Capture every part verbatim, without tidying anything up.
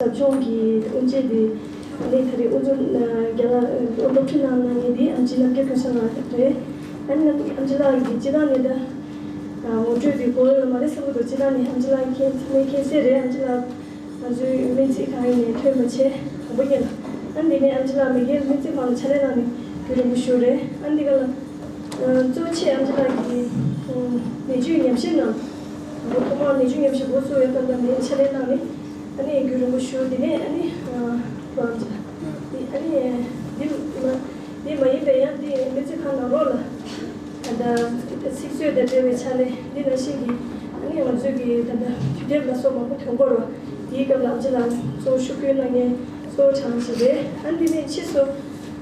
ཟབ་སྦྱོང་གི་དབུ་འབྱེད་དེ་ནི་ད་རེས་དབུ་འཛུགས་རྒྱ་ལ་སློབ་ཁྲིད་གནང་གནང་མཁན་དེ་ཨམ་ཆི་ནམ་མཁའི་ཀུན་བཟང་ལགས་རེད། ཨ་ནི་ཨམ་ཆི་ལགས་ཀྱིས་སྤྱི་བཏང་ནས་ད་ངོ་སྤྲོད་དེ་གོ་ཡོད་མ་རེད་བསམ་གྱི་འདུག་སྤྱི་བཏང་ནས་ཨམ་ཆི་ལགས་མཁྱེན་ཚང་མས་མཁྱེན་གསལ་རེད། ཨམ་ཆི་ལགས་ང་ཚོའི་སྨན་རྩིས་ཁང་ཡིན་ནས་ཐོན་པ་བྱས་དང་པོ་ཉིད་ལ། ཨ་ནི་དེ་ནས་ཨམ་ཆི་ལགས་མ་གིར་སྨན་རྩིས་ཁང་ལ་ཕྱག་ལས་གནང་ནས་རྒྱུན་རིང་པོ་བཞུགས་རེད། ཨ་ནི་འདི་ག་ལ་གཙོ་ཆེ་ཨམ་ཆི་ལགས་ཀྱིས་ནད་བཅོས་ཉམས་ཞིབ་གནང་། ཐོག་མར་ནད་བཅོས་ཉམས་ཞིབ་འགོ་ཚུགས་པའི་སྐབས་ལ་ནས་ཕྱག་ལས་གནང་ནས་ཨ་ནི་རྒྱུན་རིང་པོ་བཞུགས། དེ་ནས་ཨ་ནི་ལོ་ཨམ་ཆི་ལགས་ཨ་ནི་འདི་མ་འདི་མ་ཡིན་པའི་ཡང་འདི་སྨན་རྩིས་ཁང་ནང་ལོགས་ལ་ད་ལྟ་ཚིག་མཛོད་དང་འབྲེལ་བའི་ཕྱག་ལས་འདི་ནང་བཞིན་གྱི་ཨ་ནི་ང་ཚོས་ཀྱི་ད་ལྟ་དུས་དེབ་ལ་སོགས་མང་པོ་ཐོན་གྱི་ཡོད་རེད། དེའི་སྐབས་ལ་ཨམ་ཆི་ལགས་གཙོ་བོ་ཤུགས་སྐྱོན་གནང་མཁན་གཙོ་བོ་གྲས་ཤིག་རེད། ཨ་ནི་འདི་ནས་ཕྱིས་སུ་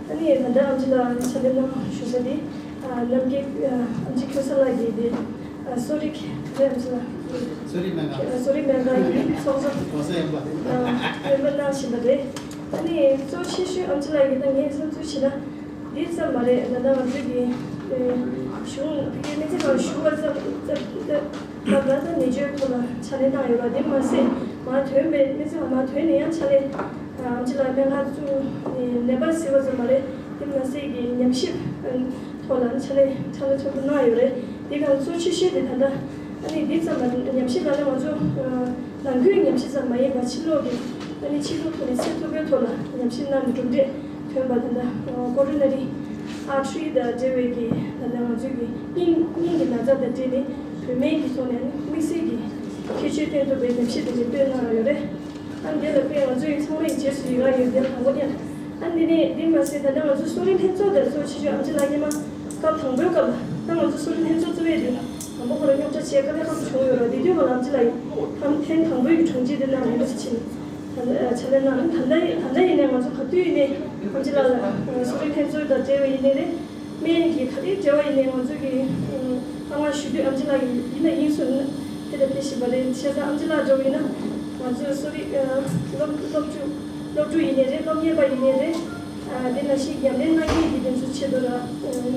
ཨ་ནི་ད་ལྟ་ཨམ་ཆི་ལགས་ཕྱག་ལས་གནང་བཞུགས་ས་འདི་ནམ་མཁའི་ཨམ་ཆི་ཁྱོད་ས་ལགས་ཀྱི་འདི་གསོ་རིག་རེད། ཨམ་ཆི་ལགས་གསོ་རིག་སྨན་ཁང་གསོ་རིག་སྨན་ཁང་གི་ཚོགས་གཙོ་གོང་ས་ཡན་པ་གསན་པ་གནང་བཞིན་པ་རེད། ཨ་ནི་གཙོ་ཆེ་ཤོས་ཨམ་ཆི་ལགས་ཀྱིས་ད་ངས་བསམ་ཚུལ་བྱས་ན། འདི་ཙམ་མ་རེད། ད་ལྟ་ང་ཚོས་ཀྱི་གཞུང་ཕ་གིའི་སྨན་རྩིས་ཁང་ཞུ་བ་ཙམ་ཙམ་ཙམ་ལ་ད་ནད་བཅོས་ཐོག་ལ་ཕྱག་ལས་གནང་ཡོད་པ་དེ་མ་ཟད་མར་ཐོན་པའི་སྨན་རྩིས་ཁང་མར་ཐོན་ནས་ཡང་ཕྱག་ལས་ཨམ་ཆི་ལགས་སྨན་ཁང་བཙུགས་ནས་ནད་པ་གཟིགས་པ་ཙམ་མ་རེད། དེ་མ་ཟད་ཀྱི་ཉམས་ཞིབ་ཐོག་ལ་ཕྱག་ལས་ཕྱག་ལས་ཚོགས་འདུ་གནང་ཡོད་རེད། དེ་གང་གཙོ་ཆེ་ཤོས་དེ་ད་ལྟ་ཨ་ནི་འདི་ཙམ་མ་ཉམས་ཞིབ་ལ་ནི་ང་ཚོ་ནང་ཁུལ་ཉམས་ཞིབ་ཙམ་མ་ཡིན་པར་ཕྱི་ལོགས་ཀྱི་ཨ་ནི་ཕྱི་ལོགས་ཐོག་ནས་ཚད་མཐོ་པོའི་ཐོག་ལ་ཉམས་ཞིབ་གནང་ནས་གྲུབ་འབྲས་ཐོན་པ་ད་ལྟ་ཀོ་རོ་ན་རི་ཨར་ཊི་རི་དང་འབྲེལ་བའི་གི་ད་ལྟ་ང་ཚོའི་གི་སྙིང་སྙིང་གི་ན་ཚ་དང་འབྲེལ་ནས་བོད་སྨན་གྱི་ཐོག་ནས་ཨ་ནི་དམིགས་བསལ་གྱི་ཁྱད་ཆོས་བསྟན་ཐུབ་པའི་ཉམས་ཞིབ་དེ་འདྲ་སྤེལ་གནང་ཡོད་རེད། ཨ་ནི་དེ་ལ་དཔེ་ང་ཚོའི་ཚང་མའི་རྗེས་སུ་ཡི་རང་ཡོད་དེ་དང་པོ་ཉིད། ཨ་ནི་དེ་ནས་དེ་མ་ཟད་ད་ལྟ་ང་ཚོ་གསོ་རིག་ལྷན་ཚོགས་དང་གཙོ་ཆེ་ཤོས་ཨམ་ཆི་ལགས་སྔོན་མ་སྐབས་དང་པོའི་སྐབས་ལ་ད་ང་ཚོ་གསོ་རིག་ལྷན་ཚོགས་གཙོ་བོས་དེ་དང་པོ་ཁོ་རང་རྙོག་དྲ་བྱས་དཀའ་ལས་ཁག་ཏུ་བྱུང་ཡོད་ར། དེ་དུས་ང་ལ་ཨམ་ཆི་ལགས་ཡིན་ཐེངས་དང་པོའི་གི་དྲུང་ཆེ་དེ་གནང་ཡིན་པ་ཞིག་ཕྱག་ལས་གནང་། ད་ལྟ་ད་ལྟ་ཡིན་ནའི་ང་ཚོ་ག་དུས་ཡིན་ནའི་ཨམ་ཆི་ལགས་ལ་གསོ་རིག་ལྷན་ཚོགས་དང་འབྲེལ་བ་ཡིན་ནའི་རེད། སྨན་གྱི་ག་རེ་འབྲེལ་བ་ཡིན་ནའི་ང་ཚོ་གི་ཨ་ང་ཞུ་དུས་ཨམ་ཆི་ལགས་ཡིན་ན་ཡིན་སོང་ན་དེ་ལ་ཕེབས་བཞིན་པ་རེད། བྱས་ཙང་ཨམ་ཆི་ལགས་འདྲ་བོ་ཡིན་ན་ང་ཚོའི་གསོ་རིག་སློབ་སློབ་ཕྲུག་སློབ་ཕྲུག་ཡིན་ནའི་རེད། སློབ་གཉེར་པ་ཡིན་ནའི་རེད། དེ་ནང་བཞིན་ཉམས་ལེན་གནང་མཁན་གྱི་དེ་ཚོའི་ཆེད་དུ་ལ་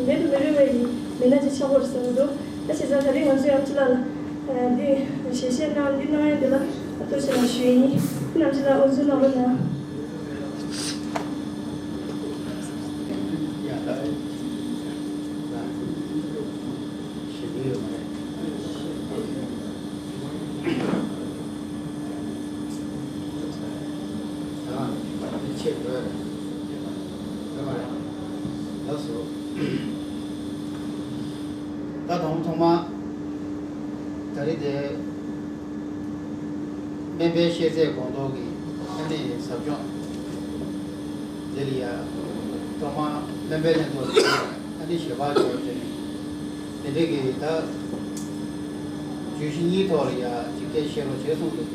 མེད་དུ་མི་རུང་བའི་མི་སྣ་ཅིག་ཆགས་པ་རེད་བསམ་གྱི་འདུག་ད་བྱས་ཙང་ད་རེས་ང་ཚོའི་ཨམ་ཆི་ལགས་ལ་འདི་ཞལ་བཞེས་གནང་འདི་གནང་ཡ་འདི་ལ་ཨ་ཏོ་ཆེ་ལ་ཞུ་ཡིན། ཨམ་ཆི་ལགས་དབུ་འཛུགས་གནང་རོགས་གནང་། ཞེ་དྲག་ཡོད་མ་རེད། ད་ང་ཚོ་ཆེད་དུ་ཡོད་མ་རེད། ལགས་སོ། ད་དུང་ཐོག་མ་ད་རེས་དེ། སྨན་པའི་ཤེས་ཚད་སྒོང་རྡོག་གི་ཨ་ནི་ཟབ་སྦྱོང་། དེ་ལ་ཡ། ཐོག་མ་སྨན་པའི་ལྷན་ཚོགས་ལ་ཨ་ནི་ཞལ་པར་འབྱོར་བྱས་ནས། དེ་འདྲའི་གི་ད། བརྗོད་གཞི་གཉིས་ཐོག་ལ་ཡ་ཅིག་སྐད་ཆ་བཤད་རོགས་བྱས་གསུངས་འདུག་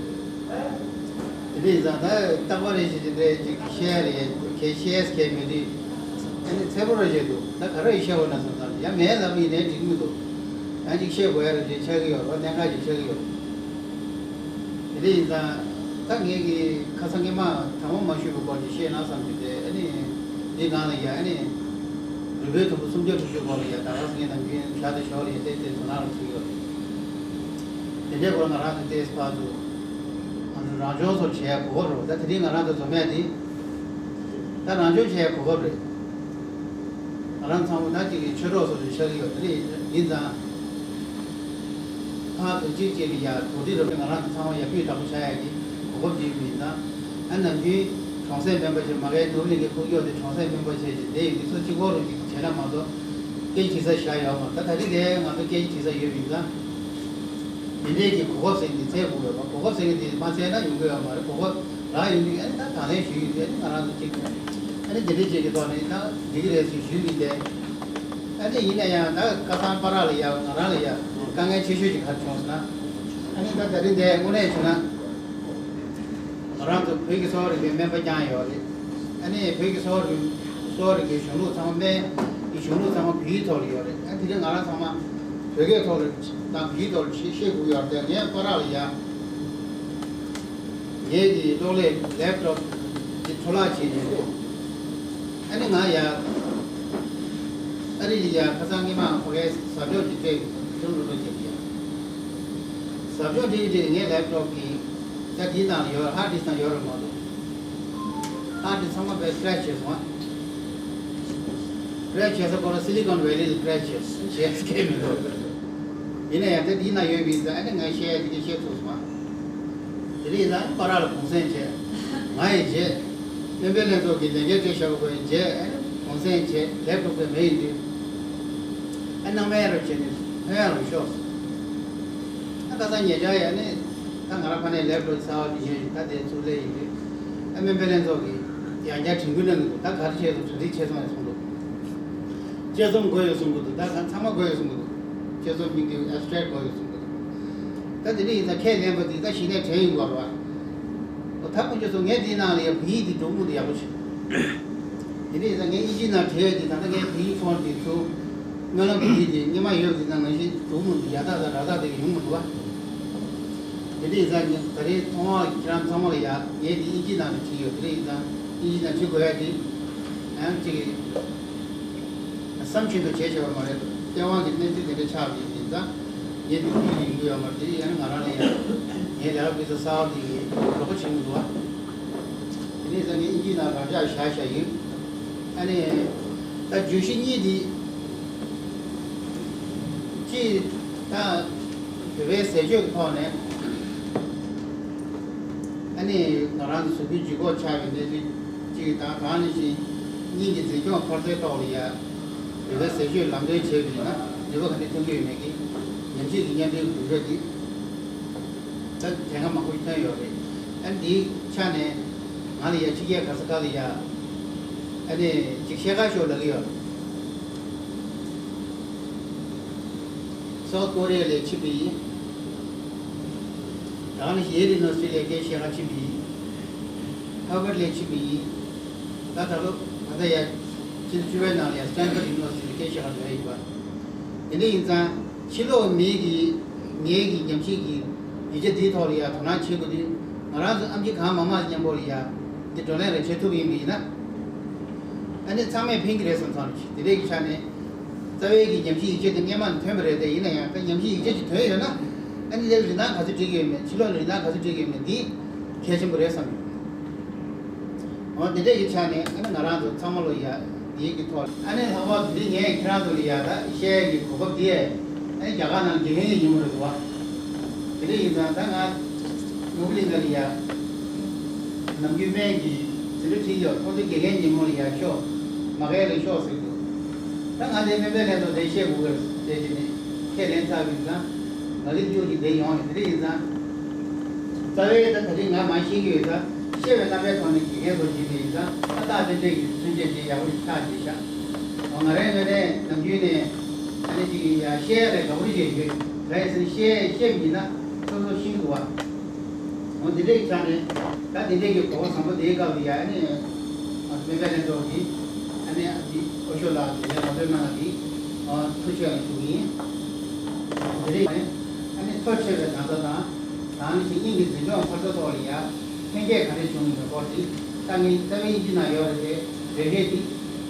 དེ་འདྲ་ཡིན་ཙང་ད་རྟག་པར་རེ་ཞིག་དེ་འདྲའི་ཅིག་བཤད་ཡ་ལ་ཡ་གལ་བཤད་ཡ་གལ་མེད་དུས། ཨ་ནི་ཚད་པོ་རེ་བྱས་འདུག་ད་ག་རེ་ཡི་བཤད་དགོས་ན་བསམ་ཙང་ཡ་མེད་ལབ་ཡིན་ནའི་འགྲིག་གི་མི་འདུག་ཡང་ཅིག་བཤད་དགོས་ཡ་རེ་བྱས་ཆགས་ཀྱི་ཡོད་རེད། གནད་འགག་ཅིག་ཆགས་ཀྱི་ཡོད་རེད། དེ་འདྲ་ཡིན་ཙང་། ད་ངས་ཀྱི་ཁ་སང་སྔོན་མ་དང་པོ་མ་ཞུས་པའི་སྐོར་གྱི་བཤད་ན་བསམ་གྱི་དེ་ཨ་ནི། འདི་ནང་ལ་ཡ་ཨ་ནི། རུས་པའི་དུམ་བུ་སུམ་བརྒྱ་དྲུག་ཅུ་སྐོར་ལ་ཡ་ད་ག་སེ་ངས་ནམ་རྒྱུན་བྱ་དེ་ཞོར་ལ་ཡ་བལྟས་བལྟས་དོ་སྣང་རུ་ཚུད་ཡོད་རེད། དེ་འདྲའི་སྐོར་ང་རང་ཚོ་བལྟས་བར་དུ། ང་ཚོ་རང་སྦྱོང་སོགས་བྱེད་ཡ་གོ་སྐབས་རེད། ད་དེ་རིང་ང་རང་ཚོ་འཛོམས་ཡ་དེ། ད་རང་སྦྱོང་བྱེད་ཡ་གོ་སྐབས་རེད། ང་རང་ཚང་མ་ད་ཅིག་གི་ཆོས་གྲོགས་སོགས་ལ་ཆགས་ཀྱི་ཡོད་དེ་རེད། ཡིན་ཙང་། ཁ་དུ་གཅིག་གཅིག་ལ་ཡ་གོ་སྒྲིག་རོགས་ང་རང་ཚོ་ཚང་མ་ཡར་སྤུས་དག་པོ་ཆགས་ཡ་གི་གོ་སྐབས་ཅིག་ཡིན་ཙང་། ཨ་ནམ་རྒྱུན་གྲོང་གསེབ་སྨན་པ་ཆེ་མ་གའི་ནུབ་གླིང་གི་ཁུག་ཀྱོག་དེ་གྲོང་གསེབ་སྨན་པ་ཆེ་ཅིག་དེ་ཡིན་གྱི་ཚོ་གཅིག་པོ་རུ་ཅིག་བྱས་ན་མ་གཏོགས་སྐད་ཆ་དྲི་ས་ཞེ་དྲག་ཡོད་མ་རེད། ད་ད་རེས་དེ་ང་ཚོ་སྐད་ཆ་དྲི་ས་ཡོད་པ་ཡིན་ཙང་། དེ་འདྲའི་གི་གོ་སྐབས་ཟེར་གྱི་འཚོལ་དགོས་ཡོད་པ། གོ་སྐབས་ཟེར་གྱི་དེ་མ་འཚོལ་ན་ཡོང་གི་ཡོད་མ་རེད། གོ་སྐབས་རག་ཡོང་དུས་ཨ་ནི་ད་དང་ལེན་ཞུས་ཡོད་དུས་ཨ་ནི་ང་རང་ཚོ་གཅིག་ཨ་ནི་དེ་འདྲའི་ཅིག་གི་ཐོག་ནས་ད་འགྲིག་གི་རེད་ཟེར་ཞུས་ཡོད་དེ། ཨ་ནི་ཡིན་ན་ཡང་ད་ཁ་སང་བར་ལ་ཡ་ང་རང་ལ་ཡ་དཀའ་ངལ་ཆེ་ཤོས་ཅིག་ག་རེ་བྱུང་ཟེར་ན། ཨ་ནི་ད་ད་རིང་འདི་དངོས་གནས་བྱུང་ན། ང་རང་ཚོ་བོད་ཀྱི་གསོ་བ་རིག་པའི་སྨན་པ་རྐྱང་ཡོད་རེད། ཨ་ནི་བོད་ཀྱི་གསོ་བ་རིག་གསོ་བ་རིག་པའི་གཞུང་ལུགས་ཚང་མ་སྨན་གྱི་གཞུང་ལུགས་ཚང་མ་བོད་ཡིག་ཐོག་ལ་ཡོད་རེད། ཨ་དེ་རིང་ང་རང་ཚང་མ་བོད་སྐད་ཐོག་ལ་དང་བོད་ཡིག་ཐོག་ལ་ཤེས་ཤེས་དགོས་ཡོད་རེད། ངས་པ་རག་ལ་ཡ། ངེད་ཀྱི་གློག་ཀླད་ལེབ་ཊོབ་འདི་འཕྲོ་བརླག་བྱས་ནས། ཨ་ནི་ང་ཡ། ཨ་རི་ལ་ཡ་ཁ་སང་སྔོན་མ་ཕ་གིའི་ཟབ་སྦྱོང་ཅིག་སྤྲད་ཡོད། ཁྱོད་ལོ་ལོ་བྱས་ཡ། ཟབ་སྦྱོང་འདི་འདི་ངའི་ལེབ་ཊོབ་ཀྱི་ད་འདིའི་ནང་ལ་ཡོད། ཧར་ཌིསི་ནང་ཡོད་རེད་མ་གཏོགས། ཨ་དེ་ཚང་མ་བས་ཀྲེ་ཤི་བྱས་སོང་ཨ། ཀྲེ་ཤི་བྱས་ས་ཁོ་ར་སི་ལི་ཀོན་ཝེ་ལི་ལ་ཀྲེ་ཤི་བྱས་བྱས་ས་ཁེལ་མི་འདུག་ཡིན་ན་ཡང་དེ་འདི་ན་ཡོད་པའི་ས་ཨ་ནི་ང་བཤད་ཡ་དེ་གི་བཤད་ཐུབ་སོང་ཨ། དེ་རིང་ལ་པ་ར་ལ་གུང་སེང་བྱས། ང་ཡི་རྗེས། སྨན་པའི་ལྷན་ཚོགས་ཀྱི་ལས་འགན་བྲེལ་ཤ་བ་ཁོ་ཡི་རྗེས་ཨ་ནི་གུང་སེང་བྱས་ལས་འགྲོ་དགོས་མེད་ཡིན་དུས། ཨ་སྣང་མེད་རུ་བྱས་ནས་ཐོན་ཡ་རུ་ཤོག་ཨ་ཁ་སང་ཉེ་ཆར་ཡ་ནི་ད་ང་རང་ཕ་ནས་ལས་འགྲོ་གསར་བ་དེ་ཡོད་ཞིག་ད་དེ་ཚུར་ལས་ཡིན་དུས། ཨ་སྨན་པའི་ལྷན་ཚོགས་ཀྱི་ཡང་བསྐྱར་དྲན་སྐུལ་གནང་གི་འདུག་ད་ག་རེ་བྱས་སོང་གྲ་སྒྲིག་བྱས་སོང་ཡ་གསུངས་འདུག་དཔྱད་རྩོམ་དགོས་ཡོད་གསུངས་ཀྱི་འདུག་ད་ག་ཚང་མ་དགོས་ཡོད་གསུངས་ཀྱི་འདུག་དཔྱད་རྩོམ་སྙིང་བསྡུས་ཨེབ་སི་ཊེག་དགོས་ཡོད་གསུངས་ཀྱི་འདུག་ད་དེ་འདྲ་ཡིན་ཙང་ཁས་ལེན་པ་འདི་ད་གཞི་ནས་དྲན་ཡོང་དགོས་རེད་བ། འོ་ད་ཁོང་ཚོས་སོང་ངས་འདིའི་ནང་ལ་ཡ་བོད་ཡིག་འདི་འགྲོ་མུ་འདི་ཡག་པོ་བྱེད། དེ་འདྲ་ཡིན་ཙང་ངས་དབྱིན་ཇིའི་ནང་བྲིས་ཡོད་འདི་ད་ལྟ་ངས་བོད་ཡིག་ཚོར་འདི་ཚུར་སྨོན་ལམ་བོད་ཡིག་འདི་སྔོན་མ་ཡོད་འདི་ནང་ནང་བཞིན་འགྲོ་མུ་འདི་ཡག་ཐག་ཐག་རག་ཐག་དེ་ག་ཡོང་མི་འདུག་བ། དེ་འདྲ་ཡིན་ཙང་ངས་ད་རེས་མཐོང་བ་ཁྱེད་རང་ཚང་མ་ལ་ཡ་ངས་འདི་དབྱིན་ཇིའི་ནང་ལ་བྲིས་ཡོད། དེ་འདྲ་ཡིན་ཙང་དབྱིན་ཇིའི་ནང་བྲིས་དགོས་ཡ་འདི་ཡང་ཅིག་བསམ་བཞིན་དུ་བྱས་བྱས་པ་མ་རེད། སྟེས་དབང་གི་གནས་ཚུལ་དེ་འདྲ་ཆགས་པ་ཡིན་ཙང་། ངས་འདི་ཁུལ་ཡིན་གྱི་ཡོད་མ་རེད། དེ་ཡང་ང་རང་ལ་ཡང་ངའི་ལས་ཀ་སྤུས་ཚད་གསར་པ་འདི་ཡིན་རོགས་པ་བྱེད་མི་འདུག་བ། དེ་ནས་ཙང་ངས་དབྱིན་ཇིའི་ནང་རང་འཇགས་བཞག་བཞག་ཡིན། ཨ་ནི། ད་བརྗོད་གཞི་གཉིས་འདི། གཅིག་ད་བོད་པའི་ཟས་སྤྱོད་ཀྱི་ཐོག་ནས། ཨ་ནི་ང་རང་ཚོ་གཟུགས་པོའི་ལྗིད་ཁོག་ཆག་པའི་གནས་ཚུལ་གཅིག་དང་། གང་ནང་བཞིན་སྙིང་གི་འཛིན་སྐྱོང་འཕར་རྩའི་ཐོག་ལ་ཡ། བོད་པའི་ཟས་སྤྱོད་ལམ་སྟོན་བྱས་པ་ཡིན་ན་ནུས་པ་ག་འདྲ་ཐོན་གྱི་ཡོད་མེད་ཀྱི་ཉམས་ཞིབ་ཀྱི་སྙན་སྒྲོན་གྱི་གྲུབ་འབྲས་འདི་ད་དེ་སྔ་མང་པོ་ཞིག་ཐོན་ཡོད་རེད། ཨ་ནི་འདིའི་ཆ་ནས་ང་ལ་ཡ་ཕྱི་རྒྱལ་ག་ས་ག་ལ་ཡ། ཨ་ནི་ཅིག་བཤད་ག་ཤོག་ལབ་ཀྱི་ཡོད། སའུ་ཐི་ཀོ་རི་ཡ་ལ་ཕྱིན་པ་ཡིན། ད་ནི་ཡེལ་ཡུ་ནི་ཝར་སི་ཊི་ལ་སྐད་བཤད་ག་ཕྱིན་པ་ཡིན། ཧར་ཝརཌ་ལ་ཕྱིན་པ་ཡིན། ད་ད་ལོ་ང་ད་ཡ་ཕྱི་ཟླ་བཅུ་པའི་ནང་ལ་ཡ་སི་ཊན་ཕོར་ཌི་ཡུ་ནི་ཝར་སི་ཊི་ལ་སྐད་བཤད་ག་འགྲོ་ཡ་ཡིན་པ། དེ་འདྲ་ཡིན་ཙང་ཕྱི་ལོགས་མི་གི་ངའི་གི་ཉམས་ཞིབ་ཀྱི་ཡིག་ཆ་འདིའི་ཐོག་ལ་ཡ་དོ་སྣང་བྱེད་དགོས་དུས། ང་རང་ཚོ་ཨེམ་ཆི་གང་མང་མང་མཉམ་པོ་ལ་ཡ་འདི་བགྲོ་གླེང་རེ་བྱེད་ཐུབ་ཡིན་པ་ཡིན་ན། ཨ་ནི་ཚང་མས་ཕན་གྱི་རེད་བསམ་བསམ་རེད། དེ་འདྲའི་གི་ཆ་ནས་རྩ་བའི་གི་ཉམས་ཞིབ་ཡིག་ཆ་དེ་སྔོན་མ་ནས་ཐོན་པ་རེད་དེ། ཡིན་ན་ཡང་ད་ཉམས་ཞིབ་ཡིག་ཆ་ཅིག་ཐོན་ཡོད་ན། ཨ་ནི་དེར་རིན་ཐང་ག་ཚོད་སྤྲད་ཀྱི་ཡོད་མེད། ཕྱི་ལོགས་ལ་རིན་ཐང་ག་ཚོད་སྤྲད་ཀྱི་ཡོད་མེད་འདི་གལ་ཆེན་པོ་རེད་བསམ་ཡོད། འོ་དེ་འདྲ་ཡི་ཆ་ནས་ཨ་ནི་ང་རང་ཚོ་ཚང་མ་ལོ་ཡ་འདིའི་གི་ཐོག་ཨ་ནི་ལྷག་པར་འདི་ངས་ཁྱེད་རང་ཚོ་ལ་ཡ་ད་བཤད་ཡ་གི་གོ་སྐབས་འདི་ཨ་ནི་རྒྱ་གར་ནང་དགེ་རྒན་ཡིན་མོ་རེད་བ། དེ་འདྲ་ཡིན་ཙང་ད་ང་ནོར་བུ་གླིང་ག་ལ་ཡ་ནམ་རྒྱུན་སྨན་གྱི་འཛིན་གྲྭ་ཁྲིད་ཡོད། ཁོང་ཚོ་དགེ་རྒན་ཡིན་མོ་ལ་ཡ་ཤོག་མ་གས་ལ་ཤོག་ཟེར་འདུག་ད་ང་དེ་སྨན་པའི་ལན་དུ་དེ་བཤད་དགོས་ཀྱི་རེད་ཟེར་གྱི་ནས་ཁས་ལེན་ཚར་བ་ཡིན་ཙང་། ང་གི་ལྟོས་ཀྱི་བསྡད་ཡོང་ཡོད། དེ་འདྲ་ཡིན་ཙང་། རྩ་བའི་ད་ད་རིང་ང་མ་ཤེས་ཀྱི་ཡོད་ཙང་། ཤེས་པའི་རྣམ་པའི་ཐོག་ནས་དགེ་རྒན་ཚོ་བྱེད་པ་ཡིན་ཙང་། ཏག་ཏག་དེ་འདྲ་ཡི་མཚོན་བྱེད་དེ་ཡག་པོ་ཞིག་ཆགས་བྱས་ཤག་ང་རའི་ངོས་ནས་ནམ་རྒྱུན་ནས་ཨ་ནི་ཅིག་ཡ་བཤད་ཡ་ལས་དགའ་པོ་བྱེད་ཡོད། གང་ཡིན་ཟེར་ན་བཤད་བཤད་པ་ཡིན་ན་སོ་སོ་ཤེས་འདུག་བ། འོ་འདི་འདྲའི་ཆ་ནས་ད་འདི་འདྲའི་གི་གོ་བ་བཟང་པོ་དེའི་སྐབས་ལ་ཡ་ཨ་ནི་སྨན་པའི་ལྷན་ཚོགས་ཀྱིས་ཨ་ནི་ཨ་ནི་ཨོ་ཤོ་ལགས་དེ་ནས་ལམ་སྟོན་གནང་བ་དེ་ཐུགས་རྗེ་ཆེ་ཞུ་གི་ཡིན། འདི་རེད། ཨ་ནི་མཐོ་ཆེ་བའི་ན་ཚ་དང་། དང་ཞིང་སྙིང་གི་འཛིན་སྐྱོང་འཕར་རྩ་ཐོག་ལ་ཡ་ཕན་སྐྱེད་ག་རེ་བྱུང་ཡོད་པའི་སྐོར་དེ་ད་ངས་རྩ་བའི་དབྱིན་ཇི་ནང་ཡོད་རེད་དེ། རེ་རེ་དེ་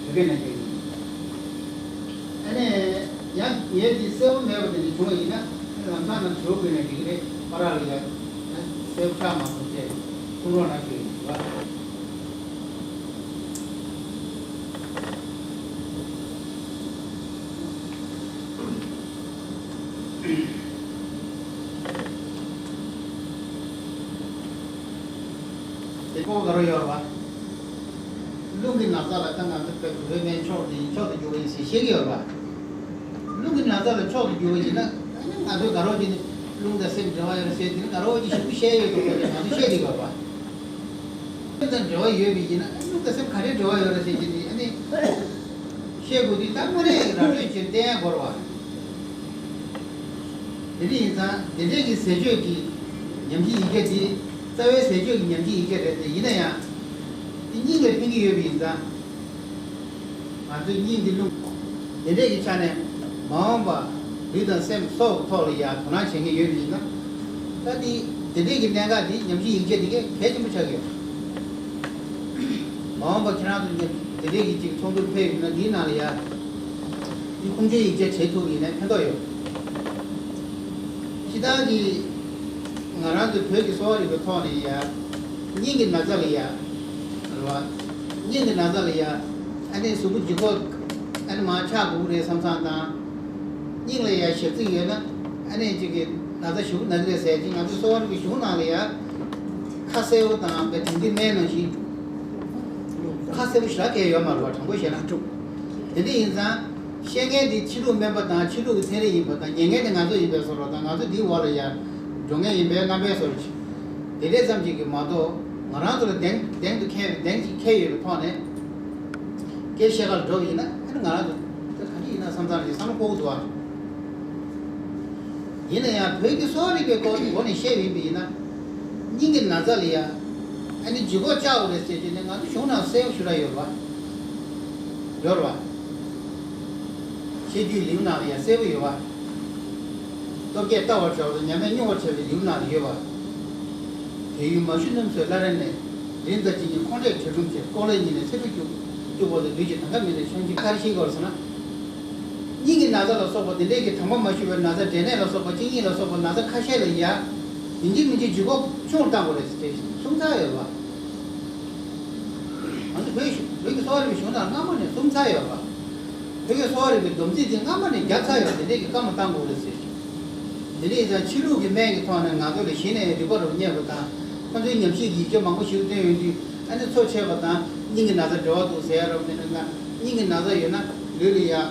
བོད་སྐད་ནང་བསྒྱུར་གྱི་ཡིན། ཨ་ནི་ཡང་ངས་འདི་གསལ་པོ་མེད་པ་དེ་འདྲ་བྱུང་བ་ཡིན་ན། ཨ་ནི་ལམ་སང་ནང་ཞུ་དགོས་ན་འགྲིག་གི་རེད། པ་ར་ལ་ཡ་གསལ་པོ་ཆགས་མ་སོང་ཅེས་གསུང་རོགས་གནང་ཞུ་ཡིན་བ། དེ་ཁོ་ག་རུ་ཡོད་རེད་བ། རླུང་གི་ན་ཚ་ལ་ད་ང་ཚོ་བོད་བོད་སྨན་མཆོག་ཏུ་ཡིན། མཆོག་ཏུ་གྱུར་པ་ཡིན་ཟེར་བཤད་ཀྱི་ཡོད་རེད་བ། རླུང་གི་ན་ཚ་ལ་མཆོག་ཏུ་གྱུར་པ་ཡིན་ན། ཨ་ནི་ང་ཚོས་དགའ་རོགས་བྱས་ནས་རླུང་དང་སེམས་འབྲེལ་བ་ཡོད་རེད་ཟེར་དེ་ནི་དགའ་རོགས་ཀྱིས་ཞིབ་ཏུ་བཤད་ཡོད་འདུག་པ་དེ་ང་ཚོས་བཤད་བསྡད་ཡོད་རེད་བ། རླུང་དང་འབྲེལ་བ་ཡོད་པ་ཡིན་ན། ཨ་ནི་རླུང་དང་སེམས་ག་འདྲའི་འབྲེལ་བ་ཡོད་རེད་ཟེར་གྱི་ནི་ཨ་ནི། བཤད་དགོས་དུས་ད་དངོས་གནས་ར་སྤྲོད་བྱས་བསྟན་ཡ་དགོས་རེད་བ། དེ་འདྲ་ཡིན་ཙང་དེ་འདྲས་ཀྱི་ཟས་སྤྱོད་ཀྱི་ཉམས་ཞིབ་ཡིག་ཆ་འདི་རྩ་བའི་ཟས་སྤྱོད་ཀྱི་ཉམས་ཞིབ་ཡིག་ཆ་རེད་དེ། ཡིན་ན་ཡང་འདི་སྙིང་ལ་ཕན་གྱི་ཡོད་པ་ཡིན་ཙང་། ང་ཚོའི་སྙིང་འདི་རླུང་། དེ་འདྲས་ཀྱི་ཆ་ནས་མ་འོངས་པ་ལུས་དང་སེམས་སྲོག་གི་ཐོག་ལ་ཡ་དོ་སྣང་བྱེད་མཁན་ཡོད་པ་ཡིན་ན། ད་འདི་དེ་འདྲས་ཀྱི་གནད་འགག་འདི་ཉམས་ཞིབ་ཡིག་ཆ་འདི་གས་གལ་ཆེན་པོ་ཆགས་ཀྱི་ཡོད། མ་འོངས་པ་ཁྱེད་རང་ཚོ་ཉམས་དེ་འདྲས་ཀྱི་ཅིག་ཚོགས་འདུར་ཕེབས་ཡོང་ན་འདིའི་ནང་ལ་ཡ། འདི་ཁུངས་སྐྱེལ་ཡིག་ཆ་བྱེད་ཐུབ་ཡིན་ན་ཕན་ཐོགས་ཡོད། སྤྱིར་བཏང་གི་ང་རང་ཚོའི་བོད་ཀྱི་གསོ་བ་རིག་པའི་ཐོག་ནས་ཡ། སྙིང་གི་ན་ཚ་ལ་ཡ། རེད་བ། སྙིང་གི་ན་ཚ་ལ་ཡ། ཨ་ནི་གཟུགས་པོ་ལྗིད་ཁོག་ཨ་ནི་མར་ཆག་དགོས་རེད་བསམ་བསམ་དང་། སྙིང་ལ་ཡ་ཞག་རྩི་ཡོད་ན། ཨ་ནི་གཅིག་གི་ན་ཚ་ཞེ་པོ་ན་གི་རེད་ཟེར་གྱི། ང་ཚོ་གསོ་བ་རིག་པའི་གཞུང་ནང་ལ་ཡ། ཁ་གསལ་པོ་དང་བའི་དེང་དུས་སྨན་ནང་བཞིན། ཁ་གསལ་པོ་ཞེ་དྲག་གང་ཡང་ཡོད་མ་རེད་པ། དྲང་པོ་བཤད་ན། དེ་འདྲ་ཡིན་ཙང་། བཤད་མཁན་འདི་ཕྱི་ལུགས་སྨན་པ་དང་ཕྱི་ལུགས་ཀྱི་ཚན་རིག་ཡིན་པ་དང་། ཉན་མཁན་དེ་ང་ཚོ་ཡིན་པའི་བཟོ་འདྲ་དང་། ང་ཚོ་འདིའི་འོག་ལ་ཡ་འགྲོ་མཁན་ཡིན་པའི་རྣམ་པའི་བཟོ་འདྲ་ཅིག་དེ་འདྲ་ཙམ་ཅིག་གིས་མ་གཏོགས། ང་རང་ཚོ་ལ་གདེང་གདེང་དུ་འཁེལ་བའི། གདེང་ཅིག་འཁེལ་ཡོད་པའི་ཐོག་ནས་སྐད་བཤད་ག་ལ་འགྲོ་བ་ཡིན་ན། ཨ་ནི་ང་རང་ཚོ་ད་ག་འདྲ་ཡིན་ན་བསམ་བསམ་རེད། བསམ་བློ་འཁོར་གི་འདུག་ཨ། ཡིན་ན་ཡང་བོད་ཀྱི་གསོ་བ་རིག་པའི་སྐོར་གྱི་སྒོ་ནས་བཤད་པ་ཡིན་པ་ཡིན་ན། སྙིང་གི་ན་ཚ་ལ་ཡ། ཨ་ནི་ལྗིད་ཁོག་བཅག་དགོས་རེད་ཟེར་གྱི་ནས། ང་ཚོ་གཞུང་ནང་གསལ་པོ་ཞེ་དྲག་ཡོད་རེད་པ། ཡོད་རེད་པ། བཤད་རྒྱུད་ལེའུ་ནང་ལ་ཡ་གསལ་པོ་ཡོད་པ། སྟོབས་བསྐྱེད་ལྟ་བར་བྱ་བ་དང་། ཉམས་ལེན་མྱོང་བར་བྱ་བའི་ལེའུ་ནང་ལ་ཡོད་པ། དེ་ཡུན་མ་ཞུ་སྣུམ་ཟོས་སླར་ཡང་ནད། རིམས་དང་ཇི་སྙེད་ཁོང་ཁྲོས་བྲལ་སྒྲུབ་ཕྱིར། ཀོ་ལའི་སྙིང་ནད་ཚེ་འཕོས་སྐྱུག་སྐྱུག་བར་དུ། ལུས་ཀྱི་དང་ཁ་མི་འདྲ་ཆང་ཆིབས་ཁར་ཤིང་སྐོར་ཟེར་ན། སྙིང་གི་ན་ཚ་ལ་སོགས་པ་དེ་འདྲའི་གི་དང་པོ་མ་ཞུས་པའི་ན་ཚ། འབྲས་ནད་ལ་སོགས་པ། གཅིན་སྙི་ལ་སོགས་པ་ན་ཚ་ཁ་ཤས་ལ་ཡ། ཡིན་གཅིག་མིན་གཅིག་ལྗིད་ཁོག་ཆུང་རུ་བཏང་དགོས་རེད་ཟེར་གསུངས་ཚར་ཡོད་པ། ང་ཚོ་བོད་བོད་ཀྱི་གསོ་བ་རིག་པའི་གཞུང་ནང་སྔ་མོ་ནས་གསུངས་ཚར་ཡོད་པ། བོད་ཀྱི་གསོ་བ་རིག་པའི་སྡོམ་རྩིས་དེ་སྔ་མོ་ནས་བརྒྱབ་ཚར་ཡོད། དེ་འདྲའི་གི་བཀའ་མ་བཏང་དགོས་རེད་ཟེར། དེ་འདྲ་ཡིན་ཙང་ཕྱི་ལུགས་ཀྱི་སྨན་གྱི་ཐོག་ནས་ང་ཚོ་ལ་གཞི་ནས་རིག་པ་རུ་རྙེད་པ་དང་། ཁོ་ཚོའི་ཉམས་ཞིབ་ཡིག་ཆ་མང་པོ་ཞིག་བཏོན་ཡོང་དུས། ཨ་ནི་འཚོ་ཆད་པ་དང་སྙིང་གི་ན་ཚ་འབྲེལ་བ་འདུག་ཟེར་ཡ་རབ་དེ་འདྲ་ན། སྙིང་གི་ན་ཚ་ཡོད་ན་ལུས་ལ་ཡ།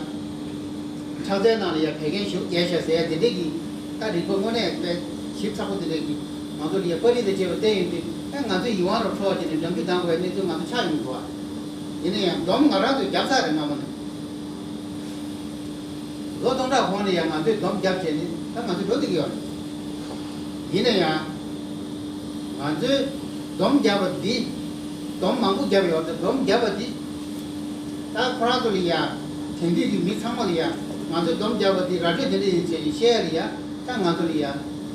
ཁྲག་རྩའི་ནང་ལ་ཡ་བད་ཀན་ཞེ་པོ་རྒྱས་ཤག་ཟེར་ཡ་དེ་འདྲས་ཀྱི། ད་རིག་པ་དངོས་གནས་དཔེ་ཞིབ་ཚགས་པོ་དེ་འདྲས་ཀྱི་ང་ཚོ་ལ་ཡ་པར་རིས་དང་བཅས་པ་བསྟན་ཡོང་དུས། ཨེ་ང་ཚོས་ཡིད་དབང་རུ་འཕྲོག་བྱས་ནས་འགྲམ་རྒྱུ་འདང་དགོས་པའི་གནས་ཚུལ་ང་ཚོ་ཆགས་ཡོང་གི་འདུག་བ། ཡིན་ན་ཡང་སྡོམ་ང་རང་ཚོས་བརྒྱབ་ཚར་རེད། སྔ་མོ་ནས། ལོ་སྟོང་ཕྲག་གོང་ནས་ཡང་ང་ཚོས་སྡོམ་བརྒྱབ་བྱས་ནས་ད་ང་ཚོ་འགྲོ་བསྡད་ཀྱི་ཡོད་རེད། ཡིན་ན་ཡང་། ང་ཚོས་སྡོམ་བརྒྱབ་པ་འདི། སྡོམ་མང་པོ་བརྒྱབ་ཡོད་རེད། སྡོམ་བརྒྱབ་པ་འདི། ད་ཁོ་རང་ཚོ་ལ་ཡ། དེང་དུས་ཀྱི་མི་ཚང་མ་ལ་ཡ། ང་ཚོས་སྡོམ་བརྒྱབ་པ་འདི་ར་སྤྲོད་དེ་འདྲ་ཡིན་བྱས་ནས་བཤད་ཡ་ལ་ཡ། ད་ང་ཚོ་ལ་ཡ།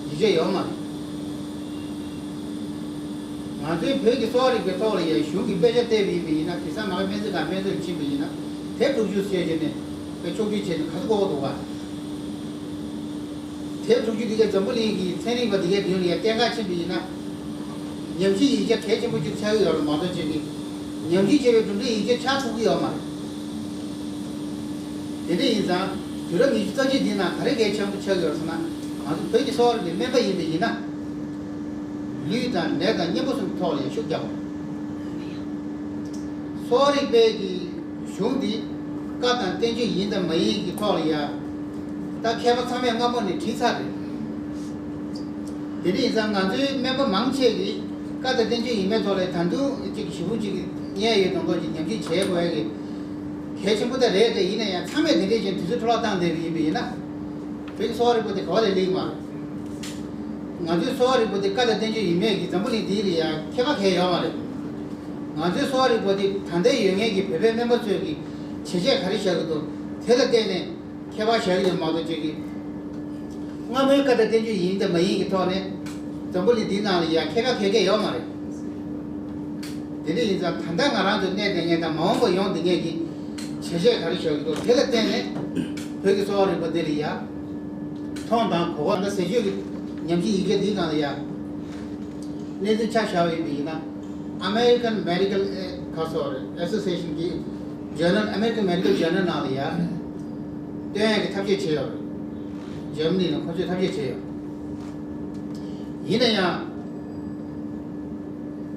ཡིད་ཆེས་ཡོད་མ་རེད། ང་ཚོའི་བོད་ཀྱི་གསོ་བ་རིག་པའི་ཐོག་ལ་ཡ་གཞུང་གིས་དཔེ་ཆ་བལྟས་པ་ཡིན་པ་ཡིན་ན། དེང་སང་ནང་པའི་སྨན་རྩིས་ཁང་སྨན་བཙོང་ཕྱིན་པ་ཡིན་ན། དེབ་དྲུག་ཅུ་བཟོས་བྱས་ནས་དཔེ་ཕྱོགས་བསྒྲིགས་བྱས་ནས་ག་ཚོད་དགོས་འདུག་ག། དེབ་དྲུག་ཅུ་འདི་གའི་འཛམ་བུ་གླིང་གི་ཚན་རིག་པ་འདི་གའི་མདུན་ལ་ཡ་གཏན་འཁེལ་ཕྱིན་པ་ཡིན་ན། ཉམས་ཞིབ་ཡིག་ཆ་གལ་ཆེན་པོ་ཅིག་ཆགས་ཀྱི་ཡོད་རེད་མ་གཏོགས། ཅིག་གིས་ཉམས་ཞིབ་བྱས་པའི་གྲུབ་འབྲས་ཡིག་ཆ་ཆགས་ཐུབ་ཀྱི་ཡོད་མ་རེད། དེ་འདྲ་ཡིན་ཙང་། དུས་རབས་ཉི་ཤུ་རྩ་གཅིག་འདིའི་ནང་ག་རེ་གལ་ཆེན་པོ་ཆགས་ཡོད་ཟེར་ན། ང་ཚོ་བོད་ཀྱི་གསོ་བ་རིག་པའི་སྨན་པ་ཡིན་པ་ཡིན་ན། ལུས་དང་ནད་དང་གཉེན་པོ་གསུམ་གྱི་ཐོག་ལ་ཡང་ཤུགས་རྒྱག་དགོས། གསོ་བ་རིག་པའི་གི་གཞུང་འདི་བཀའ་དང་བསྟན་བཅོས་ཡིན་དང་མ་ཡིན་གྱི་ཐོག་ལ་ཡ། ད་མཁས་པ་ཚང་མས་སྔ་མོ་ནས་བྲིས་ཚར་རེད། དེ་འདྲ་ཡིན་ཙང་ང་ཚོའི་སྨན་པ་མང་ཆེ་གིས་བཀའ་དང་བསྟན་བཅོས་ཡིན་མིན་ཐོག་ལ་ད་དུང་ཅིག་ཞེ་པོ་ཅིག་ཉན་ཡོད་མདོག་མདོག་ཅིག་ཉམས་ཞིབ་བྱེད་དགོས་ཡ་གི་གལ་ཆེན་པོ་ད་རེད་དེ། ཡིན་ན་ཡང་ཚང་མས་དེ་འདྲས་ཀྱི་དུས་ཚོད་འཕྲོ་བརླག་བཏང་བསྡད་པ་ཡིན་པ་ཡིན་ན། བོད་ཀྱི་གསོ་བ་རིག་པ་དེ་ག་བ་ལ་སླེབས་ཀྱི་མ་རེད། ང་ཚོའི་གསོ་བ་རིག་པ་དེ་བཀའ་དང་བསྟན་བཅོས་ཡིན་མིན་གྱི་འཛམ་བུ་གླིང་འདི་ལ་ཡང་ཁྱད་པར་གང་ཡང་ཡོད་མ་རེད། ང་ཚོའི་གསོ་བ་རིག་པ་དེ་ད་ལྟའི་ཡོད་མཁན་གྱི་བོད་པའི་སྨན་པ་ཚོས་ཀྱི་བྱས་རྗེས་ག་རེ་བཞག་གི་འདུག་དེ་ལ་བརྟེན་ནས་ཁྱད་པར་བཞག་གི་ཡོད་མ་གཏོགས། ཅིག་གིས་སྔ་མོའི་བཀའ་དང་བསྟན་བཅོས་ཡིན་དང་མ་ཡིན་གྱི་ཐོག་ནས་འཛམ་བུ་གླིང་འདིའི་ནང་ལ་ཡང་ཁྱད་པར་གང་ཡང་ཡོད་མ་རེད། དེ་འདྲ་ཡིན་ཙང་ད་ལྟ་ང་རང་ཚོ་གནས་བསྡད་མཁན་དང་མ་འོངས་པར་ཡོང་བསྡད་མཁན་གྱི་བྱས་རྗེས་ག་རེ་བཞག་གི་འདུག་དེ་ལ་བརྟེན་ནས་བོད་ཀྱི་གསོ་བ་རིག་པ་འདི་ལ་ཡ་མཐོང་དང་གོ་བ། ད་ཟས་སྤྱོད་ཀྱི་ཉམས་ཞིབ་ཡིག་ཆ་འདིའི་སྒང་ལ་ཡ་གནས་ཚུལ་ཆ་བཞག་པ་ཡིན་པ་ཡིན་ན། American Medical Association གྱི་Journal, American Medical Journal ནང་ལ་ཡ་བཏོན་ཡག་གི་ཐབས་ཤེས་བྱས་ཡོད་རེད། འཇར་མ་ནི་ནང་ཁོ་ཚོས་ཐབས་ཤེས་བྱས་ཡོད། ཡིན་ན་ཡང་།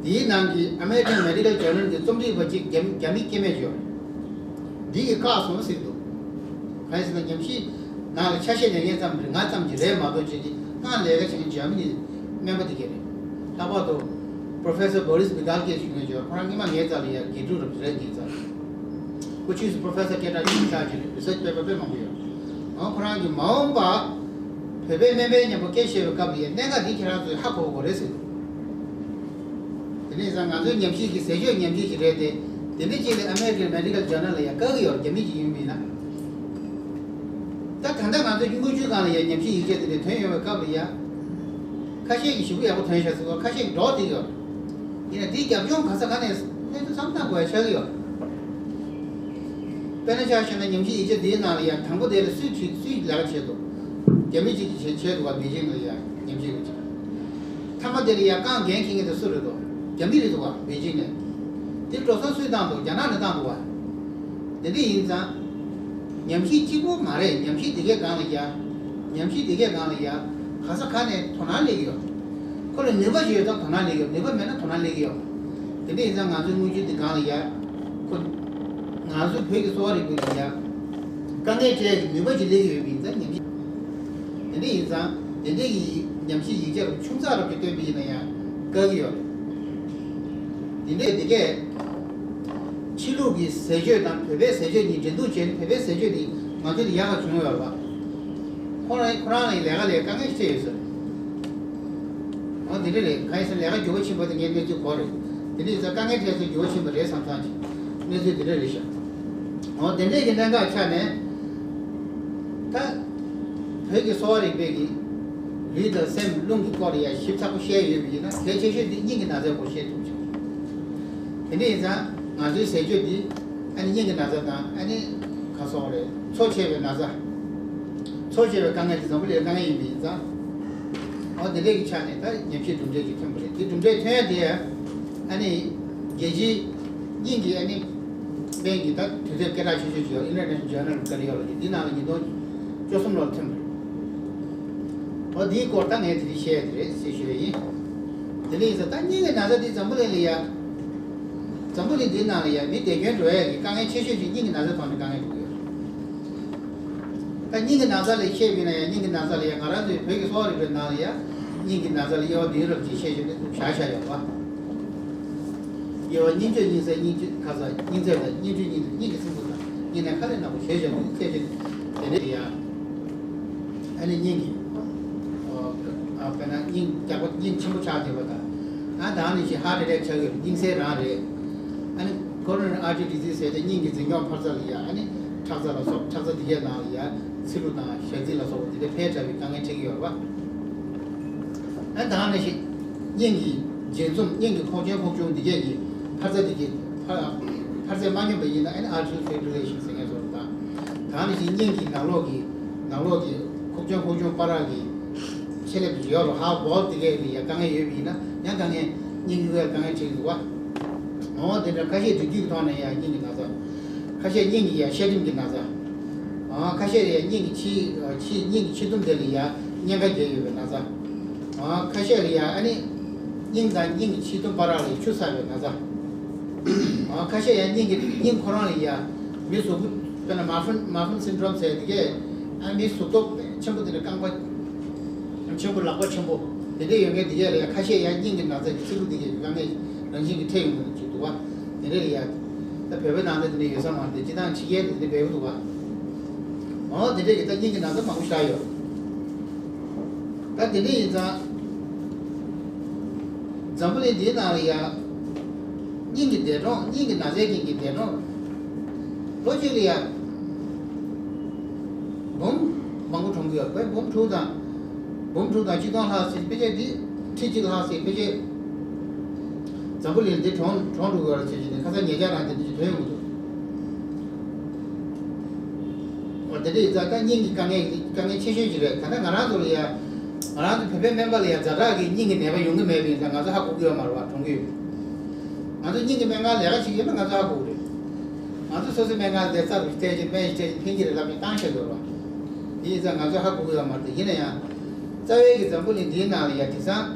དེའི་ནང་གི་American Medical Journal གྱི་རྩོམ་སྒྲིག་པ་གཅིག་རྒྱ་རྒྱ་མི་སྐྱེ་དམན་ཅིག་ཡོད་རེད། འདི་གིས་བཀག་སོང་ཟེར་གྱི་འདུག་གང་ཡིན་ཟེར་ན། ཉམས་ཞིབ་ནང་ལ་ཆ་ཤས་ལེན་མཁན་ཙམ་རེད། ང་ཙམ་གྱིས་རེད་མ་གཏོགས། ཅིག་གིས་སྔར་ལས་ཀ་བྱེད་མཁན་འཇར་མ་ནི་སྨན་པ་དེ་གས་རེད། ལྷག་པར་དུ་Professor Boris Vidal སྐད་ཅིག་ཡོད་ཅོག་ཁོ་རང་སྔོན་མ་ངའི་རྩ་ལ་ཡ་དགེ་ཕྲུག་རབ་རེད། ངའི་རྩ་ལ། ཁོ་ཕྱིས་སུ་Professor སྐད་གྲགས་ཆེན་པོ་ཆགས་ཀྱི་རེད། Research paper དཔེ་མང་པོ་ཡོད། འོ་ཁོ་རང་གིས་མ་འོངས་པ་བོད་པའི་སྨན་པའི་མཉམ་པོ་སྐད་བཤད་པའི་སྐབས་ལ་ཡ་གནད་འགག་འདི་ཁྱེད་རང་ཚོས་ཧ་གོ་དགོས་རེད་ཟེར་འདུག་དེ་ནས་ཡིན་ཙང་ང་ཚོའི་ཉམས་ཞིབ་ཀྱི་ཟས་སྤྱོད་ཉམས་ཞིབ་ཞིག་རེད་དེ། དེ་འདྲ་ཅིག་ལ་American Medical Journal ལ་ཡ་བཀག་གི་ཡོད་རེད། རྒྱ་མི་ཅིག་ཡིན་པ་ཡིན་ན། ད་ད་ལྟ་ང་ཚོ་དངུལ་ཆུའི་སྒང་ལ་ཡ་ཉམས་ཞིབ་ཡིག་ཆ་དེ་འདྲ་ཐོན་ཡོང་བའི་སྐབས་ལ་ཡ། ཁ་ཤས་ཀྱིས་ཞེ་པོ་ཡག་པོ་ཐོན་ཤག་ཟེར་བ། ཁ་ཤས་ཀྱིས་འགྲོ་བསྡད་ཡོད། ཡིན་ན་འདིའི་རྒྱབ་ལྗོངས་ག་ས་ག་ནས་གནས་ཚུལ་བསམ་བློ་བཏང་དགོས་ཡ་ཆགས་ཀྱི་ཡོད། དཔེར་ན་ཆ་བཞག་ན་ཉམས་ཞིབ་ཡིག་ཆ་འདིའི་ནང་ལ་ཡ་དང་པོ་དེ་ལ་སུས་བྲིས། སུས་ལས་ཀ་བྱས་འདུག་རྒྱ་མི་གཅིག་གིས་བྱས་བྱས་འདུག་བ། པེ་ཅིང་ལ་ཡ་ཉམས་ཞིབ་ཡིག་ཆ། མཐའ་མ་དེ་ལ་ཡ་རྐང་འགན་འཁྱེར་མཁན་དེ་སུ་རེད་འདུག་རྒྱ་མི་རེད་འདུག་བ། པེ་ཅིང་ནས། དེ་འགྲོ་སོང་སུས་བཏང་འདུག་རྒྱ་ནག་ནས་བཏང་འདུག་བ། དེ་འདྲ་ཡིན་ཙང་། ཉམས་ཞིབ་གཅིག་པོ་མ་རེད། ཉམས་ཞིབ་དེ་གའི་སྒང་ལ་ཡ། ཉམས་ཞིབ་དེ་གའི་སྒང་ལ་ཡ། ག་ས་ག་ནས་དོ་སྣང་སླེབས་ཀྱི་ཡོད། ཁོ་ལ་ནུས་པ་ཞིག་ཡོད་ཙང་དོ་སྣང་སླེབས་ཀྱི་ཡོད། ནུས་པ་མེད་ན་དོ་སྣང་སླེབས་ཀྱི་ཡོད། དེ་འདྲ་ཡིན་ཙང་ང་ཚོའི་དངུལ་ཆུ་དེ་སྒང་ལ་ཡ། ཁོ། ང་ཚོའི་བོད་ཀྱི་གསོ་བ་རིག་པའི་གི་ཡ། དཀའ་ངལ་འཕྲད་ཀྱི་ནུས་པ་ཅིག་སླེབས་ཀྱི་ཡོད་པ་ཡིན་ཙང་ཉམས་ཞིབ། དེ་འདྲ་ཡིན་ཙང་དེ་འདྲའི་གི་ཉམས་ཞིབ་ཡིག་ཆ་རུ་ཆུང་ཙག་རུ་ཅིག་བཏོན་པ་ཡིན་ན་ཡང་དཀའ་གི་ཡོད་རེད། དེ་འདྲའི་དེ་གས་ཕྱི་ལུགས་ཀྱི་ཟས་སྤྱོད་དང་བོད་པའི་ཟས་སྤྱོད་གཉིས་འགྲན་བསྡུར་བྱས་ནས་བོད་པའི་ཟས་སྤྱོད་དེ་ང་ཚོ་ལ་ཡག་ག་བྱུང་ཡོད་རེད་བ། ཁོ་རང་ཁོ་རང་ལ་ལས་ཀ་ལས་དཀའ་ངལ་ཞིག་འཕྲད་ཡོད་ས་རེད། འོ་དེ་འདྲ་རེད། གང་ཡིན་ཟེར་ན་ལས་ཀ་འགྱུར་བ་ཕྱིན་པ་དེ་ངས་གནས་ཚུལ་གོ་རེད། དེ་འདྲ་ཡིན་ཙང་དཀའ་ངལ་འཕྲད་ཚེ་འགྱུར་བ་ཕྱིན་པ་རེད་བསམ་བསམ་གྱི་གནས་ཚུལ་དེ་འདྲ་རེད་ཤག་འོ་དེ་འདྲས་ཀྱི་གནད་འགག་ཆགས་ནས། ད། བོད་ཀྱི་གསོ་བ་རིག་པའི་གི་ལུས་དང་སེམས་རླུང་གི་སྐོར་ལ་ཡང་ཞིབ་ཚགས་པོ་བཤད་ཡོད་པ་ཡིན་ན་གལ་ཆེ་ཤོས་དེ་སྙིང་གི་ན་ཚའི་སྐོར་བཤད་ཐུབ་ཀྱི། དེ་འདྲ་ཡིན་ཙང་ང་ཚོའི་ཟས་སྤྱོད་འདི་ཨ་ནི་སྙིང་གི་ན་ཚ་དང་ཨ་ནི་ག་སོགས་རེད། འཚོ་ཆེ་བའི་ན་ཚ། འཚོ་ཆེ་བའི་དཀའ་ངལ་དེ་འཛམ་བུ་གླིང་དཀའ་ངལ་ཡིན་པ་ཡིན་ཙང་། འོ་དེ་འདྲས་ཀྱི་ཆ་ནས་ད་ཉམས་ཞིབ་གྲུབ་འབྲས་ཅིག་ཐོན་པ་རེད། དེ་གྲུབ་འབྲས་ཐོན་ཡ་དེ་ཨ་ནི་རྒྱལ་སྤྱིའི་སྙིང་གི་ཨ་ནི་པེན་གྱི་ད་དུས་དེབ་སྐད་གྲགས་ཆེ་ཤོས་ཅིག་ཡོད། International Journal of Cardiology། འདི་ནང་ལ་ཉིས་སྟོང་བཅུ་གསུམ་ལོར་ཐོན་པ་རེད། འོ་འདིའི་སྐོར་ད་ངས་དེ་རིང་བཤད་ཡ་དེ་རེད་ཟེར་ཞུ་ཡ་ཡིན། དེ་འདྲ་ཡིན་ཙང་ད་སྙིང་གི་ན་ཚ་འདི་འཛམ་བུ་གླིང་ལ་ཡ། འཛམ་བུ་གླིང་འདིའི་ནང་ལ་ཡ་མི་བསྡད་རྒྱུན་འགྲོ་ཡ་གི་དཀའ་ངལ་ཆེ་ཤོས་ཤིག་སྙིང་གི་ན་ཚའི་ཐོག་ནས་དཀའ་ངལ་འཕྲད་ཀྱི་ཡོད། ད་སྙིང་གི་ན་ཚ་ལ་བཤད་པ་ཡིན་ན་ཡང་སྙིང་གི་ན་ཚ་ལ་ཡང་ང་རང་ཚོའི་བོད་ཀྱི་གསོ་བ་རིག་པའི་ནང་ལ་ཡང་སྙིང་གི་ན་ཚ་ལ་དབྱེ་བ་བདུན་རབ་ཅིག་བཤད་བཞག་ནས་བཞག་བཞག་ཡོད་པ། དབྱེ་བ་གཉིས་བརྗོད་གཉིས་ཚད། གཉིས་བརྗོད་ཁ་ཚ། གཉིས་ཚད་དང་། གཉིས་བརྗོད་གཉིས་ཚད། གཉིས་ཀྱི་སྲིན་བུ་དང་། གཉིས་ནས་ཁ་ལས་ནག་པོ་ཞེས་བྱ་བའི་ཚད་བརྗོད་དེ་འདྲ་ཡང་། ཨ་ནི་སྙིང་གི། ཨ་དཔེར་ན་སྙིང་རྒྱགས་པ་སྙིང་ཆེན་པོ་ཆགས་བསྡད་པ་དང་། ཨ་ད་ནི་ཞིག་ཧར་ཨ་ཊེག་ཆགས་ཀྱི་སྙིང་གསལ་རང་རེད། ཨ་ནི་Coronary Artery Disease ཟེར་ཏེ་སྙིང་གི་འཛིན་སྐྱོང་འཕར་རྩ་ལ་ཡ། ཨ་ནི་ཁྲག་རྩ་ལ་སོགས། ཁྲག་རྩ་འདི་གའི་ནང་ལ་ཡ་ཚིལ་ལུ་དང་ཞལ་ཚིལ་ལ་སོགས་པ་འདི་འདྲ་འཕེལ་དྲགས་པའི་དཀའ་ངལ་འཕྲད་ཀྱི་ཡོད་རེད་པ། ཨ་ནི་ད་ནི་ཞིག་སྙིང་གི་འབྱེད་འཛུམ། སྙིང་གི་ཁོག་ཅན་ཁོག་ཆུང་འདི་གས་ཀྱི་འཕར་རྩ་འདི་གི་འཕར་འཕར་ཚད་མ་སྙོམས་པ་ཡིན་ན་ཨ་ནི་atrial fibrillation ཟེར་མཁན་བཟོ་འདྲ་དང་། ད་ནི་ཞིག་སྙིང་གི་ནང་ལོགས་ཀྱི་ནང་ལོགས་ཀྱི་ཁོག་ཆུང་ཁོག་ཆུང་བར་གྱི་ཆེ་ལེབ་ཀྱི་ཡོད་རོ། heart valve འདི་གས་ལ་ཡ་དཀའ་ངལ་ཡོད་པ་ཡིན་ན་ཡང་དཀའ་ངལ། སྙིང་གི་དཀའ་ངལ་འཕྲད་ཀྱི་འདུག་བ། འོ་དེ་འདྲ་ཁ་ཤས་དུས་རྒྱུན་གྱི་ཐོག་ནས་ཡང་སྙིང་གི་ན་ཚ། ཁ་ཤས་སྙིང་གི་ཡང་ཤ་གྲིམ་གྱི་ན་ཚ། ཨ་ཁ་ཤས་ཡང་སྙིང་གི་ཕྱི་ཕྱི་སྙིང་གི་ཕྱི་ཐུམ་དེ་ལ་ཡང་གཉན་ཁ་རྒྱག་ཡོད་པའི་ན་ཚ། ཨ་ཁ་ཤས་ལ་ཡང་ཨ་ནི་སྙིང་དང་སྙིང་གི་ཕྱི་ཐུམ་བར་ལ་ཡང་ཆུ་བསགས་པའི་ན་ཚ། ཨ་ཁ་ཤས་ཡང་སྙིང་གི་སྙིང་ཁོ་རང་ལ་ཡང་མི་གཟུགས་པོ་དཔེར་ན་Marfan Marfan syndrome ཟེར་དེ་གས། ཨ་མི་གཟུགས་སྟོབས་ཆེན་པོ་དེ་འདྲ་རྐང་པ་ཆེན་པོ་ལག་པ་ཆེན་པོ་དེ་འདྲས་ཡོད་མཁན་དེ་གས་ལ་ཡང་ཁ་ཤས་ཡང་སྙིང་གི་ན་ཚ་གི་ཚིལ་ལུ་དེ་གས་ཀྱི་དཀའ་ངལ་རང་བཞིན་གྱིས་འཕྲད་ཡོང་གི་འདུག་ཅིག་འདུག་བ། དེ་འདྲས་ལ་ཡང་། ད་བོད་པའི་ནང་ལ་དེ་འདྲས་ཡོད་ས་མ་རེད། སྤྱིར་བཏང་ཕྱི་རྒྱལ་དེ་འདྲས་བོད་པ་འདུག་བ། འོ་དེ་འདྲས་ཀྱི་ད་སྙིང་གི་ན་ཚ་མང་པོ་ཞིག་ཡོད། ད་དེ་འདྲས་ཡིན་ཙང་། འཛམ་བུ་གླིང་འདིའི་ནང་ལ་ཡང་། སྙིང་གི་འདས་གྲོངས། སྙིང་གི་ན་ཚའི་རྐྱེན་གྱིས་འདས་གྲོངས། ལོ་གཅིག་ལ་ཡང་། འབུམ་མང་པོ་གྲོངས་ཀྱི་ཡོད་པས། འབུམ་དྲུག་དང་། འབུམ་དྲུག་དང་གཅིག་སྟོང་ལྷག་ཟེར་ཕལ་ཆེར་འདི། ཁྲི་གཅིག་ལྷག་ཟེར་ཕལ་ཆེར། འཛམ་བུ་གླིང་འདི་གྲོངས་གྲོངས་འགྲོ་གི་ཡོད་རེད་ཟེར་གྱི་ནས་ཁ་སང་ཉེ་ཆར་རང་དེ་འདྲ་ཞིག་ཐོན་ཡོང་གི་འདུག་འོ་དེ་འདྲ་ཡིན་ཙང་ད་སྙིང་གི་དཀའ་ངལ་དཀའ་ངལ་ཆེ་ཤོས་ཅིག་རེད། ད་ལྟ་ང་རང་ཚོ་ལ་ཡ། ང་རང་ཚོ་བོད་པའི་སྨན་པ་ལ་ཡ་ཛ་དྲག་གི་སྙིང་གི་ནད་པ་ཡོང་གི་མེད་པ་ཡིན་ཙང་ང་ཚོ་ཧ་གོ་གི་ཡོད་མ་རེད་བ། གྲོངས་གི་ཡོད། ང་ཚོ་སྙིང་གི་སྨན་ཁང་ལས་ཀ་བྱེད་ཀྱི་ཡོད་ན་ང་ཚོ་ཧ་གོ་གི་རེད། ང་ཚོ་སོ་སོའི་སྨན་ཁང་ལ་རྩ་རུ་སྤྲད་ཀྱི་སྨན་ཞིག་སྤྲད་ཀྱི་ཕན་གྱི་རེད་ལབ་ཀྱི་བཏང་བཞག་ཡོད་རེད་བ། དེ་ཡིན་ཙང་ང་ཚོ་ཧ་གོ་གི་ཡོད་མ་རེད། ཡིན་ན་ཡང་། རྩ་བའི་གི་འཛམ་བུ་གླིང་འདིའི་ནང་ལ་ཡ་དེང་སང་།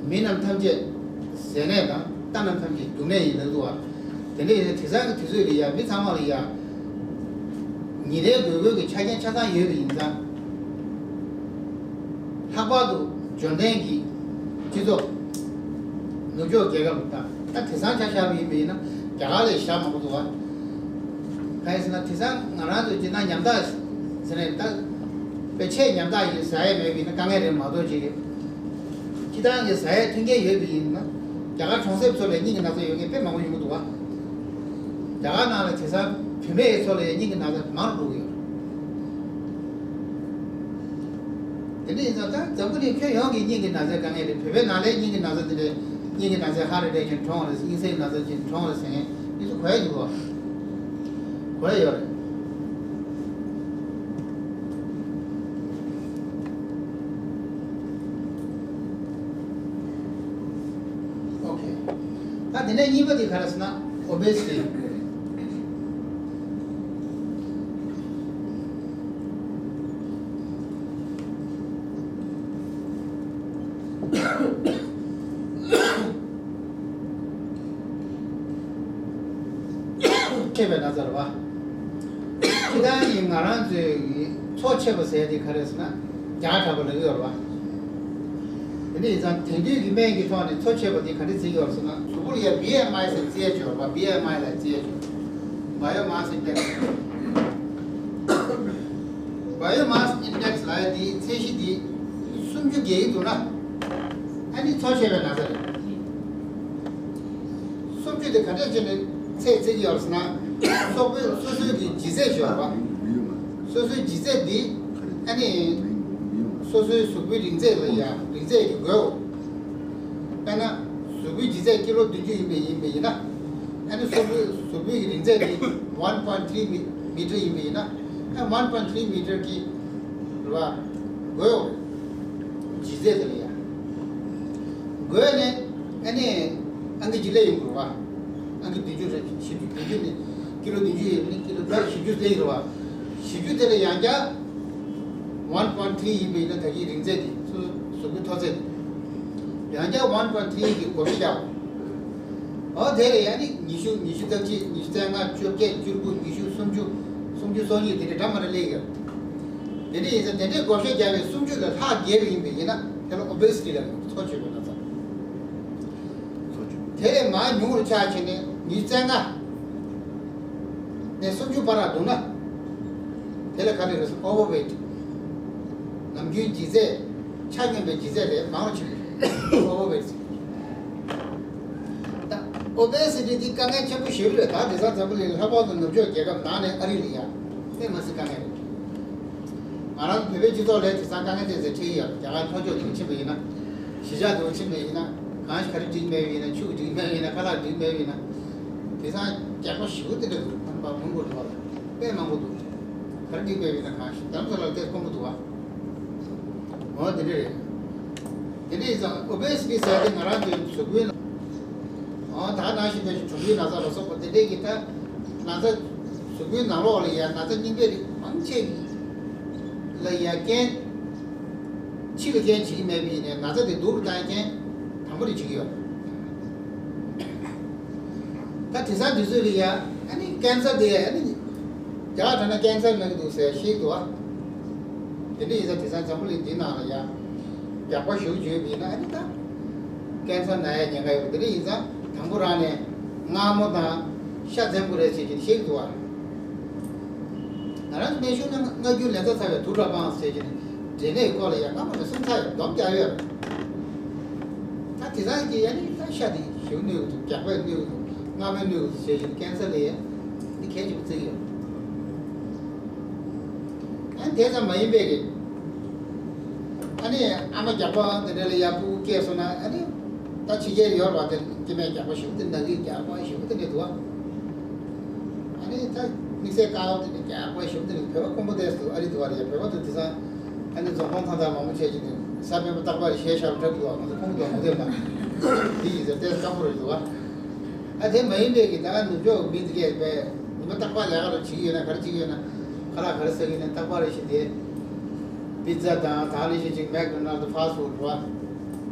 མི་རྣམས་ཐམས་ཅད་ཟས་ནད་དང་། རྟ་རྣམས་ཐམས་ཅད་རྒྱུ་ནད་ཡིན་ལབ་འདུག་བ། དེ་འདྲ་ཡིན་ན་དེང་སང་གི་དུས་ཚོད་ལ་ཡ་མི་ཚང་མ་ལ་ཡ། ཉིན་རེའི་དགོས་མཁོ་གི་ཆ་རྐྱེན་ཆ་ཚང་ཡོད་པ་ཡིན་ཙང་། ལྷག་པར་དུ་འབྱོར་ལྡན་གྱི་སྤྱི་ཚོགས། ནུབ་ཕྱོགས་རྒྱལ་ཁབ་དང་། ད་དེང་སང་ཆ་བཞག་པ་ཡིན་པ་ཡིན་ན་རྒྱ་གར་ལས་ཞེ་དྲག་མང་པོ་འདུག་བ། གང་ཡིན་ཟེར་ན་དེང་སང་ང་རང་ཚོ་སྤྱིར་བཏང་ཉམ་ཐག་ཟེར་ནས་ད། དཔེ་ཆ་ཉམ་ཐག་ཡིན། ཟ་ཡས་མེད་པ་ཡིན་ན་དཀའ་ངལ་རེད་མ་གཏོགས་ཅིག་རེད། སྤྱིར་བཏང་གི་ཟ་ཡས་མཐུན་རྐྱེན་ཡོད་པ་ཡིན་ན། རྒྱ་གར་གྲོང་གསེབ་ཚོ་ལ་སྙིང་གི་ན་ཚ་ཡོད་མཁན་དཔེ་མང་པོ་ཡོང་གི་འདུག་བ། རྒྱ་གར་ནང་ལ་དེང་སང་བུད་མེད་ཚོ་ལ་ཡང་སྙིང་གི་ན་ཚ་མང་རུ་འགྲོ་གི་ཡོད། དེ་འདྲ་ཡིན་ཙང་ད་འཛམ་བུ་གླིང་ཁྱོན་ཡོངས་ཀྱི་སྙིང་གི་ན་ཚའི་དཀའ་ངལ་རེད། བོད་པའི་ནང་ལའི་སྙིང་གི་ན་ཚ་དེ་འདྲ། སྙིང་གི་ན་ཚའི་ཧར་ཨ་ཊེག་ཅིག་གྲོངས་རེད། སྙིང་གསལ་གྱི་ན་ཚ་ཅིག་གྲོངས་རེད་ཟེར་མཁན་དེ་ཚོ་གོ་ཡ་འདུག་གོ། གོ་ཡ་ཡོད་རེད། ཨོ་ཁེ། ད་ དེ་ནས་གཉིས་པ་དེ་ག་རེ་ཟེར་ན་ཨོ་བེ་སི་ཊི། ཆེ་བའི་ན་ཚ་རེད་པ། སྤྱིར་བཏང་གི་ང་རང་ཚོའི་གི་ཚོ་ཆེ་བ་ཟེར་དེ་ག་རེ་ཟེར་ན་བརྒྱ་ཕྲག་པ་ལབ་ཀྱི་ཡོད་རེད་པ། དེ་འདྲ་ཡིན་ཙང་དེང་དུས་ཀྱི་སྨན་གྱི་ཐོག་ནས་ཚོ་ཆེ་བ་དེ་ག་འདྲ་བརྩི་གི་ཡོད་རེད་ཟེར་ན། གཟུགས་པོ་ལ་ཡ་བི་ཨེམ་ཨའི་ཟེར་བརྩི་ཡ་ཅིག་ཡོད་རེད་པ། བི་ཨེམ་ཨའི་ལ་བརྩི་ཡ་ཅིག་ཡོད། བྷ་ཡོ་མཱ་སི་ཨིན་ཌེག་སི། བྷ་ཡོ་མཱ་སི་ཨིན་ཌེག་སི་ལབ་ཡ་དེའི་ཚད་གཞི་དེ་སུམ་ཅུ་བརྒལ་གྱི་འདུག་ན་ཨ་ནི་ཚོ་ཆེ་བའི་ན་ཚ་རེད། སུམ་ཅུ་དེ་ག་འདྲས་བྱས་ནས་ཚད་བརྩི་གི་ཡོད་ཟེར་ན། སོ་སོའི་སོ་སོའི་གི་ལྗིད་ཚད་ཤོར་བ། སོ་སོའི་ལྗིད་ཚད་འདི་ཨ་ནི་སོ་སོའི་གཟུགས་པོའི་རིང་ཚད་ལ་ཡ་རིང་ཚད་ཀྱི་དགོས། དཔེར་ན་གཟུགས་པོའི་ལྗིད་ཚད་ཀི་ལོ་བདུན་ཅུ་ཡིན་པ་ཡིན་པ་ཡིན་ན། ཨ་ནི་སོ་སོའི་གཟུགས་པོའི་གི་རིང་ཚད་འདི་one point three meter ཡིན་པ་ཡིན་ན། ཨ་one point three meter གི་རེད་བ། དགོས། ལྗིད་ཚད་དེ་ལ་ཡ། དགོས་ནས་ཨ་ནི་ཨང་ཀི་ཅིག་སླེབས་ཡོང་དགོས་རེད་བ། ཨང་ཀི་བདུན་ཅུ་རེད། བཞི་བཅུ་བདུན་ཅུ་ནས་ཀི་ལོ་བདུན་ཅུ་ཡོད་ནི་ཀི་ལོ་བརྒྱ་བཞི་བཅུ་སླེབས་ཡོད་རེད་བ། བཞི་བཅུ་དེ་ལ་ཡང་བསྐྱར་one point three ཡིན་པ་ཡིན་ན་ད་གིན་རིང་ཚད་དེ་ཚུར་གཟུགས་པོའི་མཐོ་ཚད་དེ་ཡང་བསྐྱར་one point three གི་བགོ་བཤའ་རྒྱག་དགོས། འོ་དེ་ལ་ཡང་ནི་ཉི་ཤུ། ཉི་ཤུ་རྩ་གཅིག་ཉི་ཤུ་རྩ་ལྔ་བཅོ་བརྒྱད་བཅུ་དགུ་ཉི་ཤུ་སུམ་ཅུ། སུམ་ཅུ་སོ་གཉིས་དེ་འདྲ་འདྲ་མ་འདྲ་སླེབས་ཡོད། དེ་འདྲ་ཡིན་ཙང་དེ་འདྲའི་བགོ་བཤའ་བརྒྱབ་པའི་སུམ་ཅུ་ལས་ལྷག་བརྒལ་བ་ཡིན་པ་ཡིན་ན་དེ་ལ་ཨོ་བེ་སི་ཊི་ལབ་ཡོད། ཚོ་ཆེ་བའི་ན་ཚ། དེ་ལས་མར་ཉུང་རུ་ཆགས་བྱས་ནས་ཉི་ཤུ་རྩ་ལྔ་ནས་སུམ་ཅུ་བར་ལ་འདུག་ན་དེ་ལ་ག་རེ་རེད་ཟེར་ན་ཨོ་ཝར་ཝེ་ཊི། ནམ་རྒྱུན་ལྗིད་ཚད་ཆ་སྙོམས་པའི་ལྗིད་ཚད་ལས་མང་རུ་ཕྱིན་པ་ཨོ་ཝར་ཝེ་ཊི་ཟེར། ད་ཨོ་བེ་སི་ཊི་འདི་དཀའ་ངལ་ཆེན་པོ་ཞེ་པོ་རེད། ད་དེང་སང་འཛམ་བུ་གླིང་ལྷག་པར་དུ་ནུབ་ཕྱོགས་རྒྱལ་ཁབ་ནང་ནས་ཨ་རི་ལ་ཡ་དཔེ་མི་སྲིད་དཀའ་ངལ་རེད། ང་རང་བོད་པའི་སྤྱི་ཚོགས་ལ་དེང་སང་དཀའ་ངལ་ཏོག་ཙམ་འཕྲད་ཀྱི་ཡོད། རྒྱ་གར་ལྷོ་ཕྱོགས་དེ་ཕྱིན་པ་ཡིན་ན། གཞིས་ཆགས་དེ་ཕྱིན་པ་ཡིན་ན། གང་ཞིག་ག་རེ་སྒྲིག་མེད་པ་ཡིན་ན། ཆུ་སྒྲིག་མེད་པ་ཡིན་ན། ཁ་ལག་སྒྲིག་མེད་པ་ཡིན་ན། དེང་སང་རྒྱགས་པ་ཞེ་པོ་དེ་འདྲ་འདུག་ཕ་མ་མང་པོ་འདུག་བ། དཔེ་མང་པོ་འདུག་ག་རེ་སྒྲིག་མེད་པ་ཡིན་ན། གང་ཞིག་རྡ་རམ་ས་ལར་དེ་དཀོན་པོ་འདུག་བ། འོ་དེ་འདྲ་རེད། དེ་འདྲ་ཡིན་ཙང་ཨོ་བེ་སི་ཊི་ཟེར་དེ་ང་རང་ཚོའི་གཟུགས་པོའི་ནང་། འོ་ད་ནང་བཞིན་པའི་གྲུམ་བུའི་ན་ཚ་ལ་སོགས་པ་དེ་འདྲའི་གི་ད་ན་ཚ། གཟུགས་པོའི་ནང་ལོགས་ལ་ཡ་ན་ཚ་རྙིང་པའི་རིགས་མང་ཆེ་ལ་ཡ་རྐྱེན། ཕྱི་ལ་རྐྱེན་བྱེད་ཀྱི་མེད་པ་ཡིན་ནའི་ན་ཚ་དེ་སྡུག་རུ་བཏང་རྐྱེན་དང་པོ་རེ་བྱེད་ཀྱི་ཡོད། ད་དེང་སང་དུས་ཚོད་ལ་ཡ་ཨ་ནི་ཀན་སར་དེ་ཨ་ནི་རྒྱ་གར་དྲངས་ན་ཀན་སར་ན་གི་འདུག་ཟེར་བཤད་ཀྱི་འདུག་བ། དེ་འདྲ་ཡིན་ཙང་དེང་སང་འཛམ་བུ་གླིང་འདིའི་ནང་ལ་ཡ་རྒྱགས་པ་ཞེ་པོ་ཅིག་ཡོད་པ་ཡིན་ན་ཨ་ནི་ད་ཀན་སར་ན་ཡ་ཉེན་ཁ་ཡོད་པ། དེ་འདྲ་ཡིན་ཙང་དང་པོ་རང་ནས་མངར་མོ་དང་ཤ་འཛེམ་དགོས་རེད་ཟེར་གྱི་བཤད་ཀྱི་འདུག་བ། ང་རང་ཚོ་སྨན་གཞུང་ནང་མངར་སྐྱུར་ལན་ཚྭ་ཚ་བའི་དུག་ཁྲག་སྤང་ཟེར་གྱི་ནི་འབྲས་ནད་སྐོར་ལ་ཡང་སྔ་མོ་ནས་གསུངས་ཚར་ཡོད། སྡོམ་རྒྱག་ཡོད། ད་དེང་སང་གི་ཡ་ནི་ད་ཤ་དེ་ཞེ་པོ་གནོད་ཀྱི་འདུག་རྒྱགས་པས་གནོད་ཀྱི་འདུག་མངར་མོས་གནོད་ཀྱི་འདུག་ཟེར་གྱི་ནི་ཀན་སར་ལ་ཡ་འདི་གལ་ཆེན་པོ་བརྩི་གི་ཡོད། ཨ་ནི་དེ་ཙམ་མ་ཡིན་པའི་གི་ཨ་ནི་ཨ་མ་རྒྱགས་པ་དེ་འདྲ་ལ་ཡ་སྤུ་གུ་སྐྱེས་སོང་ན་ཨ་ནི། ད་ཕྱི་རྒྱལ་ཡོད་རེད་བ། དེ་སྐྱེ་དམན་རྒྱགས་པ་ཞེ་པོ་དེ་ན་གི་རྒྱགས་པ་ཞེ་པོ་དེ་འདྲ་འདུག་བ། ཨ་ནི་ད་དམིགས་བསལ་དཀར་པོ་དེ་འདྲ་རྒྱགས་པ་ཞེ་པོ་དེ་འདྲ། བོད་པ་དཀོན་པོ་དེ་ཚོ་ཨ་རི་འདུག་བ་རེད། བོད་པ་ཚོ་དེང་སང་ཨ་ནི་འཛོམས་ཁང་ཐང་ཐང་མང་པོ་བྱས་ཀྱི་འདུག་གཟའ་སྤེན་པ་རྟག་པར་གཞས་ཤར་བྲབ་འདུག་བ། ང་ཚོ་ཁོང་ཚོ་མ་བསྡད་པ་འདི་ཡིན་ཟེར་ཏེ་སྐམ་པོ་རེད་འདུག་བ། ཨ་དེ་མ་ཡིན་པའི་གི་ད་ནུབ་ཕྱོགས་མི་འདི་གས་པས་ཉི་མ་རྟག་པར་ལས་ཀ་རུ་བྱེད་ཀྱི་ཡོད་ན་ག་རེ་བྱེད་ཀྱི་ཡོད་ན། ཁ་ལག་ག་རེ་ཟ་གི་ཡོད་ན་རྟག་པར་རེ་བཞིན་དེ། པི་ཛ་དང་ད་ལས་གཞན་ཅིག་མེག་ཌོ་ནལ་ཌི་ཕཱ་སི་ཕུཌ་རེད་བ།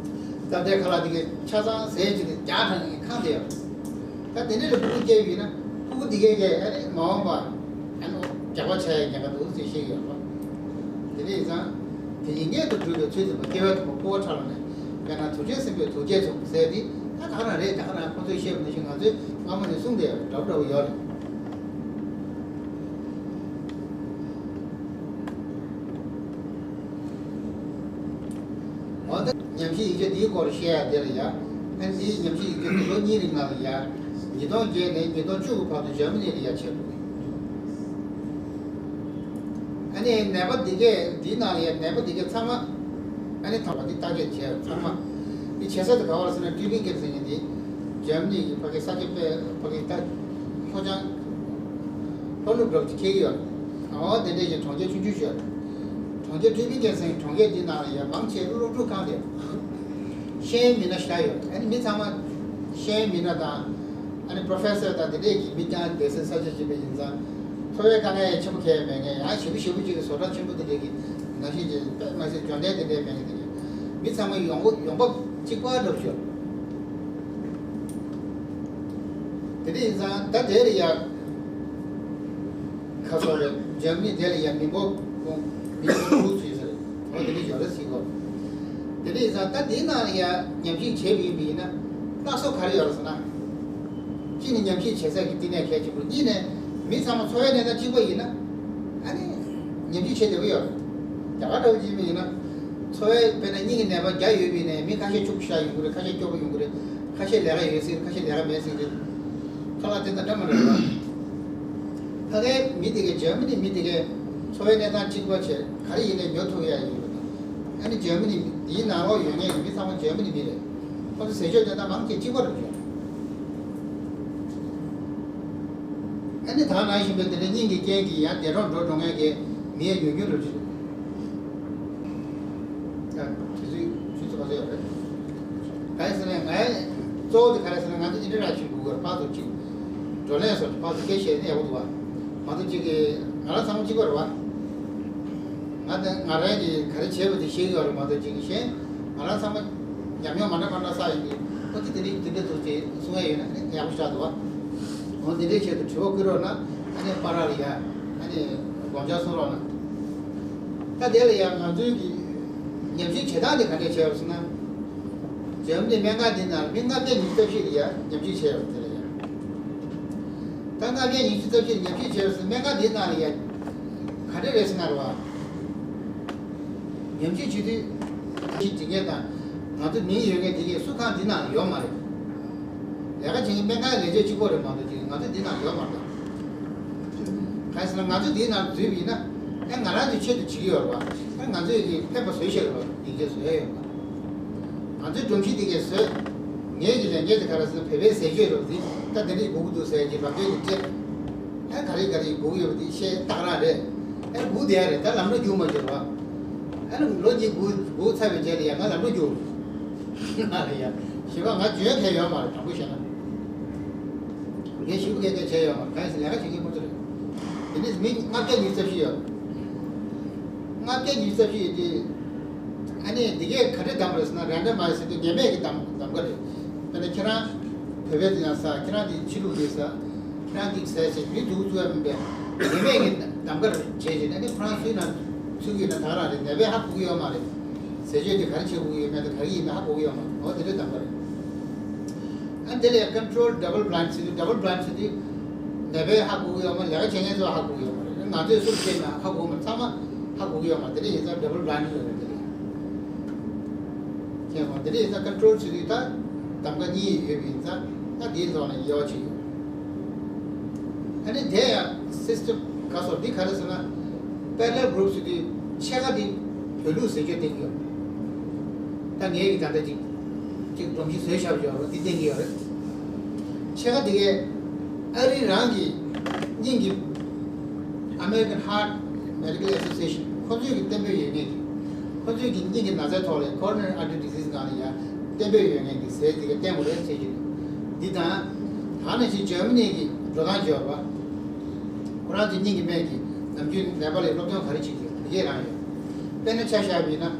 སྟབས་བདེ་ཁ་ལག་དེ་གའི་ཆ་ཚང་ཟས་ཅིག་དེ་རྒྱགས་དྲངས་ནས་ཁེངས་བསྡད་ཡོད། ད་དེ་འདྲ་ལ་སྤུ་གུ་སྐྱེས་པ་ཡིན་ན་སྤུ་གུ་དེ་གའི་གས་ཨ་ནི་མ་འོངས་པ་ཨ་ནི་རྒྱགས་པ་ཆགས་ཡ་ཉེན་ཁ་འདུག་ཅེས་བཤད་ཡོད་རེད་བ། དེ་འདྲ་ཡིན་ཙང་དེ་ཉིད་སྔོན་དུ་འགྲོ་བའི་ཚུལ་དུ་སྐྱེ་བོའི་དྲུང་པ་སྐུ་བོ་ཁྲ་ལོ་ནས་དཔེར་ན་དུག་ཅན་སྲིན་པོའི་དུག་རྒྱལ་མཚུངས་ཟེར་དེ་ད་ག་རང་རེད། ད་ག་རང་ཁོ་ཚོས་བཤད་པ་ནང་བཞིན་ང་ཚོས་སྔ་མོ་ནས་གསུངས་བསྡད་ཡོད་རེད། འདྲ་པོ་འདྲ་པོ་ཡོད་རེད། འོ་ད་ཉམས་ཞིབ་ཡིག་ཆ་འདིའི་སྐོར་བཤད་ཡ་དེ་ལ་ཡ། ཨ་ནི་འདིའི་ཉམས་ཞིབ་ཡིག་ཆ་འདི་ལོ་གཉིས་རིང་ལ་ཡ། ཉིས་སྟོང་བརྒྱད་ནས་ཉིས་སྟོང་བཅུ་དགུ་བར་དུ་འཇར་མ་ནི་ལ་ཡ་བྱས་འདུག་ཨ་ནི་ནད་པ་འདི་གས་འདིའི་ནང་ལ་ཡ་ནད་པ་འདི་གས་ཚང་མ། ཨ་ནི་དང་པོ་འདི་བརྟག་དཔྱད་བྱས་ཚང་མ། འདི་བྱེད་ས་དེ་ག་བར་ཟེར་ན་ཀྲི་པིན་གེན་ཟེར་མཁན་འདི། འཇར་མ་ནི་གི་ཕ་གི་ས་སྐྱ་པའི་ཕ་གི་ད་ལྷོ་བྱང་། ལྷོ་ནུབ་འདྲ་པོ་ཅིག་འཁེལ་གྱི་ཡོད། འོ་དེ་འདྲས་ཀྱི་གྲོང་ཁྱེར་ཆུང་ཆུང་ཞིག་ཡོད། གྲོང་ཁྱེར་ཀྲི་པིན་གེན་ཟེར་གྲོང་ཁྱེར་འདི་ནང་ལ་ཡང་མང་ཆེ་སློབ་ཕྲུག་གང་དེ། ཤེས་ཡོན་མི་སྣ་ཞེ་དྲག་ཡོད། ཨ་ནི་མི་ཚང་མ། ཤེས་ཡོན་མི་སྣ་དང་། ཨ་ནི་པྲོ་ཕེ་སར་དང་དེ་འདྲས་ཀྱི་མི་རྐྱང་སྡོད་སའི་ས་ཆ་ཅིག་ཡིན་ཙང་། འཚོ་བའི་དཀའ་ངལ་ཆེན་པོ་གང་ཡང་མེད་མཁན། ཡང་ཞེ་པོ་ཞེ་པོ་ཅིག་གི་བཟོ་གྲྭ་ཆེན་པོ་དེ་འདྲས་ཀྱི་ནང་བཞིན་གྱི་དཔེ་མ་ཟད་འབྱོར་ལྡན་དེ་འདྲས་མེད་མཁན་དེ་འདྲས། མི་ཚང་མ་ཡོང་འབབ་ཡོང་འབབ་གཅིག་པ་འདྲ་པོ་ཅིག་ཡོད། དེ་འདྲ་ཡིན་ཙང་ད་དེ་ལ་ཡ། ཁ་སོ་རེད། འཇར་མ་ནི་དེ་ལ་ཡ་མི་འབོར་ཁོང་མི་འབོར་དྲུག་ཙམ་ཡོད་ས་རེད། འོ་དེ་འདྲ་ཡོད་རེད་ཟེར་གོ། དེ་འདྲ་ཡིན་ཙང་ད་འདིའི་ནང་ལ་ཡ་ཉམས་ཞིབ་བྱས་པ་ཡིན་པ་ཡིན་ན། རྟགས་གསལ་ག་རེ་ཡོད་རེད་ཟེར་ན། གཅིག་ནི་ཉམས་ཞིབ་བྱེད་ས་ཀྱི་བསྟི་གནས་གལ་ཆེན་པོ། གཉིས་ནས་མི་ཚང་མ་འཚོ་བའི་གནས་སྟངས་གཅིག་པ་ཡིན་ན། ཨ་ནི་ཉམས་ཞིབ་བྱེད་བདེ་པོ་ཡོད་རེད། རྒྱ་གར་འདྲ་པོ་ཅིག་ཡིན་པ་ཡིན་ན། འཚོ་བའི་དཔེར་ན་སྙིང་གི་ནད་པ་བརྒྱ་ཡོད་པ་ཡིན་ནའི་མི་ཁ་ཤས་ཕྱུག་པོ་ཤ་ཡོང་གི་རེད། ཁ་ཤས་སྐྱོ་པོ་ཡོང་གི་རེད། ཁ་ཤས་ལས་ཀ་ཡོད་སྲིད། ཁ་ཤས་ལས་ཀ་མེད་སྲིད་རེད། ཁ་ལག་དེ་དང་འདྲ་མི་འདྲ་རེད་པ། ཕ་གའི་མི་དེ་གའི་འཇར་མ་ནི་མི་དེ་གའི་འཚོ་བའི་གནས་སྟངས་གཅིག་པ་བྱས། ག་རེ་ཡིན་ནའི་ཉོ་ཐུབ་ཡ་ཡོད་པ་དང་། ཨ་ནི་འཇར་མ་ནི་འདིའི་ནང་ལོགས་ཡོད་མཁན་གྱི་མི་ཚང་མ་འཇར་མ་ནི་མི་རེད། ཁོ་ཚོ་ཟས་སྤྱོད་དེ་དག་མང་ཆེ་གཅིག་པ་རེད་བྱུང་། ཨ་ནི་ད་ནང་བཞིན་པའི་དེ་འདྲ་སྙིང་གི་རྐྱེན་གྱིས་ཡང་འདས་གྲོངས་འགྲོ་འགྲོ་མཁན་གྱི་མི་ཡང་ཉུང་ཉུང་རུ་འགྲོ། ཡང་དུས་ཚོད་ཆུ་ཚོད་ག་ཚོད་ཡོད་རེད། ག་རེ་ཟེར་ན་ངའི་གཙོ་བོ་དེ་ག་རེ་ཟེར་ན། ང་ཚོ་འདི་འདྲ་རང་བྱེད་དགོས་པར་ཕར་ཚུར་ཅིག་བགྲོ་གླེང་སོགས་ཕར་ཚུར་སྐད་བཤད་ན་ཡག་པོ་འདུག་བ། མ་གཏོགས་ཅིག་གི་ང་རང་ཚང་མ་གཅིག་པ་རེད་བ། ང་དང་ང་རང་གིས་ག་རེ་བྱས་པ་དེ་བཤད་ཀྱི་ཡོད་རེད་མ་གཏོགས་ཅིག་གི་གཞན་ང་རང་ཚང་མ་ཉམས་མྱོང་མ་འདྲ་མ་འདྲ་བསགས་ཡིན་གྱི། ཨོ་ཙི་དེ་འདྲའི་དེ་འདྲ་འདུག་ཅེས་གསུང་ཡ་ཡོད་ན་ཨ་ནི་ཡག་པོ་ཞིག་འདུག་བ། འོ་དེ་འདྲའི་ཆེད་དུ་དྲི་བ་བཀོད་རོགས་གནང་། ཨ་ནི་པར་ར་ལ་ཡ་ཨ་ནི་དགོངས་འཆར་གསུང་རོགས་གནང་། ད་དེ་ལ་ཡང་ང་ཚོའི་གི་ཉམས་ཞིབ་བྱེད་སྟངས་དེ་ག་འདྲས་བྱས་ཡོད་ཟེར་ན། འཇར་མ་ནི་སྨན་ཁང་འདི་ནང་མི་ལྔ་བརྒྱ་ཉི་ཤུ་རྩ་བཞི་ལ་ཡ་ཉམས་ཞིབ་བྱས་ཡོད་རེད། དེ་ལ་ཡ། ད་ལྔ་བརྒྱ་ཉི་ཤུ་རྩ་བཞི་ལ་ཉམས་ཞིབ་བྱས་ཡོད་ཟེར། སྨན་ཁང་འདི་ནང་ལ་ཡ་ག་འདྲས་རེད་ཟེར་ན་རེད་བ། ཉམས་ཞིབ་བྱེད་དུས་ཞིབ་འཇུག་མཁན་དང་ང་ཚོ་མིང་ཡོད་མཁན་དེ་གས་སུ་ཁང་འདི་ནང་ལ་ཡོད་མ་རེད། ལས་ཀ་བྱེད་མཁན་སྨན་ཁང་ལས་བྱེད་གཅིག་པོ་རེད་མ་གཏོགས་ཅིག་ང་ཚོ་འདི་ནང་ཡོད་མ་རེད། གང་ཡིན་ཟེར་ན་ང་ཚོ་འདིའི་ནང་འཛུལ་བ་ཡིན་ན་ཨེ་ང་རང་ཚོའི་ཆེད་དུ་བྱེད་ཀྱི་ཡོད་རེད་བ། ཨེ་ང་ཚོས་ཀྱི་ཕན་པ་བཟོ་ཤེས་རེད་བ། ཡིན་གྱི་བཟོ་ཡ་ཡོད་མ་རེད། ང་ཚོའི་སྒྲོམ་གཞི་འདི་གས་བཟོས། ངེད་ཀྱི་ལས་འགན་དེ་ག་རེ་ཟེར་ན་བོད་པའི་ཟས་སྤྱོད་རོགས་འདི་ད་དེ་འདྲས་དགོས་ཀྱི་འདུག་ཟེར་གྱི་རོགས་སྐྱོར་གྱི་སྤྲད། ཨ་ག་རེ་ག་རེ་སྒུག་ཡོད་པ་དེ་བཤད་སྟག་རང་རེད། ཨ་སྒུག་བསྡད་ཡ་རེད། ད་ལམ་འགྲོ་རྒྱུག་མ་འགྱུར་བ། ཨ་ནི་ལོ་གཉིས་སྒུག་སྒུག་ཚར་བའི་རྗེས་ལ་ཡ་ང་ལམ་འགྲོ་རྒྱུག་ང་ལ་ཡ་ཞེས་པ་ང་འཇོན་མཁན་ཡོད་མ་རེད། དྲང་པོ་བཤད་ན་ངས་ཞེ་པོ་གས་གས་བྱས་ཡོད་མ་རེད། གང་ཡིན་ཟེར་ལས་ཀ་བྱེད་མཁན་ཁོ་ཚོ་རེད། དེ་ནས་མི་ལྔ་བརྒྱ་ཉི་ཤུ་རྩ་བཞི་ཡོད། ལྔ་བརྒྱ་ཉི་ཤུ་རྩ་བཞི་ཡོད་དུས། ཨ་ནི་འདི་གས་ག་འདྲས་བདམས་པ་རེད་ཟེར་ན་རན་ཌམ་མའི་ཟེར་དུས་ངེས་མེད་ཀྱི་གདམ་གདམ་ག་རེད། དཔེར་ན་ཁྱེད་རང་བོད་པའི་དེ་ཡང་ཟ། ཁྱེད་རང་དེ་ཕྱི་ལུགས་དེ་ཟ། ཁྱེད་རང་དེ་ཟས་ཟེར་མི་འདུག་བཙུགས་ཡ་མིན་པས་ངེས་མེད་ཀྱི་གདམ་ག་རེད་བྱས་བྱས་ནས་ཨ་ནི་ཁོ་རང་སུའི་ནང་ཚུད་ཀྱི་ཡོད་ན་ད་ག་རང་རེད། ནད་པས་ཧ་གོ་གི་ཡོད་མ་རེད། ཟས་སྤྱོད་དེ་ག་རེ་བྱེད་དགོས་ཀྱི་ཡོད་མེད་དང་ག་རེ་ཡིན་མིན་ཧ་གོ་གི་ཡོད་མ་རེད། འོ་དེ་འདྲས་གདམ་ག་རེད། ཨ་དེ་ལས་ཀོན་ཊོལ་ཌབ་བལ་བྷ་ལའིན་ཌི་ཟེར་དུས། ཌབ་བལ་བྷ་ལའིན་ཌི་ཟེར་དུས་ནད་པས་ཧ་གོ་གི་ཡོད་མ་རེད། ལས་ཀ་བྱེད་མཁན་ཚོས་ཧ་གོ་གི་ཡོད་མ་རེད། ང་ཚོས་སུ་བྱས་ན་ཧ་གོ་མ་རེད། ཚང་མ་ཧ་གོ་གི་ཡོད་མ་རེད། དེ་འདྲ་ཡིན་ཙང་ཌབ་བལ་བྷ་ལའིན་ཌི་རེད། དེ་ལས་ཁྱེད་མ་དེ་འདྲ་ཡིན་ཙང་ཀོན་ཊོལ་ཌབ་བལ་བྷ་ལའིན་ཌི་ཟེར་དུས་ད་གདམ་ག་གཉིས་ཡོད་པ་ཡིན་ཙང་ད་དེའི་ཐོག་ནས་དབྱེ་བ་ཕྱེ་ཡོད། ཨ་ནི་དེ་ཡང་སིས་ཊམ་ག་སོགས་འདི་ག་རེ་ཟེར་ན། པེ་རེ་ལལ་གུ་རུབ་ཟེར་དུས་ཕྱེད་ཀ་འདི་བོད་ལུགས་ཟས་སྤྱོད་བསྟེན་གྱི་ཡོད། ད་ངས་ཀྱི་ད་ལྟ་ཅིག་ཅིག་སྒྲོམ་གཞི་བཟོས་བཞག་ཡོད་རེད། འདི་བསྟེན་གྱི་ཡོད་རེད། ཕྱེད་ཀ་འདི་གས་ཨ་རི་རང་གི་སྙིང་གི་American Heart Medical Association ཁོ་ཚོས་ཀྱི་གཏན་འབེབས་ཡོད་མཁན་གྱི། ཁོ་ཚོས་ཀྱི་སྙིང་གི་ན་ཚའི་ཐོག་ལ་coronary artery disease སྒང་ལ་ཡང་གཏན་འབེབས་ཡོད་མཁན་གྱི་ཟས་དེ་ག་བསྟེན་དགོས་རེད་ཟེར་གྱི་འདུག་འདི་དང་། ད་ནང་བཞིན་འཇར་མ་ནི་གི་འགྲོ་སྟངས་བརྗོད་པ། ཁོ་རང་ཚོའི་སྙིང་གི་སྨན་གྱིས་ནམ་རྒྱུན་ནད་པ་ལ་སློབ་སྟོན་ག་རེ་བྱེད་ཀྱི་ཡོད་དེ་གས་རང་ཡོད། དཔེར་ན་ཆ་བཞག་པ་ཡིན་ན།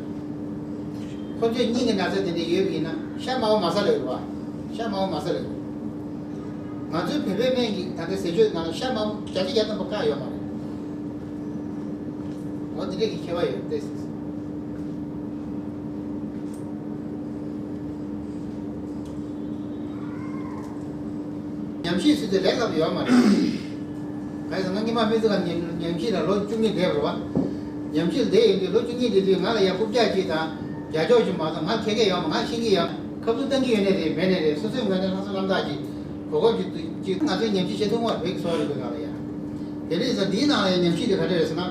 ཁོ་ཚོས་སྙིང་གི་ན་ཚ་དེ་འདྲ་ཡོད་པ་ཡིན་ན་ཤ་དམར་པོ་མ་ཟ་ལབ་ཡོད་རེད་བ། ཤ་དམར་པོ་མ་ཟ་ལབ་ཡོད། ང་ཚོའི་བོད་པའི་སྨན་གྱིས་ད་ལྟ་ཟས་སྤྱོད་ནང་ལ་ཤ་དམར་པོ་བརྒྱ་ཆ་བརྒྱ་ཐམ་པ་བཀག་ཡོད་མ་རེད། འོ་དེ་འདྲས་ཀྱི་ཁྱད་པར་ཡོད་རེད། ཉམས་ཞིབ་ཟེར་དུས་ལས་སླ་པོ་ཡོད་མ་རེད། གང་ཡིན་ཟེར་ན་སྔོན་མ་སྨན་རྩིས་ཁང་ཉམས་ཉམས་ཞིབ་ལ་ལོ་བཅུ་གཉིས་བསྡད་པ་རེད་བ། ཉམས་ཞིབ་བསྡད་ཡོང་དུས་ལོ་བཅུ་གཉིས་བསྡད་དུས་ང་ལ་ཡང་རྐུབ་བཀྱག་གཅིག་དང་རྒྱ་སྐྱོགས་གཅིག་མ་གཏོགས་ང་མཁས་མཁས་ཡོད་མ། ང་ཤེས་ཀྱི་ཡོད། ཁ་བསྡུར་བཏང་གི་ཡོད་ནའི་རེད། མེད་ནའི་རེད། སོ་སོའི་ངོས་ནས་ལྷག་བསམ་རྣམ་དག་གིས་གོ་སྐབས་ཅིག་ཅིག་ང་ཚོའི་ཉམས་ཞིབ་བྱེད་ཐུབ་མ་རེད། བོད་ཀྱི་སོག་རིག་པའི་སྒང་ལ་ཡ། དེ་འདྲ་ཡིན་ཙང་འདིའི་ནང་ལ་ཡང་ཉམས་ཞིབ་དེ་ག་འདྲ་རེད་ཟེར་ན།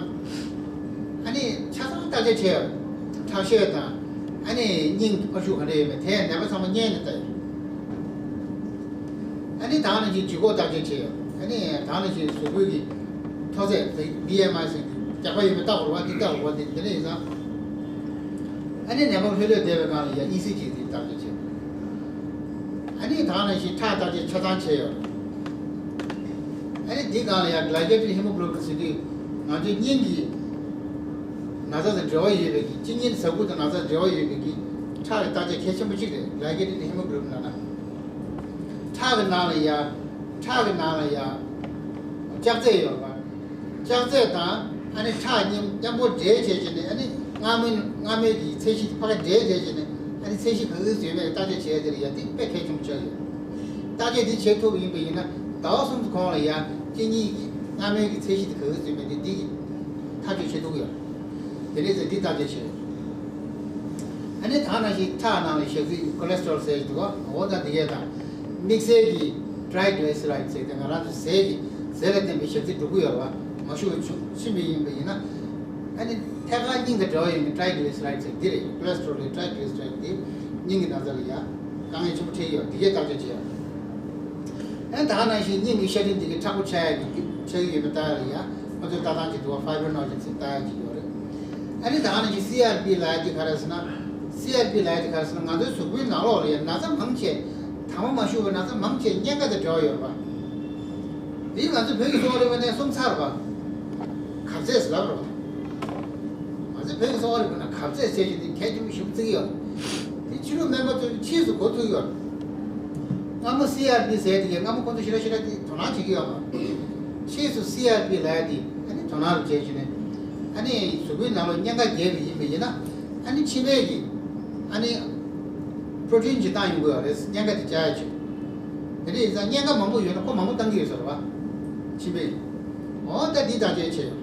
ཨ་ནི་ཆ་ཚང་བརྟག་དཔྱད་བྱས་ཡོད། ཁྲག་ཤེད་དང་། ཨ་ནི་སྙིང་ཕར་ཤུག་ག་འདྲ་ཡོད་མེད་དེ་ནད་པ་ཚང་མ་བརྙན་ནས་བལྟས་ཡོད། ཨ་ནི་ད་ནང་བཞིན་ལྗིད་ཁོག་བརྟག་དཔྱད་བྱས་ཡོད། ཨ་ནི་ད་ནང་བཞིན་གཟུགས་པོའི་གི་མཐོ་ཚད་དེ་བི་ཨེམ་ཨའི་ཟེར་གྱི་རྒྱགས་པ་ཡོད་མེད་བལྟ་དགོས་རེད་བ། འདི་བལྟ་དགོས་རེད་བ། འདི་འདི་འདྲ་ཡིན་ཙང་། ཨ་ནི་ནད་པ་ལྷོད་ལྷོད་བསྡད་པའི་སྒང་ལ་ཡ་ཨི་སི་ཇི་འདི་བརྟག་དཔྱད་བྱས། ཨ་ནི་ད་ག་ནང་བཞིན་ཁྲག་བརྟག་དཔྱད་ཆ་ཚང་བྱས་ཡོད་རེད། ཨ་ནི་འདི་སྒང་ལ་ཡང་གླའི་ཀེ་ཊེཌ་ཧི་མོ་གྷོ་ལོ་བིན་ཟེར་དུས་ང་ཚོའི་སྙིང་གི་ན་ཚ་དང་འབྲེལ་བ་ཡོད་པའི་གི་གཅིན་སྙི་ཟ་ཁུ་དང་ན་ཚ་འབྲེལ་བ་ཡོད་པའི་གི་ཁྲག་གི་བརྟག་དཔྱད་གལ་ཆེན་པོ་གཅིག་རེད། གླའི་ཀེ་ཊེཌ་ཧི་མོ་གྷོ་ལོ་བིན་ལབ་ན། ཁྲག་གི་ནང་ལ་ཡང་ཁྲག་གི་ནང་ལ་ཡང་ལྕགས་རྫས་ཡོད་རེད་བ། ལྕགས་རྫས་དང་ཨ་ནི་ཁྲག་མཉམ་མཉམ་པོ་འདྲེས་བྱས་བྱས་ནས། ཨ་ནི་མངར་མོའི་མངར་མོའི་གི་ཚད་གཞི་ཕ་ག་འདྲེས་བྱས་བྱས་ནས། ཨ་ནི་ཚད་གཞི་ག་ཚོད་ཡོད་མེད་བརྟག་དཔྱད་བྱས་དེ་ལ་ཡ་དེ་དཔེ་གལ་ཆེན་པོ་ཆགས་ཡོད། བརྟག་དཔྱད་འདི་བྱེད་ཐུབ་པ་ཡིན་པ་ཡིན་ན་ཟླ་བ་གསུམ་གོང་ལ་ཡ་གཅིན་སྙི་གི་མངར་མོའི་གི་ཚད་གཞི་དེ་ག་ཚོད་ཡོད་མེད་དེ་འདི་གི་ཐག་གཅོད་བྱེད་ཐུབ་ཀྱི་ཡོད། དེ་ནས་ཚེ་འདི་བརྟག་དཔྱད་བྱས་ཡོད། ཨ་ནི་ད་ག་ནང་བཞིན་ཁྲག་ནང་ལ་ཞག་ཚི་ཀོ་ལེ་སི་ཊོ་རོལ་ཟེར་གྱི་འདུག་ག་འོ་ད་འདི་གས་དང་། དམིགས་བསལ་གྱི་ཊྲའི་གྷི་ལི་སི་རའིཌ་ཟེར་དེ་ང་རང་ཚོ་ཟས་ཀྱི་ཟས་ལ་བརྟེན་པའི་ཞག་ཚི་འགྲོ་གི་ཡོད་རེད་བ། མ་ཞུ་བ་ཕྱིན་པ་ཡིན་པ་ཡིན་ན། ཨ་ནི་ཐད་ཀར་སྙིང་དང་འབྲེལ་བ་ཡོད་མཁན་ཊྲའི་གྷི་ལི་སི་རའིཌ་ཟེར་འདི་རེད། ཀོ་ལེ་སི་ཊོ་རོལ་ཊྲའི་གྷི་ལི་སི་རའིཌ་དེ་སྙིང་གི་ན་ཚ་ལ་ཡ་དཀའ་ངལ་ཆེན་པོ་འཕྲད་ཀྱི་ཡོད། འདི་གས་བརྟག་དཔྱད་བྱེད་ཡ། ཨ་ནི་ད་ག་ནང་བཞིན་སྙིང་གི་ཤ་དྲི་འདི་གས་མཁྲེགས་པོ་ཆགས་ཡ་གི་ཆགས་ཀྱི་ཡོད་མེད་ལྟ་ཡ་ལ་ཡ་ང་ཚོས་ལྟ་སྟངས་ཅིག་འདུག་བ། ཕའི་བྷར་ནོ་ཇེན་ཟེར་ལྟ་ཡ་ཅིག་ཡོད་རེད། ཨ་ནི་ད་ག་ནང་བཞིན་སི་ཨར་པི་ལབ་ཡ་དེ་ག་རེ་ཟེར་ན། སི་ཨར་པི་ལབ་ཡ་དེ་ག་རེ་ཟེར་ན། ང་ཚོའི་གཟུགས་པོའི་ནང་ལོགས་ལ་ཡ་ན་ཚ་མང་ཆེ། དང་པོ་མ་ཞུགས་པའི་ན་ཚ་མང་ཆེ་གཉན་ཁ་དང་འབྲེལ་བ་ཡོད་རེད་པ། འདི་ང་ཚོ་བོད་ཀྱི་གསོ་བ་རིག་པ་ནས་གསུངས་ཚར་བ། གབ་ཚད་ལབ་རོགས། ང་ཚོ་བོད་ཀྱི་གསོ་བ་རིག་པ་ན་གབ་ཚད་ཟེར་གྱི་འདི་གལ་ཆེན་པོ་ཞིག་བརྩི་གི་ཡོད། དེ་ཕྱི་རུ་སྨན་པ་ཚོས་ཕྱིས་སུ་འགོ་ཚུགས་ཡོད། སྔ་མོ་སི་ཨར་པི་ཟེར་དེ་གས་སྔ་མོ་ཁོང་ཚོ་ཞེ་དྲག་ཞེ་དྲག་དེ་དོ་སྣང་བྱེད་ཀྱི་ཡོད་མ་རེད། ཕྱིས་སུ་སི་ཨར་པི་ལབ་ཡ་དེ་ཨ་ནི་དོ་སྣང་རུ་བྱས་བྱས་ནས། ཨ་ནི་གཟུགས་པོའི་ནང་ལོགས་གཉན་ཁ་རྒྱས་པ་ཡིན་པ་ཡིན་ན། ཨ་ནི་མཆིན་པའི་གི་ཨ་ནི་པྲོ་ཊིན་ཅིག་བཏང་ཡོང་གི་ཡོད་རེད། གཉན་ཁ་དེ་བཅག་ཡ་ཆེད། དེ་འདྲ་ཡིན་ཙང་གཉན་ཁ་མང་པོ་ཡོད་ན་ཁོ་མང་པོ་བཏང་གི་ཡོད་ས་རེད་བ། མཆིན་པའི་གི། འོ་ད་འདི་བརྟག་དཔྱད་བྱས་ཡོད།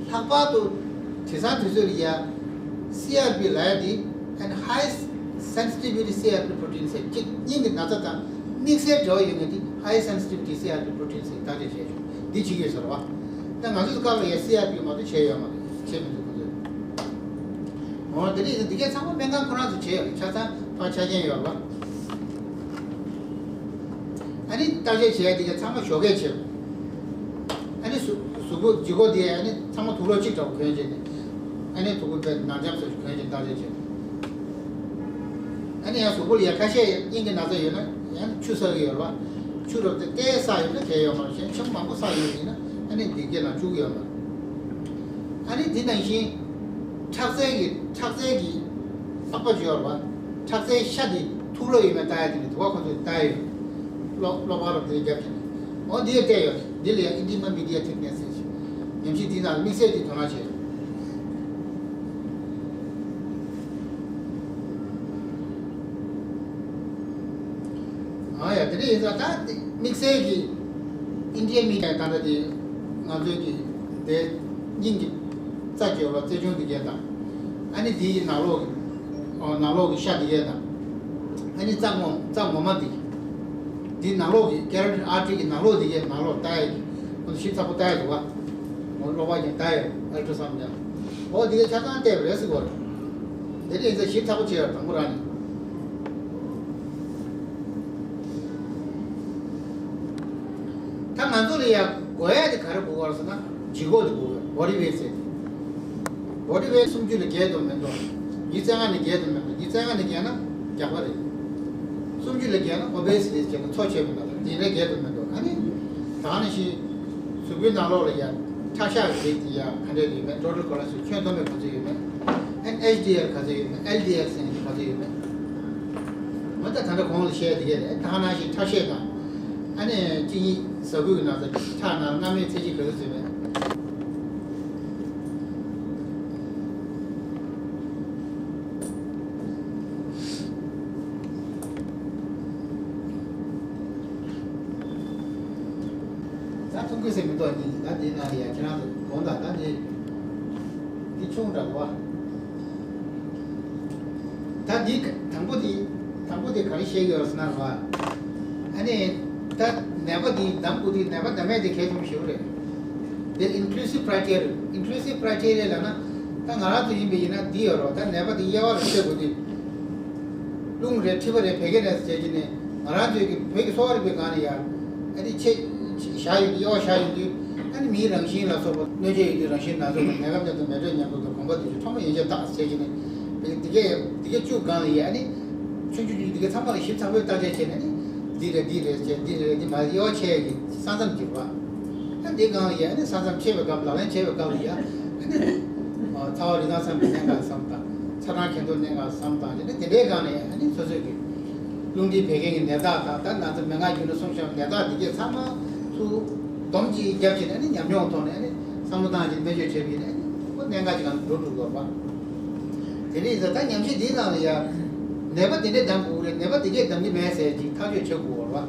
ལྷག་པར་དུ་དེང་སང་དུས་ཚོད་ལ་ཡ་སི་ཨར་པི་ལབ་ཡ་འདི་ཨ་ནི་ཧའི་སེན་སི་ཊི་བི་ཊི་སི་ཨར་པི་པྲོ་ཊིན་ཟེར་གཅིག་སྙིང་གི་ན་ཚ་དང་དམིགས་བསལ་འབྲེལ་བ་ཡོད་མཁན་དེ་ཧའི་སེན་སི་ཊི་བི་ཊི་སི་ཨར་པི་པྲོ་ཊིན་ཟེར་བརྟག་དཔྱད་བྱས་ཆོག་འདི་བྱེད་ཀྱི་ཡོད་ས་རེད་བ། ད་ང་ཚོའི་སྐབས་ལ་ཡ་སི་ཨར་པི་མ་གཏོགས་བྱས་ཡོད་མ་རེད། བྱས་མི་འདུག་ཁོ་ཚོས། འོ་དེ་འདྲ་ཡིན་ན་འདི་གས་ཚང་མ་སྨན་ཁང་ཁོ་རང་ཚོ་བྱས་ཡོད་རེད། ཆ་ཚང་ཕར་ཆ་རྐྱེན་ཡོད་རེད་བ། ཨ་ནི་བརྟག་དཔྱད་བྱས་ཡ་འདི་གས་ཚང་མ་ཞོགས་ཀས་བྱས། ཨ་ནི་གཟུགས་གཟུགས་པོ་ལྗིད་ཁོག་དེ་ཨ་ནི་ཚང་མ་དུག་ལོག་གཅིག་འདྲ་པོ་གྱོན་བྱས་ནས། ཨ་ནི་དུག་ཁུ་དཔེ་ནག་འཇམ་བཟོ་གྱོན་བྱས་བརྟག་དཔྱད་བྱས། ཨ་ནི་ཡང་གཟུགས་པོ་ལ་ཡ་ཁ་ཤས་སྙིང་གི་ན་ཚ་ཡོད་ན་ཡང་ཆུ་བསགས་ཀྱི་ཡོད་རེད་བ། ཆུ་རབ་དེ་ཏོག་ཙམ་བསགས་ཡོད་ན་གལ་ཡོད་མ་རེད། གཞན་ཆམ་མང་པོ་བསགས་ཡོད་ཡིན་ན་ཨ་ནི་འདི་གས་ནང་བཅུག་གི་ཡོད་མ་རེད། ཨ་ནི་འདི་ནང་བཞིན་ཁྲག་རྩའི་གི་ཁྲག་རྩའི་གི་པགས་པ་ཅིག་ཡོད་རེད་བ། ཁྲག་རྩའི་ཤ་དེ་ཐུག་ལོག་ཡོད་མེད་ལྟ་ཡ་དེ་ནི་དུ་བ་ཁོ་ཚོས་ལྟ་ཡ་ཡོད། གློ་གློ་བ་རུ་དེ་རྒྱབ་ཀྱི་ནི། འོ་འདི་ཡ་བལྟས་ཡོད། འདི་ལ་ཡ་ཨིན་ཊི་མ་མི་ཌི་ཡ་ཐིག་ནེ་སི་ཟེར་ཞིང་། ཉམས་ཞིབ་འདི་ནང་དམིགས་བསལ་གྱི་དོ་སྣང་བྱས་ཡོད། ཨ་ཡ་དེ་འདྲ་ཡིན་ཙང་ད་དེ་དམིགས་བསལ་གྱི་ཨིན་ཊི་ཡ་མི་ཌི་ཡ་ད་ལྟ་དེ་ང་ཚོའི་གི་དེ་སྙིང་གི་རྩ་ཅིག་ཡོད་པ། རྩེ་ཆུང་འདི་གས་དང་། ཨ་ནི་དེའི་ནང་ལོགས་ཀྱི་ཨོ་ནང་ལོགས་ཀྱི་ཤ་འདི་གས་དང་། ཨ་ནི་རྩ་ངོ་རྩ་ངོ་མ་འདི། འདི་ནང་ལོགས་ཀྱི་ཀེ་རོ་ཊིཌ་ཨར་ཊི་རི་གི་ནང་ལོགས་འདི་གས་ནང་ལོགས་ལྟ་ཡ་གི་ཁོ་ཚོ་ཞིབ་ཚགས་པོ་ལྟ་ཡ་འདུག་ག་འོ་གློ་བ་ཀྱང་ལྟ་ཡ་ཨལ་ཊ་སའུན་ཌ་ཀྱང་། འོ་འདི་གས་ཆ་ཚང་བལྟས་པ་རེད་ཟེར་གོ། དེ་འདྲ་ཡིན་ཙང་ཞིབ་ཚགས་པོ་བྱས་ཡོད་དང་པོ་རང་ནས། ད་ང་ཚོ་ལ་ཡ་དགོས་ཡ་དེ་ག་རེ་དགོས་པ་རེད་ཟེར་ན་ལྗིད་ཁོག་དེ་དགོས་པ་རེད། བོ་ཌི་ཝེ་ཊི་ཟེར་དེ། བོ་ཌི་ཝེ་ཊི་སུམ་ཅུ་ལས་བརྒལ་དུ་མི་འགྲོ། ཉི་ཤུ་རྩ་ལྔ་ནས་བརྒལ་དུ་མི་འགྲོ། ཉི་ཤུ་རྩ་ལྔ་ནས་བརྒལ་ན་རྒྱགས་པ་རེད། སུམ་ཅུ་ལས་བརྒལ་ན་ཨོ་བེ་སི་ཊི་རེད་ཅེས་ཚོ་ཆེ་མི་འདུག་དེ་འདྲ་བརྒལ་དུ་མི་འགྲོ། ཨ་ནི་ད་ག་ནང་བཞིན་གཟུགས་པོའི་ནང་ལོགས་ལ་ཡ་ཁྲག་ཤ་གི་རིགས་དེ་ཡ་ག་འདྲ་ཡོད་མེད། ཊོ་ཊལ་ཁོ་ལེ་སི་ཊོལ་ཁྱོན་བསྡོམས་པའི་ག་ཚོད་ཡོད་མེད། ཨ་ནི་ཨེཆ་ཌི་ཨེལ་ག་ཚོད་ཡོད་མེད། ཨེལ་ཌི་ཨེལ་ཟེར་ཡ་ག་ཚོད་ཡོད་མེད། འོ་ད་ད་ལྟ་གོང་ལ་བཤད་དེ་གས་རེད། ད་ག་ནང་བཞིན་ཁྲག་ཤེད་དང་། ཨ་ནི་གཅིན་སྙི་ཟ་ཁུའི་ནང་ཚ་ཁྲག་ནང་མངར་མོའི་ཚད་གཞི་ག་ཚོད་ཟེར་བས། ད་ཐུང་གི་ཟེར་མི་འདུག་ཨ་ནི་ད་འདི་ནང་ལ་ཡ་ཁྱེད་རང་ཚོ་དགོངས་དག་ད་འདི་འདི་ཆུང་དྲགས་པ། ད་འདི་དང་པོ་འདི་དང་པོ་འདི་ག་རེ་བཤད་ཀྱི་ཡོད་ཟེར་ན་རེད་བ། ཨ་ནི་ད་ནད་པ་འདི་བདམས་དགོས་དུས་ནད་པ་བདམས་ཡས་དེ་གལ་ཆེན་པོ་ཞིག་རེད། འདི་inclusive criteria། inclusive criteria ལབ་ན་ད་ང་རང་ཚོ་ཡིན་པ་ཡིན་ན་འདི་ཡོད་རེད་བ། ད་ནད་པ་འདི་དབྱེ་བ་རུ་ཕྱེ་དགོས་དུས། རླུང་རེད། མཁྲིས་པ་རེད། བད་ཀན་རེད་ཟེར་གྱི་ནས་ང་རང་ཚོའི་གི་བོད་ཀྱི་གསོ་བ་རིག་པའི་སྒང་ནས་ཡ། ཨ་ནི་ཆེ་བཞག་ཡོང་དུས་དབྱེ་བ་བཞག་ཡོང་དུས། ཨ་ནི་མིའི་རང་བཞིན་ལ་སོགས་པ་གནོད་བྱེད་ཡོད་དུས་རང་བཞིན་སྣ་ཚོགས་དང་། ནད་ཁམས་ཅན་དང་མེ་དྲོད་ཉམས་རྟོགས་དང་། གོམས་པ་དུས་ཀྱི་ཁྲོ་མོ་ཡན་ཆད་དག་ཟེར་གྱི་ནས། འདི་གས་འདི་གས་བཅུ་སྒང་ལ་ཡ་ཨ་ནི་ ཆུང་ཆུང་ཆུང་འདི་གའི་ཚང་མ་ལ་ཞིབ་ཚགས་པོའི་བརྟག་དཔྱད་བྱས་ནས་ནི། འདི་རེད་འདི་རེད་ཅེས་འདི་རེད་འདི་མ་རེད་དབྱེ་བ་ཕྱེ་ཡ་གི་ས་མཚམས་འགྱུར་བ། ཨ་འདི་སྒང་ལ་ཡ་ཨ་ནི་ས་མཚམས་ཕྱེ་བའི་སྐབས་ལག་ལེན་བྱེད་པའི་སྐབས་ལ་ཡ་ཨ་ནི། ཚ་བ་རིགས་དྭངས་ཚང་བའི་གནད་འགག་བསམ་དང་ཚ་གྲང་ཁེ་འདོན་གནད་འགག་བསམ་དང་བྱས་ནས་དེ་འདྲའི་སྒང་ལ་ཡ་ཨ་ནི་སོ་སོའི་གི་རླུང་མཁྲིས་བད་ཀན་གྱི་ནད་རྟགས་དང་ད་ན་ཚ་མན་ངག་རྒྱུ་ནོར་གསུམ་ཤོར་ནད་རྟགས་འདི་གས་ཚང་མ་ཚུར་སྡོམ་གཅིག་བརྒྱབ་བྱས་ནས་ཨ་ནི་ཉམས་མྱོང་ཐོག་ནས་ཨ་ནི་བསམ་བློ་བཏང་བྱས་ནས་སྨན་བཅོས་བྱས་པ་ཡིན་ན་ཨ་ནི་ཁོ་གནད་འགག་ཅིག་སྒང་འགྲོ་འགྲོ་དགོས་པ། དེ་འདྲ་ཡིན་ཙང་ད་ཉམས་ཞིབ་འདིའི་ནང་ལ་ཡ། ནད་པ་དེ་འདྲས་གདམ་དགོས་རེད་ནད་པ་དེ་གས་གདམ་གྱི་མེད་ཟེར་ཅིག་ཐག་གཅོད་བྱེད་དགོས་རེད་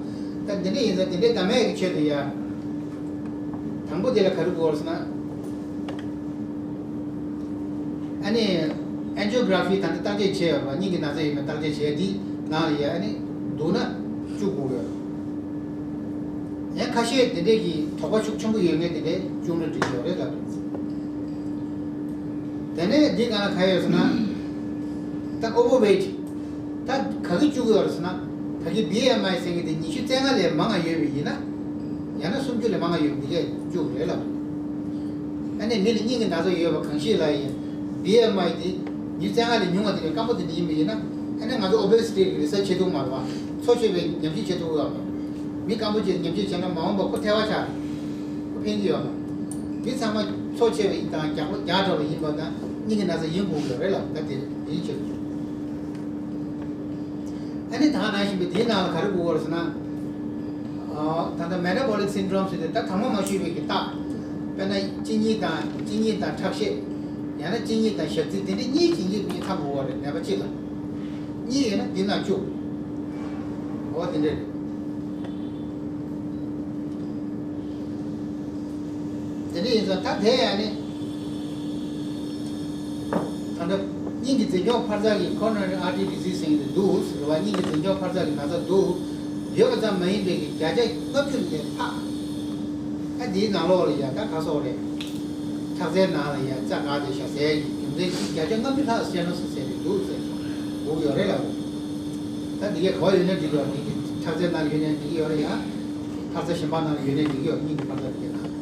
བ། ད་འདི་འདྲ་ཡིན་ཙང་དེ་འདྲས་གདམ་མེད་ཀྱི་ཆེད་དུ་ཡ། དང་པོ་དེ་ལ་ག་རེ་དགོས་རེད་ཟེར་ན། ཨ་ནི། ཨན་ཇི་ཡོ་གྷ་ར་ཕི་ད་ལྟ་བརྟག་དཔྱད་བྱས་ཡོད་པ་སྙིང་གི་ན་ཚ་ཡོད་མེད་བརྟག་དཔྱད་བྱས་དེ་ནང་ལ་ཡ་ཨ་ནི། འདུག་ན། བཅུག་དགོས་རེད། ཡང་ཁ་ཤས་དེ་འདྲས་ཀྱི་དོགས་པ་ཤུགས་ཆེན་པོ་ཡོད་མཁན་དེ་འདྲས་བཅུག་ན་འགྲིག་གི་ཡོད་རེད་ལབ། དེ་ནས་འདི་སྒང་ལ་ག་ཡོད་ཟེར་ན། ད་ཨོ་ཝར་ཝེ་ཊི། ད་ག་གི་བཅུག་གི་ཡོད་རེད་ཟེར་ན། ད་གི་བི་ཨེམ་ཨའི་ཟེར་མཁན་དེ་ཉི་ཤུ་རྩ་ལྔ་ལས་མང་ང་ཡོད་པ་ཡིན་ན། ཡང་ན་སུམ་ཅུ་ལས་མང་ང་ཡོད་པ་འདི་གས་བཅུག་གི་རེད་ལབ། ཨ་ནི་མི་ལ་སྙིང་གི་ན་ཚ་ཡོད་པ་གང་ཞིག་ལ་ཡིན། བི་ཨེམ་ཨའི་དེ་ཉི་ཤུ་རྩ་ལྔ་ལས་ཉུང་བ་དེ་ལས་སྐམ་པོ་དེ་འདྲ་ཡིན་པ་ཡིན་ན། ཨ་ནི་ང་ཚོ་ཨོ་བེ་སི་ཊི་གི་རི་སར་ཆི་བྱེད་ཐུབ་མ་རེད་བ། འཚོ་ཆོད་པའི་ཉམས་ཞིབ་བྱེད་ཐུབ་ཡོད་མ་རེད། མི་སྐམ་པོ་ཅིག་ཉམས་ཞིབ་བྱས་ན་མ་འོངས་པ་ཁོ་ཐལ་བ་ཆགས། ཁོ་ཕན་གྱི་ཡོད་མ་རེད། མི་ཚང་མ་འཚོ་ཆོད་པ་དང་རྒྱགས་པ་རྒྱགས་དྲགས་པ་ཡིན་པ་ན་སྙིང་གི་ན་ཚ་ཡིན་དགོས་ཀྱི་རེད་ལ་ད་དེ་ཡིན་ཆོད། ཨ་ནི་ད་ནང་བཞིན་པའི་དེའི་ནང་ལ་ག་རེ་དགོས་པ་རེད་ཟེར་ན། ཨ། ད་ལྟ་མེ་ཊ་བོ་ལིག་སིན་ཌོམ་ཟེར་དུས་ད་དང་པོ་མ་ཞུས་པའི་གི་རྟགས། དཔེར་ན་གཅིན་སྙི་དང་གཅིན་སྙི་དང་ཁྲག་ཤེད། ཡང་ན་གཅིན་སྙི་དང་ཞག་རྩི་དེ་འདྲ་གཉིས་གཅིན་སྙི་གཉིས་ཚང་དགོས་པ་རེད་ནད་པ་གཅིག་ལ། གཉིས་ཡོད་ན་འདི་ནང་བཅུག་འོ་དེ་འདྲ་རེད། དེ་འདྲ་ཡིན་ཙང་ད་དེ་ཡང་ནི། ད་ལྟ་སྙིང་གི་འཛིན་སྐྱོང་འཕར་རྩ་གི་ཁོ་རོ་ན་རི་ཨར་ཊི་རི་ཌི་སིས་ཟེར་གྱི་འདུག་ཟེར་བ་སྙིང་གི་འཛིན་སྐྱོང་འཕར་རྩ་གི་ན་ཚ་འདུག་ཡོད་པ་ཙམ་མ་ཡིན་པའི་གི་བརྒྱ་ཆ་ལྔ་བཅུ་ལས་ལྷག་ཨ་འདིའི་ནང་ལོགས་ལ་ཡ་ད་ག་སོགས་རེད། ཁྲག་རྩའི་ནང་ལ་ཡ་རྩ་འགག་དེ་བཞག་ཟེར་གྱི་རྒྱུ་མཚན་གྱིས་བརྒྱ་ཆ་ལྔ་བཅུ་ལྷག་སི་ཊེ་ནོ་སིས་ཟེར་གྱི་འདུག་ཟེར་འདུག་ཡོད་རེད་ལ། ད་འདི་གའི་གོ་ཡོད་ན་འགྲིག་ཡོད་རེད། ཁྲག་རྩའི་ནང་ལ་ཡོད་ན་འགྲིག་ཡོད་རེད་ཡ། ཁྲག་རྩ་གཞན་པ་ནང་ལ་ཡོད་ན་འགྲིག་ཡོད་སྙིང་གི་འཕར་རྩ་འདི་གའི་ནང་།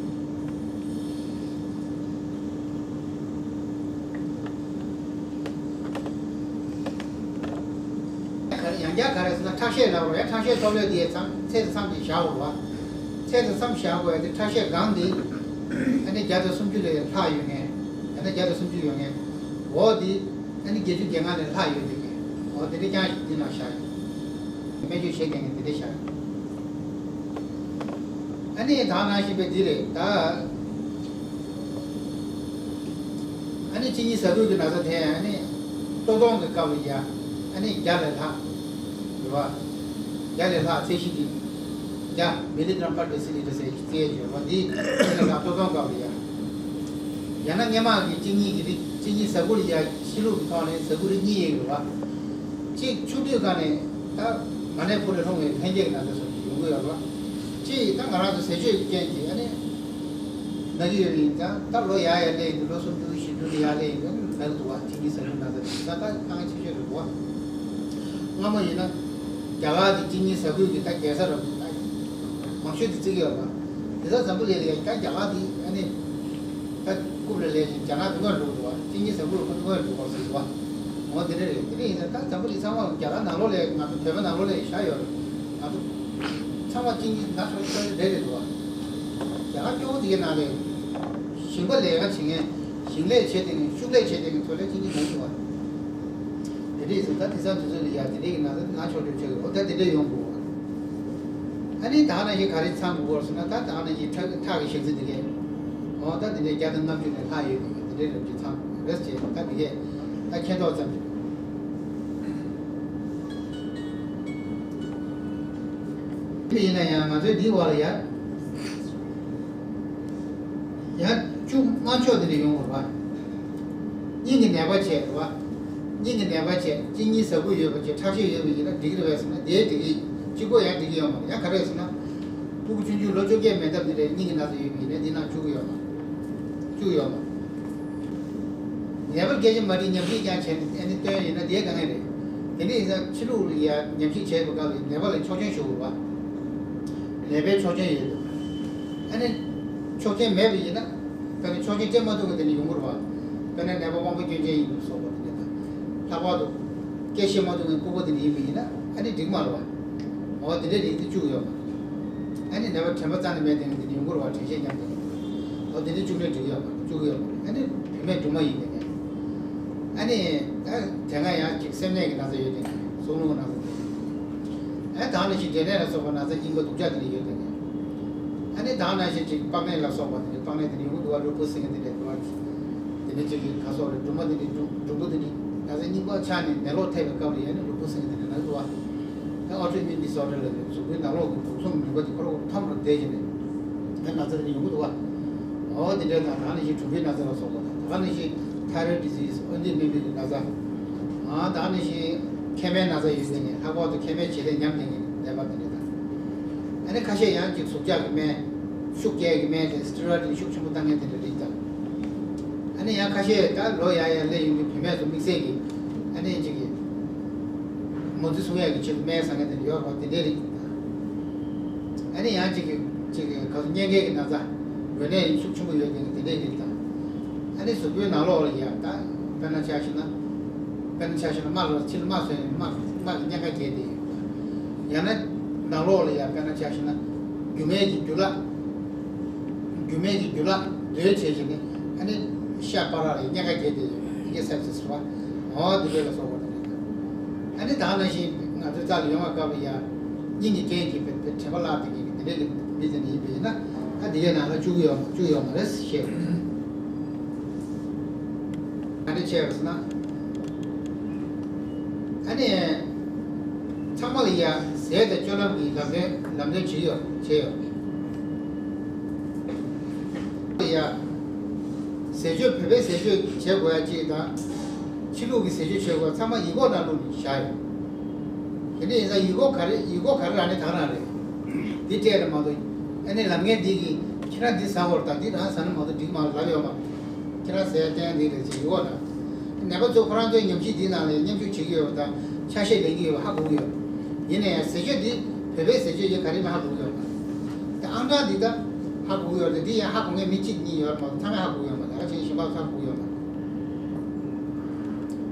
ཡང་བསྐྱར་ག་རེ་ཟེར་ན་ཁྲག་ཤེད་ལབ་རོགས་ཡ། ཁྲག་ཤེད་ཐོབ་ལོས་དེ་ཚང་ཚད་དང་མཚམས་ཀྱི་བཞག་དགོས་པ། ཚད་དང་མཚམས་བཞག་དགོས་ཡ་དེ་ཁྲག་ཤེད་གང་དེ། ཨ་ནི་བརྒྱ་དང་སུམ་ཅུ་ལས་ལྷག་ཡོད་ངེས། ཡང་ན་བརྒྱ་དང་སུམ་ཅུ་ཡོད་ངེས། འོ་དེ། ཨ་ནི་བརྒྱད་ཅུ་གྱ་ལྔ་ལས་ལྷག་ཡོད་དེ་ངེས། འོ་དེ་འདྲ་རྐྱང་ཞིག་འདི་ནང་བཞག་ཡོད། སྨན་བཅོས་བྱེད་མཁན་གྱི་དེ་འདྲ་བཞག་ཡོད། ཨ་ནི་ད་ནང་བཞིན་པའི་འདི་རེད་ད། ཨ་ནི་གཅིན་སྙི་ཟ་འཕྲུག་གི་ན་ཚ་དེ་ཨ་ནི་ལྟོ་སྟོང་གི་སྐབས་ལ་ཡ་ཨ་ནི་བརྒྱ་ལས་ལྷག་ཡོད་པ། བརྒྱ་ལས་ལྷག་ཚད་གཞི་འདི་བརྒྱ་མི་ལི་གྲམ་པར་ཌེ་སི་ལི་ཊར་ཟེར་གྱི་རྩིས་ཡོད་པ་འདི་ཨ་ནི་ལ་ལྟོ་སྟོང་སྐབས་ལ་ཡ། ཡང་ན་སྔས་མ་གི་གཅིན་སྙི་གི་རིགས་གཅིན་སྙི་ཟ་ཁུ་ལ་ཡ་གཤིས་ལུགས་ཀྱི་ཐོག་ནས་ཟ་ཁུ་རིགས་གཉིས་ཡོད་པ། གཅིག་ཆུང་དུས་སྒང་ནས་ད་མ་ནས་ཕུ་ལ་ལྷུང་བའི་ལྷན་སྐྱེས་ཀྱི་ན་ཚ་སོགས་ཀྱི་ཡོང་གི་ཡོད་རེད་བ། གཅིག་ད་ང་རང་ཚོ་ཟས་སྤྱོད་ཀྱི་རྐྱེན་གྱིས་ཨ་ནི་ན་གི་ཡོད་ཡིན་ཙང་ད་ལོ་ཡར་ཡར་སླེབས་ཡིན་དུས་ལོ་སུམ་ཅུ་བཞི་བཅུ་ལ་ཡར་སླེབས་ཡིན་དུས་ན་གི་འདུག་བ། གཅིན་སྙི་ཟ་ཁུ་ན་ཚ་དེ་ད་ད་དཀའ་ངལ་ཆེ་ཤོས་རེད་འདུག་བ། སྔ་མོ་ཡིན་ན་རྒྱ་གར་གྱི་གཅིན་སྙི་ཟ་ཁུ་གི་ད་རྒྱལ་ས་རེད་བ། ད་མང་ཤོས་དེ་བརྩི་གི་ཡོད་རེད་བ། དེ་ཚོ་འཛམ་བུ་གླིང་ལ་ཡ་ད་རྒྱ་གར་དེ་ཨ་ནི། ད་རྐུབ་ལ་ལས་ཀྱི་རྒྱ་ནག་གི་སྔོན་འགྲོ་འདུག་བ། གཅིན་སྙི་ཟ་ཁུ་ལ་ཁོ་ཚོ་སྔོན་འགྲོ་བ་ཟེར་འདུག་བ། འོ་དེ་འདྲ་རེད། དེ་འདྲ་ཡིན་ཙང་ད་འཛམ་བུ་གླིང་ཚང་མ་རྒྱ་གར་ནང་ལོགས་ལ་ང་ཚོ་བོད་པ་ནང་ལོགས་ལ་བཞག་ཡོད་རེད། ང་ཚོ་ཚང་མ་གཅིན་སྙི་ན་ཚ་ཚ་རེ་རེད་འདུག་བ། རྒྱ་གར་སྐྱོ་བོ་དེ་གའི་ནང་ལ་ཞིང་པ་ལས་ཀ་བྱེད་མཁན། ཞིང་ལས་བྱེད་བསྡད་མཁན། ཕྱུགས་ལས་བྱེད་བསྡད་མཁན་ཚོ་ལ་གཅིན་སྙི་ན་གི་བ། དེ་འདྲ་ཡིན་ཙང་ད་དེང་སང་དུས་ཚོད་ལ་ཡ་དེ་འདྲ་གི་ན་ཚ་ན་ཆོག་ཆོག་ཆོག་གི་འོ་ད་དེ་འདྲ་ཡོང་དགོས་བ། ཨ་ནི་ད་ནང་བཞིན་ག་རེ་ཚང་དགོས་པ་ཟེར་ན་ད་ད་ནང་བཞིན་ཁྲག་ཁྲག་གི་ཞག་རྩི་དེ་གས། འོ་ད་དེ་འདྲའི་བརྒྱ་དང་ལྔ་བཅུ་ནས་ལྷག་ཡོད་པའི་དེ་འདྲའི་རབ་ཅིག་ཚང་དགོས་རེད་ཅེས་ད་དེ་གས་ད་མཁྱེན་རྟོགས་ཙམ་ཞིག་དེ་ཡིན་ན་ཡང་ང་ཚོའི་འདིའི་བར་ལ་ཡ། ཡང་བཅུ་ལྔ་ཕྱོགས་དེ་འདྲ་ཡོང་དགོས་རེད་བ། སྙིང་གི་ནད་པ་བྱས་རེད་བ། སྙིང་གི་ནད་པ་བྱས་གཅིན་སྙི་ཟ་ཁུ་ཡོད་པ་བྱས་ཁྲག་ཤེད་ཡོད་པ་ཡིན་ན་འགྲིག་གི་རེད་བས་ཟེར་ན་དེ་འགྲིག་གི་གཅིག་པོ་ཡང་འགྲིག་གི་ཡོད་མ་རེད། ཡང་ག་རེ་རེད་ཟེར་ན། སྤུ་གུ་ཆུང་ཆུང་ལོ་བཅོ་བརྒྱད་མེད་སྟབས་འདི་འདྲའི་སྙིང་གི་ན་ཚ་ཡོད་པ་ཡིན་ན་འདི་ནང་བཅུག་གི་ཡོད་མ་རེད། བཅུག་ཡོད་མ་རེད། ནད་པར་སྐད་ཆ་མ་དྲིས་ཉམས་ཞིབ་ཀྱང་བྱས་ནས་ཨ་ནི་སྟོན་ཡིན་ན་དེ་དཀའ་ངལ་རེད། དེ་འདྲ་ཡིན་ཙང་ཕྱི་ལུགས་ལ་ཡ་ཉམས་ཞིབ་བྱས་པའི་སྐབས་ལ་ནད་པ་ལ་ཆོག་མཆན་ཞུ་དགོས་པ། ནད་པའི་ཆོག་མཆན་ཡོད་དགོས། ཨ་ནི། ཆོག་མཆན་མེད་པ་ཡིན་ན། དཔེར་ན་ཆོག་མཆན་སྤྲད་མ་ཐུབ་པ་དེ་འདྲ་ཡོང་གི་རེད་བ། དཔེར་ན་ནད་པ་དབང་པོ་སྐྱོན་ཅན་ཡིན་པ་སོགས་པ་དེ་འདྲ་དང་། ལྷག་པར་དུ། སྐད་བཤད་མ་ཐུབ་མཁན་ལྐུགས་པ་དེ་འདྲ་ཡིན་པ་ཡིན་ན་ཨ་ནི་འགྲིག་མ་རེད་བ། འོ་དེ་འདྲའི་རིགས་དེ་བཅུག་ཡོད་མ་རེད། ཨ་ནི་ནད་པ་དྲན་པ་རྩ་ནས་མེད་མཁན་དེ་འདྲ་ཡོང་གི་རེད་བ། དྲན་ཤེས་ཉམས་མཁན། འོ་དེ་འདྲ་བཅུག་ན་འགྲིག་ཡོད་མ་རེད། བཅུག་གི་ཡོད་མ་རེད། ཨ་ནི་བུད་མེད་སྦྲུམ་མ་ཡིན་མཁན། ཨ་ནི་ད་དེ་སྔ་ཡང་ཅིག་སེམས་ནད་ཀྱི་ན་ཚ་ཡོད་མཁན། གཟུགས་རླུང་གི་ན་ཚ་དེ། ཨ་ད་ནི་ཞིག་འབྲས་ནད་ལ་སོགས་པ་ན་ཚ་རྙིང་པ་སྡུག་ཅག་དེ་འདྲ་ཡོད་མཁན། ཨ་ནི་ད་ནང་བཞིན་ཅིག་པགས་ནད་ལ་སོགས་པ་དེ་འདྲ། པགས་ནད་དེ་འདྲ་ཡོང་གི་འདུག་བ། ལུས་པོ་སྲིན་གི་དེ་འདྲ་འདུག་བ། དེ་ནས་ཅིག་གི་ག་སོགས་རེད། སྦྲུམ་མ་དེ་འདྲ། སྦྲུམ་སྦྲུམ་པོ་དེ་འདྲ་ན་ཚ་རྙིང་པ་ཆགས་ནས་ནད་ལོག་ཐེབས་པའི་སྐབས་ལ་ཡང་ནི་ལུས་པོ་སྲིན་གི་དེ་འདྲ་ན་གི་འདུག་བ། ད་autoimmune disorder ལ་ནི་གཟུགས་པོའི་ནང་ལོགས་ཀྱི་འབུ་ཚོམ་ནུས་པ་དེ་ཁོ་རང་ཐོམ་རུ་བསྡད་བྱས་ནས་ད་ན་ཚ་དེ་འདྲ་ཡོང་གི་འདུག་བ། འོ་དེ་འདྲ་དང་། ད་ནི་ཞིག་གྲུམ་བུའི་ན་ཚ་ལ་སོགས་པ་དང་། ད་ནི་ཞིག་thyroid disease། དབུགས་འབྱིན་སྨན་པའི་ན་ཚ། ཨ་ད་ནི་ཞིག་མཁལ་མའི་ན་ཚ་ཡོད་མཁན། ལྷག་པར་དུ་མཁལ་མའི་བྱེད་ལས་ཉམས་མཁན་གྱི་ནད་པ་དེ་འདྲ་དང་། ཨ་ནི་ཁ་ཤས་ཡང་ཅིག་ཟུག་གཅོག་གི་སྨན། ཤུགས་རྒྱག་གི་སྨན་དེ་སི་ཊི་རོ་ཡིཌ་ཤུགས་ཆེན་པོ་བཏང་མཁན་དེ་འདྲ་རིགས་དང་། ཨ་ནི་ཡང་ཁ་ཤས་ད་ལོ་ཡར་ཡར་སླེབས་ཡོང་དུས་བུད་མེད་ཚོ་དམིགས་བསལ་གྱི་ཨ་ནི་ཅིག་གི་མོ་རྩིས་སྲུང་ཡག་གི་ཆེད་དུ་སྨན་ཟ་མཁན་དེ་འདྲ་ཡོད་པ། དེ་འདྲའི་རིགས་དང་། ཨ་ནི་ཡང་ཅིག་གི་ཅིག་གི་ག་ཚོད་གཉན་ཁའི་གི་ན་ཚ། འགོས་ནད་ཤུགས་ཆེན་པོ་ཡོད་མཁན་གྱི་དེ་འདྲའི་རིགས་དང་། ཨ་ནི་གཟུགས་པོའི་ནང་ལོགས་ལ་ཡ་ད་དཔེར་ན་ཆ་བཞག་ན། དཔེར་ན་ཆ་བཞག་ན་རྨ་ལ་ཕྱི་ལ་རྨ་ཟོས་ནས་རྨ་རྨ་གི་གཉན་ཁ་རྒྱས་བསྡད་ཡོད་པ། ཡང་ན་ནང་ལོགས་ལ་ཡ་དཔེར་ན་ཆ་བཞག་ན་རྒྱུ་མའི་གི་རྒྱུ་ལ། རྒྱུ་མའི་གི་རྒྱུ་ལ་རྡོལ་བྱས་བྱས་ནས་ཨ་ནི་ཤ་པ་ར་ལ་གཉན་ཁ་རྒྱས་བསྡད་ཡོད་པ། དེ་གའི་སེབ་སིས་རེད་བ། འོ་དེ་འདྲ་ལ་སོགས་པ་དེ་འདྲ་དང་། ཨ་ནི་ད་ནང་བཞིན་ང་ཚོའི་རྩ་ལ་ཡོང་བའི་སྐབས་ལ་ཡ། སྙིང་གི་རྐྱེན་གྱིས་དཔེ་དཔེ་དྲན་པ་བརླག་བསྡད་མཁན་གྱི་དེ་འདྲའི་གི་མི་དེ་འདྲ་ཡིན་པ་ཡིན་ན། ད་དེ་གའི་ནང་ལ་བཅུག་གི་ཡོད་མ། བཅུག་ཡོད་མ་རེད་ཞེས། ག་འདྲ་བྱས་པ་ཟེར་ན། ཨ་ནི་ཚང་མ་ལ་ཡ་ཟས་དང་སྤྱོད་ལམ་གྱི་ལམ་སྟོན་ལམ་སྟོན་བྱེད་ཡོད། བྱས་ཡོད། ཡ། ཟས་སྤྱོད། བོད་པའི་ཟས་སྤྱོད་བྱེད་དགོས་ཡ་གཅིག་དང་། ཕྱི་ལུགས་ཀྱི་ཟས་སྤྱོད་བྱེད་དགོས་ཚང་མ་ཡིག་སྐོགས་ནང་བླུགས་ནས་བཞག་ཡོད། དེ་འདྲ་ཡིན་ཙང་ཡིག་སྐོགས་ག་རེ། ཡིག་སྐོགས་ག་རེ་རག་ནས་ད་ག་རང་རེད། འདི་སྤྲད་རེད་མ་གཏོགས། ཨ་ནི་ལམ་ངན་འདི་གིས་ཁྱེད་རང་འདི་ཟ་དགོས་རེད་དང་འདི་རང་ཟ་ན་མ་གཏོགས་འགྲིག་མ་རེད་ལབ་ཡོད་མ་རེད། ཁྱེད་རང་ཟ་ཡ་སྟོན་འདི་རེད་ཅེས་ཡིག་སྐོགས་ནང་། ནད་པ་ཚོ་ཁོ་རང་ཚོའི་ཉམས་ཞིབ་འདིའི་ནང་ལ་མཉམ་ཞུགས་བྱེད་ཀྱི་ཡོད་པ་དང་ཆ་ཤས་ལེན་གྱི་ཡོད་པ་ཧ་གོ་གི་ཡོད། ཡིན་ན་ཡང་ཟས་སྤྱོད་འདི་བོད་པའི་ཟས་སྤྱོད་ཡིན་ག་རེ་ཡིན་ཧ་གོ་གི་ཡོད་མ་རེད། ད་ཨང་གྲངས་འདི་ད་ཧ་གོ་གི་ཡོད་རེད། འདི་ཡང་ཧ་གོ་མཁན་མི་གཅིག་གཉིས་ཡོད་རེད་མ་གཏོགས་ཚང་མས་ཧ་གོ་གི་ཡོད་མ་རེད། ད་ག་ཅིག་གཞན་པ་ཚོ་ཧ་གོ་གི་ཡོད་མ་རེད།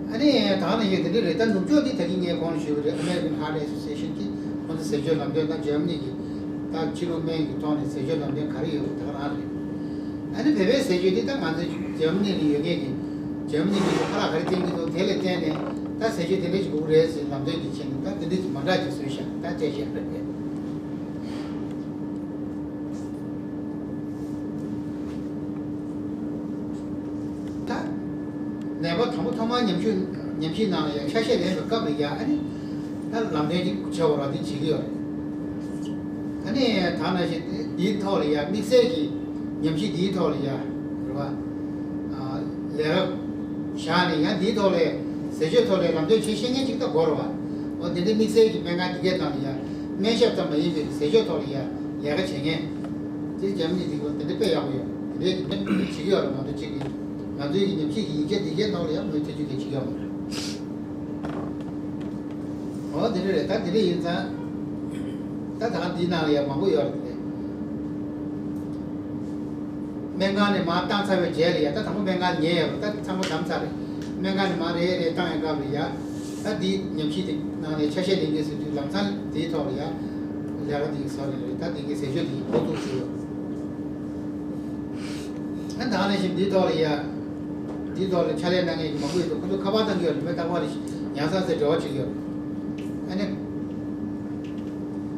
ཨ་ནི་ད་ནི་ཡོད་དེ་འདྲ་རེད། ད་ནུབ་ཕྱོགས་འདི་ད་གིན་ངས་གོང་ལ་ཞུས་པ་རེད། American Heart Association གྱིས་ཁོང་ཚོ་ཟས་སྤྱོད་ལམ་སྟོན་དང་འཇར་མ་ནི་གི་ད་ཕྱི་ལུགས་སྨན་གྱི་ཐོག་ནས་ཟས་སྤྱོད་ལམ་སྟོན་ག་རེ་ཡོད་པ་ད་ག་རང་རེད། ཨ་ནི་བོད་པའི་ཟས་སྤྱོད་འདི་ད་ང་ཚོའི་འཇར་མ་ནི་ལ་ཡོད་མཁན་གྱི་འཇར་མ་ནི་མི་ཚོ་ཁ་ལག་ག་རེ་བསྟེན་གྱི་འདུག་དེ་ལ་བརྟེན་ནས་ད་ཟས་སྤྱོད་དེ་འདྲ་ཞིག་དགོས་ཀྱི་རེད་ཟེར་ལམ་སྟོན་གྱི་ཆེད་དུ་ད་དེ་འདྲ་ཞིག་མ་འདྲ་ཅིག་བཟོས་ཤག་ད་སྤྲད་ཤག་རེད། ད་ནད་པ་དང་པོ་ཐོག་མར་ཉམས་ཞིབ་ཉམས་ཞིབ་ནང་ལ་ཡང་ཆ་ཤས་ལེན་པའི་སྐབས་ལ་ཡང་ཨ་ནི་ད་ལམ་སྟོན་ཅིག་བྱེད་དགོས་ར་འདི་བྱེད་ཀྱི་ཡོད་རེད། ཨ་ནི་ད་ནང་བཞིན་འདིའི་ཐོག་ལ་ཡང་དམིགས་བསལ་གྱི་ཉམས་ཞིབ་འདིའི་ཐོག་ལ་ཡང་རེད་བ། ལས་ཀ་བཞག་ནས་ཡང་འདིའི་ཐོག་ལ་ཟས་སྤྱོད་ཐོག་ལ་ལམ་སྟོན་བྱེད་ཤེས་མཁན་ཅིག་ད་དགོས་རེད་བ། འོ་དེ་འདྲའི་དམིགས་བསལ་གྱི་སྨན་ཁང་འདི་གའི་ནང་ལ་ཡང་སྨན་ཞབས་ཙམ་མ་ཡིན་པའི་ཟས་སྤྱོད་ཐོག་ལ་ཡང་ལས་ཀ་བྱེད་མཁན། དེ་འཇར་མ་ནི་འདི་ག་དེ་འདྲ་དཔེ་ཡག་པོ་ཡོད། དེ་འདྲའི་གི་ནི་བྱེད་ཀྱི་ཡོད་རེད་མ་གཏོགས་གཅིག་གི་ང་ཚོའི་གི་ཉམས་ཞིབ་ཀྱི་ཡིག་ཆ་འདི་གའི་ནང་ལ་ཡང་མོས་ཐེ་ཇུས་གལ་ཆེ་ཡོད་མ་རེད། འོ་དེ་འདྲ་རེད། ད་དེ་འདྲ་ཡིན་ཙང་ད་ད་ག་འདིའི་ནང་ལ་ཡང་མང་པོ་ཡོད་རེད་དེ། སྨན་ཁང་ནས་མར་བཏང་ཚར་བའི་རྗེས་ལ་ཡ་ད་དང་པོ་སྨན་ཁང་ཉལ་ཡོད་རེད། ད་ཚང་མ་བདམས་ཚར་རེད། སྨན་ཁང་ནས་མར་རེ་རེ་བཏང་ཡོད་སྐབས་ལ་ཡ་ད་འདིའི་ཉམས་ཞིབ་དེ་ནང་ནས་ཆ་ཤས་ལེན་གྱི་ཟེར་དུས་ལམ་སང་དེའི་ཐོག་ལ་ཡ་ལས་ཀ་འདི་བཟོ་རེད་རེད། ད་འདི་གའི་ཟས་སྤྱོད་འདི་འགོ་འཛུགས་བྱས་ཡོད། ཨ་ད་ནང་བཞིན་འདིའི་ཐོག་ལ་ཡ་འདིའི་ཐོག་ལ་ཕྱག་ལས་གནང་མཁན་གྱི་མང་པོ་ཡོད་འདུག་ཁོ་ཚོ་ཁ་པར་བཏང་གི་ཡོད་རེད། མི་རྟག་པར་ཉལ་ས་ཚེ་འབྲེལ་བ་བྱེད་ཀྱི་ཡོད་རེད། ཨ་ནི།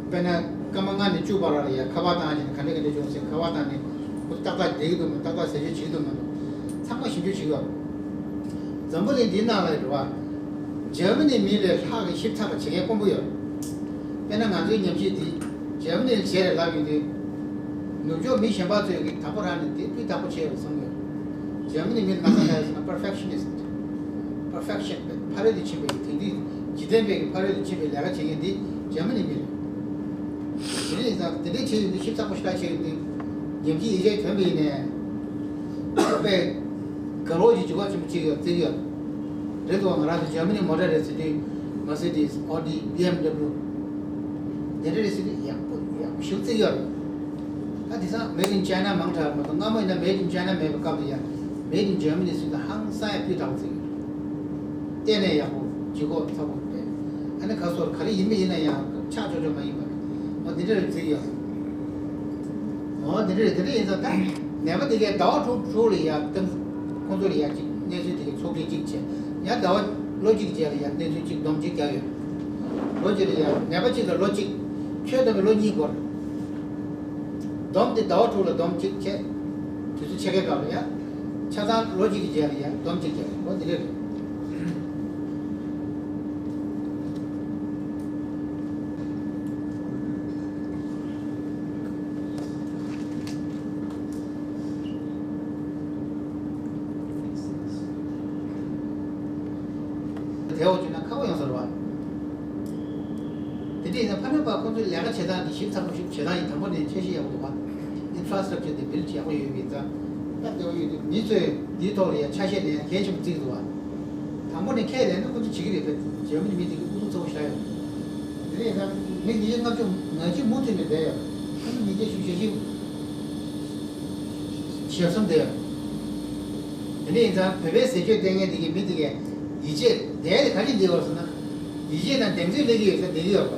དཔེར་ན་སྐར་མ་ལྔ་ནས་བཅུ་བར་ལ་ཡ་ཁ་པར་བཏང་བྱས་ནས་ག་འདྲ་ག་འདྲ་བྱུང་ཟེར་ཁ་པར་བཏང་ནས་ཁོ་ཏག་ཏག་བསྡད་ཀྱི་འདུག་མི་འདུག་ཏག་ཏག་ཟས་སྤྱོད་བྱེད་ཀྱི་འདུག་མི་འདུག་ཚང་མ་ཞིབ་འཇུག་བྱེད་ཀྱི་ཡོད། འཛམ་བུ་གླིང་འདིའི་ནང་ལ་རེད་བ། འཇར་མ་ནི་མི་ལས་ལྷག་གི་ཞིབ་ཚགས་པ་བྱེད་མཁན་དཀོན་པོ་ཡོད། དཔེར་ན་ང་ཚོའི་ཉམས་ཞིབ་འདི་འཇར་མ་ནི་ལ་བྱས་རེད་ལབ་ཡོང་དུས། ནུབ་ཕྱོགས་མི་གཞན་པ་ཚོས་ཀྱི་དང་པོ་རང་ནས་དེ་སྤུས་དག་པོ་བྱས་ཡོད་བསམ་གྱི་ཡོད། འཇར་མ་ནི་མི་ལ་ང་ཚོ་ལ་ཡོད་ཟེར་ན་perfectionist། perfection ཕ་རོལ་ཏུ་ཕྱིན་པའི་དེང་དུས་འཇིག་རྟེན་པའི་ཕ་རོལ་ཏུ་ཕྱིན་པའི་ལས་ཀ་བྱེད་མཁན་འདི་འཇར་མ་ནི་མི་རེད། དེ་འདྲ་ཡིན་ཙང་དེ་འདྲའི་བྱེད་ཡོང་དུས་ཞིབ་ཚགས་པོ་ཞེ་དྲག་བྱེད་ཡོང་དུས་ཉམས་ཞིབ་ཡིག་ཆའི་དོན་པ་ཡིན་ནའི། དཔེ་དགའ་ལོ་ཞིག་འཇུག་པ་ཆེན་པོ་གཅིག་ཡོད་བརྩི་གི་ཡོད། རེད་འདུག་ང་རང་ཚོ་འཇར་མ་ནི་མོ་ཊ་རེད་ཟེར་དུས་Mercedes Audi B M W དེ་འདྲ་རེད་ཟེར་དུས་ཡག་པོ་ཡག་པོ་ཞིག་བརྩི་གི་ཡོད་རེད། ད་དེང་སང་Made in China མང་དྲགས་མ་གཏོགས་སྔ་མོ་ཡིན་ན་Made in China མེད་པའི་སྐབས་དུ་ཡང་Made in Germany ཟེར་དུས་ཧང་སང་ཡག་སྤུས་དག་པོ་བརྩི་གི་ཡོད། གཏན་ནས་ཡག་པོ། ལྗིད་ཁོག་ཚ་པོ་རེད། ཨ་ནི་ཁ་སོར་ག་རེ་ཡིན་པ་ཡིན་ན་ཡང་ཆག་ཆོག་ཆོག་མ་ཡིན་པ་རེད། འོ་འདི་འདྲ་རེད་ཟེར་གྱི་ཡོད། འོ་འདི་འདྲ་རེད། དེ་འདྲ་ཡིན་ཙང་ད་ནད་པ་དེ་གའི་ཟླ་བ་དྲུག་དྲུག་ལ་ཡ་ཏང་ཁོང་ཚོ་ལ་ཡ་གཅིག་གནས་ཚུལ་དེ་གའི་ཚོགས་སྒྲིག་གཅིག་བྱས། ཡང་ཟླ་བ་ལོ་གཅིག་རྗེས་ལ་ཡ་གནས་ཚུལ་གཅིག་སྡོམ་གཅིག་རྒྱག་ཡོད། ལོ་གཅིག་ལ་ཡ་ནད་པ་གཅིག་ལ་ལོ་གཅིག་ཁྱོད་ལྟ་བུའི་ལོ་གཉིས་འགོར། སྡོམ་དེ་ཟླ་བ་དྲུག་ལ་སྡོམ་གཅིག་བྱས། དུས་ཚོད་ཕྱེད་ཀའི་སྐབས་ལ་ཡ། ཆ་ཚང་ལོ་གཅིག་གི་རྗེས་ལ་ཡ་སྡོམ་གཅིག་བྱས། འོ་འདི་འདྲ་རེད། དེ་འོག་བྱུང་ན་ཁག་པོ་ཡོང་ས་རེད་བ། དེ་འདྲ་ཡིན་ན་ཕ་ནོ་པ་ཁོང་ཚོའི་ལས་ཀ་བྱེད་སྟངས་དེ་ཞིབ་ཚགས་པོ་ཞིབ་བྱེད་སྟངས་ཡིན། དང་པོ་ནས་འཆར་གཞི་ཡག་པོ་འདུག་བ། ཨིན་ཕྲ་སི་ཊག་ཅར་དེ་བིལ་ཌི་ཡག་པོ་ཡོད་པའི་རྩ། སྟབས་བདེ་བོ་ཡོད་དུས་མི་ཚོས་འདིའི་ཐོག་ལ་ཡ་ཆ་ཤས་ནས་གལ་ཆེན་པོ་བརྩི་གི་འདུག་བ། དང་པོ་ནས་ཁས་ལེན་ན་ཁོ་ཚོ་བྱེད་ཀྱི་རེད་པས། འཇར་མ་ནི་མི་དེ་གི་ཨུ་ཚུགས་ཚ་པོ་ཞེ་དྲག་ཡོད། དེ་འདྲ་ཡིན་ན་མི་ཉིས་བརྒྱ་ལྔ་བཅུ་ང་གཅིག་མུ་མཐུད་ནས་བསྡད་ཡོད། ཁོ་ཚོ་ཉིས་བརྒྱ་བཞི་བཅུ་ཞེ་བཞི་ཞེ་གསུམ་བསྡད་ཡོད། དེ་འདྲ་ཡིན་ཙང་བོད་པའི་ཟས་སྤྱོད་ལྟས་ངན་དེ་གའི་མི་དེ་གའི་ཡིད་ཆེས་དེ་ག་རེ་འདི་བར་སོང་ན། ཡིད་ཆེས་དང་གདེང་ཚོད་སླེབས་ཀྱི་ཡོད་ས་བསྡད་ཀྱི་ཡོད་པ།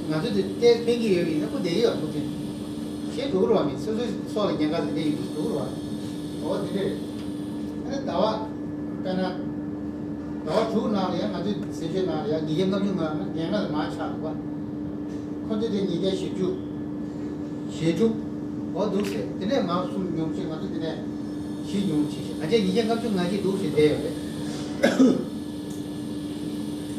ང་ཚོ་དེ་ཏོག་ཙམ་ཕན་གྱི་ཡོད་པ་ཡིན་ན་ཁོ་བསྡད་ཀྱི་ཡོད་པ་ཁོ་ཚོས་ཤེས་འགྲོ་གི་རེད་བ། མི་སོ་སོའི་སྲོག་ལ་ཉེན་ཁ་དེ་འདྲ་ཡོད་དུས་འགྲོ་གི་རེད་བ། འོ་དེ་འདྲ་རེད། ཨ་ནི་ཟླ་བ་དཔེར་ན་ཟླ་བ་དྲུག་ནང་ལ་ཡང་ང་ཚོའི་ཟས་སྤྱོད་ནང་ལ་ཡང་ཉིས་བརྒྱ་ལྔ་བཅུ་ང་ལྔ་ལྔ་ལ་མར་ཆག་འདུག་བ། ཁོ་ཚོ་དེ་ཉིས་བརྒྱ་བཞི་བཅུ། ཞེ་དྲུག་འོ་འདུག་ཟེར། དེ་ནས་མར་གསུམ་ཉུང་ཕྱིར་ང་ཚོ་དེ་ནས་བཞི་ཉུང་ཕྱིར་ང་ཚོས་ཉིས་བརྒྱ་ལྔ་བཅུ་ང་གཅིག་འདུག་ཟེར་བསྡད་ཡོད་རེད།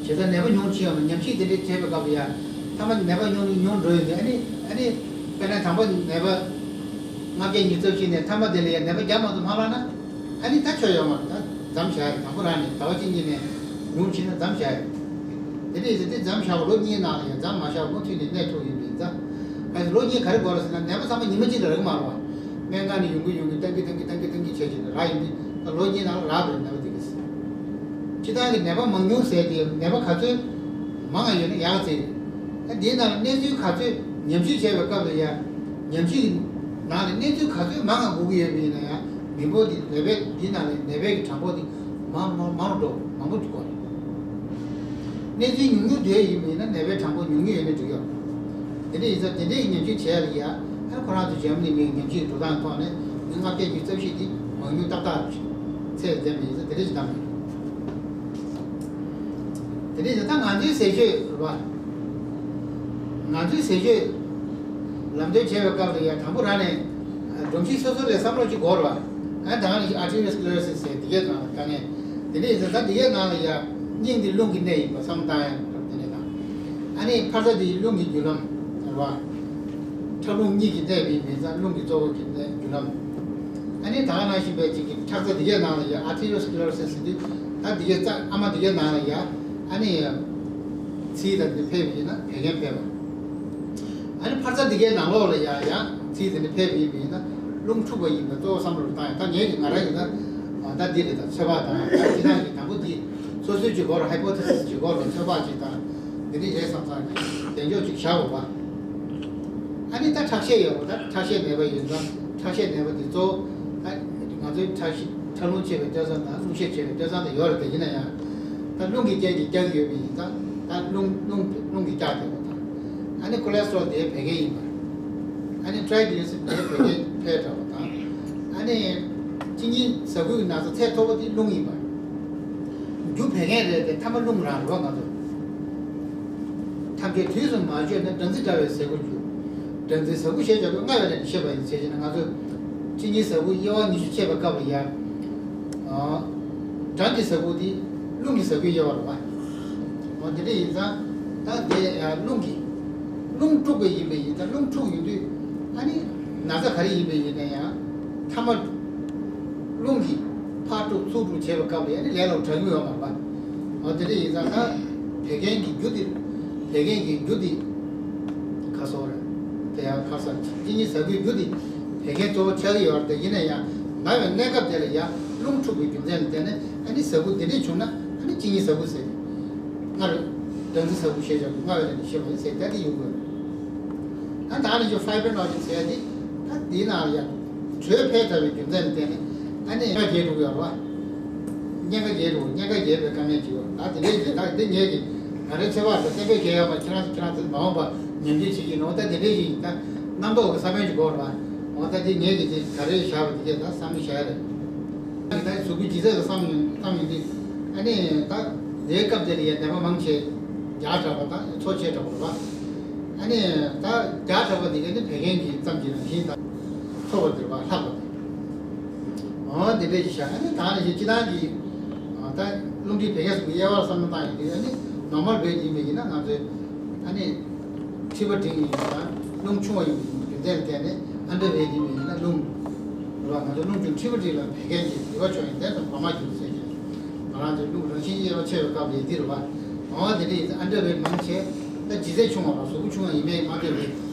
བྱས་ཙང་ནད་པ་ཉུང་ཕྱིར་ཡང་ཉམས་ཞིབ་དེ་འདྲ་བྱས་པའི་སྐབས་ལ་ཡ། མཐའ་མ་ནད་པ་ཉུང་ཉུང་འགྲོ་ཡོང་དུས་ཨ་ནི་ཨ་ནི་དཔེར་ན་དང་པོ་ནད་པ་ལྔ་བརྒྱ་ཉི་ཤུ་རྩ་བཞི་ནས་མཐའ་མ་དེ་ལ་ཡ་ནད་པ་བརྒྱ་མ་གཏོགས་མ་ལངས་ན། ཨ་ནི་ད་ཆོ་ཡོང་བ་ད་མཚམས་བཞག་ཡ་རེད། དང་པོ་རང་ནས་ཟླ་བ་གཅིག་གཉིས་ནས་ཉུང་ཕྱིན་ན་མཚམས་བཞག་ཡ་རེད། དེ་འདྲ་ཡིན་ཙང་དེ་མཚམས་བཞག་པ་ལོ་གཉིས་ནང་ལ་ཡང་མཚམས་མ་བཞག་པ་མུ་མཐུད་ནས་གནས་ཐུབ་ཡོད་པ་ཡིན་ཙང་། ཨ་ནི་ལོ་གཉིས་ག་རེ་འགོར་ཟེར་ན་ནད་པ་ཚང་མ་ཉི་མ་གཅིག་ལ་རག་གི་མ་རེད་བ། སྨན་ཁང་ནས་ཡོང་གི་ཡོང་གི་བཏང་གི་བཏང་གི་བཏང་གི་བཏང་གི་བྱས་བྱས་ནས་རག་ཡོང་དུས་ད་ལོ་གཉིས་ནང་ལ་རག་པ་རེད་ནད་པ་དེ་གིས། སྤྱིར་བཏང་གི་ནད་པ་མང་ཉུང་ཟེར་དེ་ནད་པ་ག་ཚོད་མང་ང་ཡོད་ན་ཡག་ཟེར། ཨ་དེའི་ནང་ལ་གནས་ཚུལ་ག་ཚོད་ཉམས་ཞིབ་བྱས་པའི་སྐབས་ལ་ཡ། ཉམས་ཞིབ་ནང་ལ་གནས་ཚུལ་ག་ཚོད་མང་ང་དགོས་ཀྱི་ཡོད་པ་ཡིན་ན་ཡང་མི་འབོར་དེ་ནད་པའི་དེའི་ནང་ལ་ནད་པའི་གི་གྲངས་འབོར་དེ་མང་མང་མང་རུ་འགྲོ་མང་པོ་འགྲོ་གི་རེད། གནས་ཚུལ་ཉུང་ཉུང་བསྡད་ཡིན་པ་ཡིན་ན་ནད་པའི་གྲངས་འབོར་ཉུང་ཉུང་ཡོད་ན་འགྲིག་ཡོད། དེ་འདྲ་ཡིན་ཙང་དེ་འདྲའི་ཉམས་ཞིབ་བྱས་ལ་ཡ། ཨ་ཁོ་རང་ཚོ་འཇར་མ་ནི་མིའི་ཉམས་ཞིབ་འགྲོ་སྟངས་ཐོག་ནས་མི་ལྔ་བརྒྱ་ཉི་ཤུ་རྩ་བཞི་དེ་མང་ཉུང་ཏག་ཏག་ཚད་ལྡན་པ་ཡིན་ཙང་དེ་འདྲ་ཞིག་བདམས་ཡོད། དེ་འདྲ་ཡིན་ཙང་ད་ང་ཚོའི་ཟས་སྤྱོད་རེད་བ། ང་ཚོའི་ཟས་སྤྱོད་ལམ་སྟོན་བྱེད་པའི་སྐབས་ལ་ཡ་དང་པོ་རང་ནས་སྒྲོམ་གཞི་སོ་སོ་ལ་བསམ་བློ་ཅིག་འཁོར་བ། ཨ་ད་ནི་ཨར་ཊི་རི་ཡལ་སི་ཀི་ལེ་རོ་སིས་ཟེར་འདི་གའི་ནང་ལ་དཀའ་ངལ། དེ་འདྲ་ཡིན་ཙང་ད་འདི་གའི་ནང་ལ་ཡ་སྙིང་འདི་རླུང་གི་གནས་ཡིན་པ་བསམ་བློ་བཏང་ཡ་དེ་འདྲ་དང་། ཨ་ནི་འཕར་རྩ་འདི་རླུང་གི་རྒྱུ་ལམ་རེད་བ། ཁྲག་རླུང་གཉིས་ཀྱི་གནས་པའི་མི་ཚང་རླུང་གི་གཙོ་བོ་གི་གནས་རྒྱུ་ལམ། ཨ་ནི་ད་ག་ནང་བཞིན་པའི་ཅིག་གི་ཁྲག་རྩ་འདི་གའི་ནང་ལ་ཡ་ཨར་ཊི་རི་ཡལ་སི་ཀི་ལེ་རོ་སིས་ཟེར་དུས་ད་འདི་གའི་རྩ་ཨ་མ་འདི་གའི་ནང་ལ་ཡ། ཨ་ནི་ཚིལ་དང་འདི་འཕེལ་བ་ཡིན་ན་བད་ཀན་འཕེལ་བ། ཨ་ནི་འཕར་རྩ་འདི་གའི་ནང་ལོགས་ལ་ཡ་ཡ་ཚིལ་དེ་འདྲ་འཕེལ་བ་ཡིན་པ་ཡིན་ན་རླུང་འཁྲུགས་པ་ཡིན་པ་གཙོ་བོ་བསམ་བློ་བཏང་ཡ། ད་ངས་ཀྱི་ང་རང་ཡིན་ན་ད་འདི་རེད། ད་ཚོད་དཔག་དང་ད་ཅི་ཐང་གི་དང་པོ་འདི་སོ་སོའི་ཅིག་སྐོར་ལ་ཧའི་པོ་ཐེ་སིས་ཅིག་སྐོར་ལ་ཚོད་དཔག་ཅིག་དང་འདི་འདྲ་རེད་བསམ་བསམ་གྱི་གདེང་འཇོག་ཅིག་བཞག་དགོས་པ། ཨ་ནི་ད་ཁྲག་ཤེད་ཡོད་པ་ད་ཁྲག་ཤེད་མེད་པ་ཡིན་ཙང་ཁྲག་ཤེད་མེད་པ་འདི་གཙོ་བོ་ད་ང་ཚོའི་ཁྲག་ཤེད་ཁྲག་རླུང་ཆེ་བའི་སྤྲོད་བཟང་དང་རླུང་ཤེད་ཆེ་བའི་སྤྲོད་བཟང་དེ་ཡོད་རེད། དེ་ཡིན་ན་ཡང་ད་རླུང་གི་རྐྱེན་གྱིས་བཀྱག་ཡོད་པ་ཡིན་ཙང་ད་རླུང་རླུང་རླུང་གིས་བཀྱག་བསྡད་པ་དང་། ཨ་ནི་ཁོ་ལེ་སི་ཊོ་རོལ་དེ་བད་ཀན་ཡིན་པ། ཨ་ནི་ཊྲའི་གི་ལི་སི་རིཌ་དེ་བད་ཀན་འཕེལ་དྲགས་པ་དང་། ཨ་ནི་གཅིན་སྙི་ཟ་ཁུའི་ན་ཚ་ཚད་མཐོ་པོ་དེ་རླུང་ཡིན་པ། རྒྱུ་བད་ཀན་རེད་དེ་མཐའ་མ་རླུང་རང་རེད་བ། ང་ཚོ་ཐམས་ཅད་དུས་སུ་མ་བཅོས་ན་སྦྲང་རྩི་འདྲ་བའི་ཟས་གོས་རྒྱུ། སྦྲང་རྩིའི་ཟ་ཁུ་ཞེས་བྱ་བའི་རྔ་བའི་ལས་ནི་ཤེས་པ་ཡིན་ཟེར་བྱས་ན་ང་ཚོ་གཅིན་སྙིའི་ཟ་ཁུ་དབྱེ་བ་ཉི་ཤུ་ཕྱེ་བའི་སྐབས་ལ་ཡ། སྦྲང་གི་ཟ་ཁུ་དེ་རླུང་གི་ཟ་ཁུའི་དབྱེ་བ་རེད་བ། འོ་དེ་འདྲ་ཡིན་ཙང་ད་དེ་རླུང་གི་རླུང་དཀྲུགས་པ་ཡིན་པ་ཡིན་ཙང་རླུང་འཁྲུགས་ཡོང་དུས་ཨ་ནི་ན་ཚ་ག་རེ་ཡིན་པ་ཡིན་ན་ཡང་མཐའ་མ་རླུང་གིས་ཕར་དཀྲུགས་ཚུར་དཀྲུགས་བྱས་པའི་སྐབས་ལ་ཨ་ནི་ལས་སླ་པོ་དྲག་མྱོང་ཡོད་མ་རེད་པ། འོ་དེ་འདྲ་ཡིན་ཙང་ད་བད་ཀན་གྱི་རྒྱུ་དེ་བད་ཀན་གྱི་རྒྱུ་དེ་ཁ་སོ་རེད། དེ་ཡང་ཁ་སོ་གཅིན་སྙི་ཟ་ཁུའི་རྒྱུ་དེ་བད་ཀན་གཙོ་བོ་ཆགས་ཀྱི་ཡོད་རེད། དེ་ཡིན་ན་ཡང་ན་བའི་གནས་སྐབས་དེ་ལ་ཡང་རླུང་འཁྲུགས་པའི་རྒྱུ་མཚན་ལ་བརྟེན་ནས་ཨ་ནི་ཟ་ཁུ་དེ་འདྲས་བྱུང་ན་ཨ་ནི་གཅིན་སྙི་ཟ་ཁུ་ཟེར། སྔར་སྦྲང་རྩི་ཟ་ཁུ་ཞེས་བྱ་བའི་རྔ་བའི་ལས་ནི་ཤེས་པ་ཡིན་ཟེར་ད་དེ་ཡོང་དགོས། ད་ད་ནི་ཅིག་ཕའི་བྷར་ནོ་ཇིན་ཟེར་དེ་ད་དེའི་ནང་ལ་ཡང་དྲོད་འཕེལ་ཚར་བའི་རྒྱུ་མཚན་ལ་བརྟེན་ནས་ཨ་ནི་ཡང་རྒྱས་འགྲོ་གི་ཡོད་རེད་བ། གཉན་ཁ་རྒྱས་འགྲོ། གཉན་ཁ་རྒྱས་པའི་བཀའ་མོལ་ཅིག་ཡོད། ད་དེ་འདྲའི་ཅིག་ད་འདི་ངས་ཀྱི་ང་རའི་ཚེ་བར་དུ་བསྟན་པའི་རྒྱལ་ཡོད་པ། ཁྱེད་རང་ཚོ་ཁྱེད་རང་ཚོ་མ་འོངས་པ་ཉམས་ཞིབ་བྱེད་ཀྱི་ནོ། ད་དེ་འདྲའི་ཅིག་ད་རྣམ་རྟོག་གི་ས་བོན་ཅིག་འགོར་བ། འོ་ད་འདི་ངས་ཀྱི་དེ་ག་རེ་བཞག་པ་དེ་གས་ད་བསམ་བློ་བཞག་ཡ་རེད། ད་གཟུགས་པོའི་ལྗིད་ཚད་ལ་བསམ་ཡོང་བསམ་ཡོང་དུས། ཨ་ནི་ད་དེའི་སྐབས་དེ་ལ་ཡ་ནད་པ་མང་ཆེ་བརྒྱ་དྲག་པ་དང་ཚོ་ཆེ་དྲགས་པ་རེད་པ། ཨ་ནི་ད་བརྒྱ་དྲགས་པ་དེ་གས་ནི་བད་ཀན་གྱི་ཙམ་གྱིས་རང་བཞིན་དང་ཚོ་བ་དེ་རེད་པ། ལྷག་པ་དེ། འོ་དེ་འདྲས་ཅིག་བཞག་ཨ་ནི་ད་ནི་སྤྱི་བཏང་གི་ད་རླུང་མཁྲིས་བད་ཀན་གསུམ་གྱི་དབྱེ་བ་བསམ་བློ་བཏང་ཡོང་དུས། ཨ་ནི་ནོར་མལ་བེད་ཡིན་པ་ཡིན་ན་ང་ཚོས་ཨ་ནི་མཁྲིས་པ་འབྲིང་ཡིན་པ་དང་རླུང་ཆུང་བ་ཡིན་པའི་རྒྱུ་མཚན་ལ་བརྟེན་ནས། ཨན་ཌར་བེད་ཡིན་པ་ཡིན་ན་རླུང་རེད་པ། ང་ཚོ་རླུང་ཆུང་མཁྲིས་པ་འབྲིང་ལ་བད་ཀན་གྱི་རིགས་པ་ཆོག་ཡིན་དེ་ཙམ་བར་མ་རྒྱུ་ཟེར་གྱི། ང་རང་ཚོའི་རླུང་རང་བཞིན་དབྱེ་བ་ཕྱེ་བའི་སྐབས་ལ་འདི་རེད་པ། འོ་དེ་འདྲ་ཡིན་ཙང་ཨན་ཌར་བེད་མང་ཆེ། ད་ལྗིད་ཚད་ཆུང་བ་རེད་པ། གཟུགས་པོ་ཆུང་བ་ཡིན་པས་མ་ལྟོས་པའི་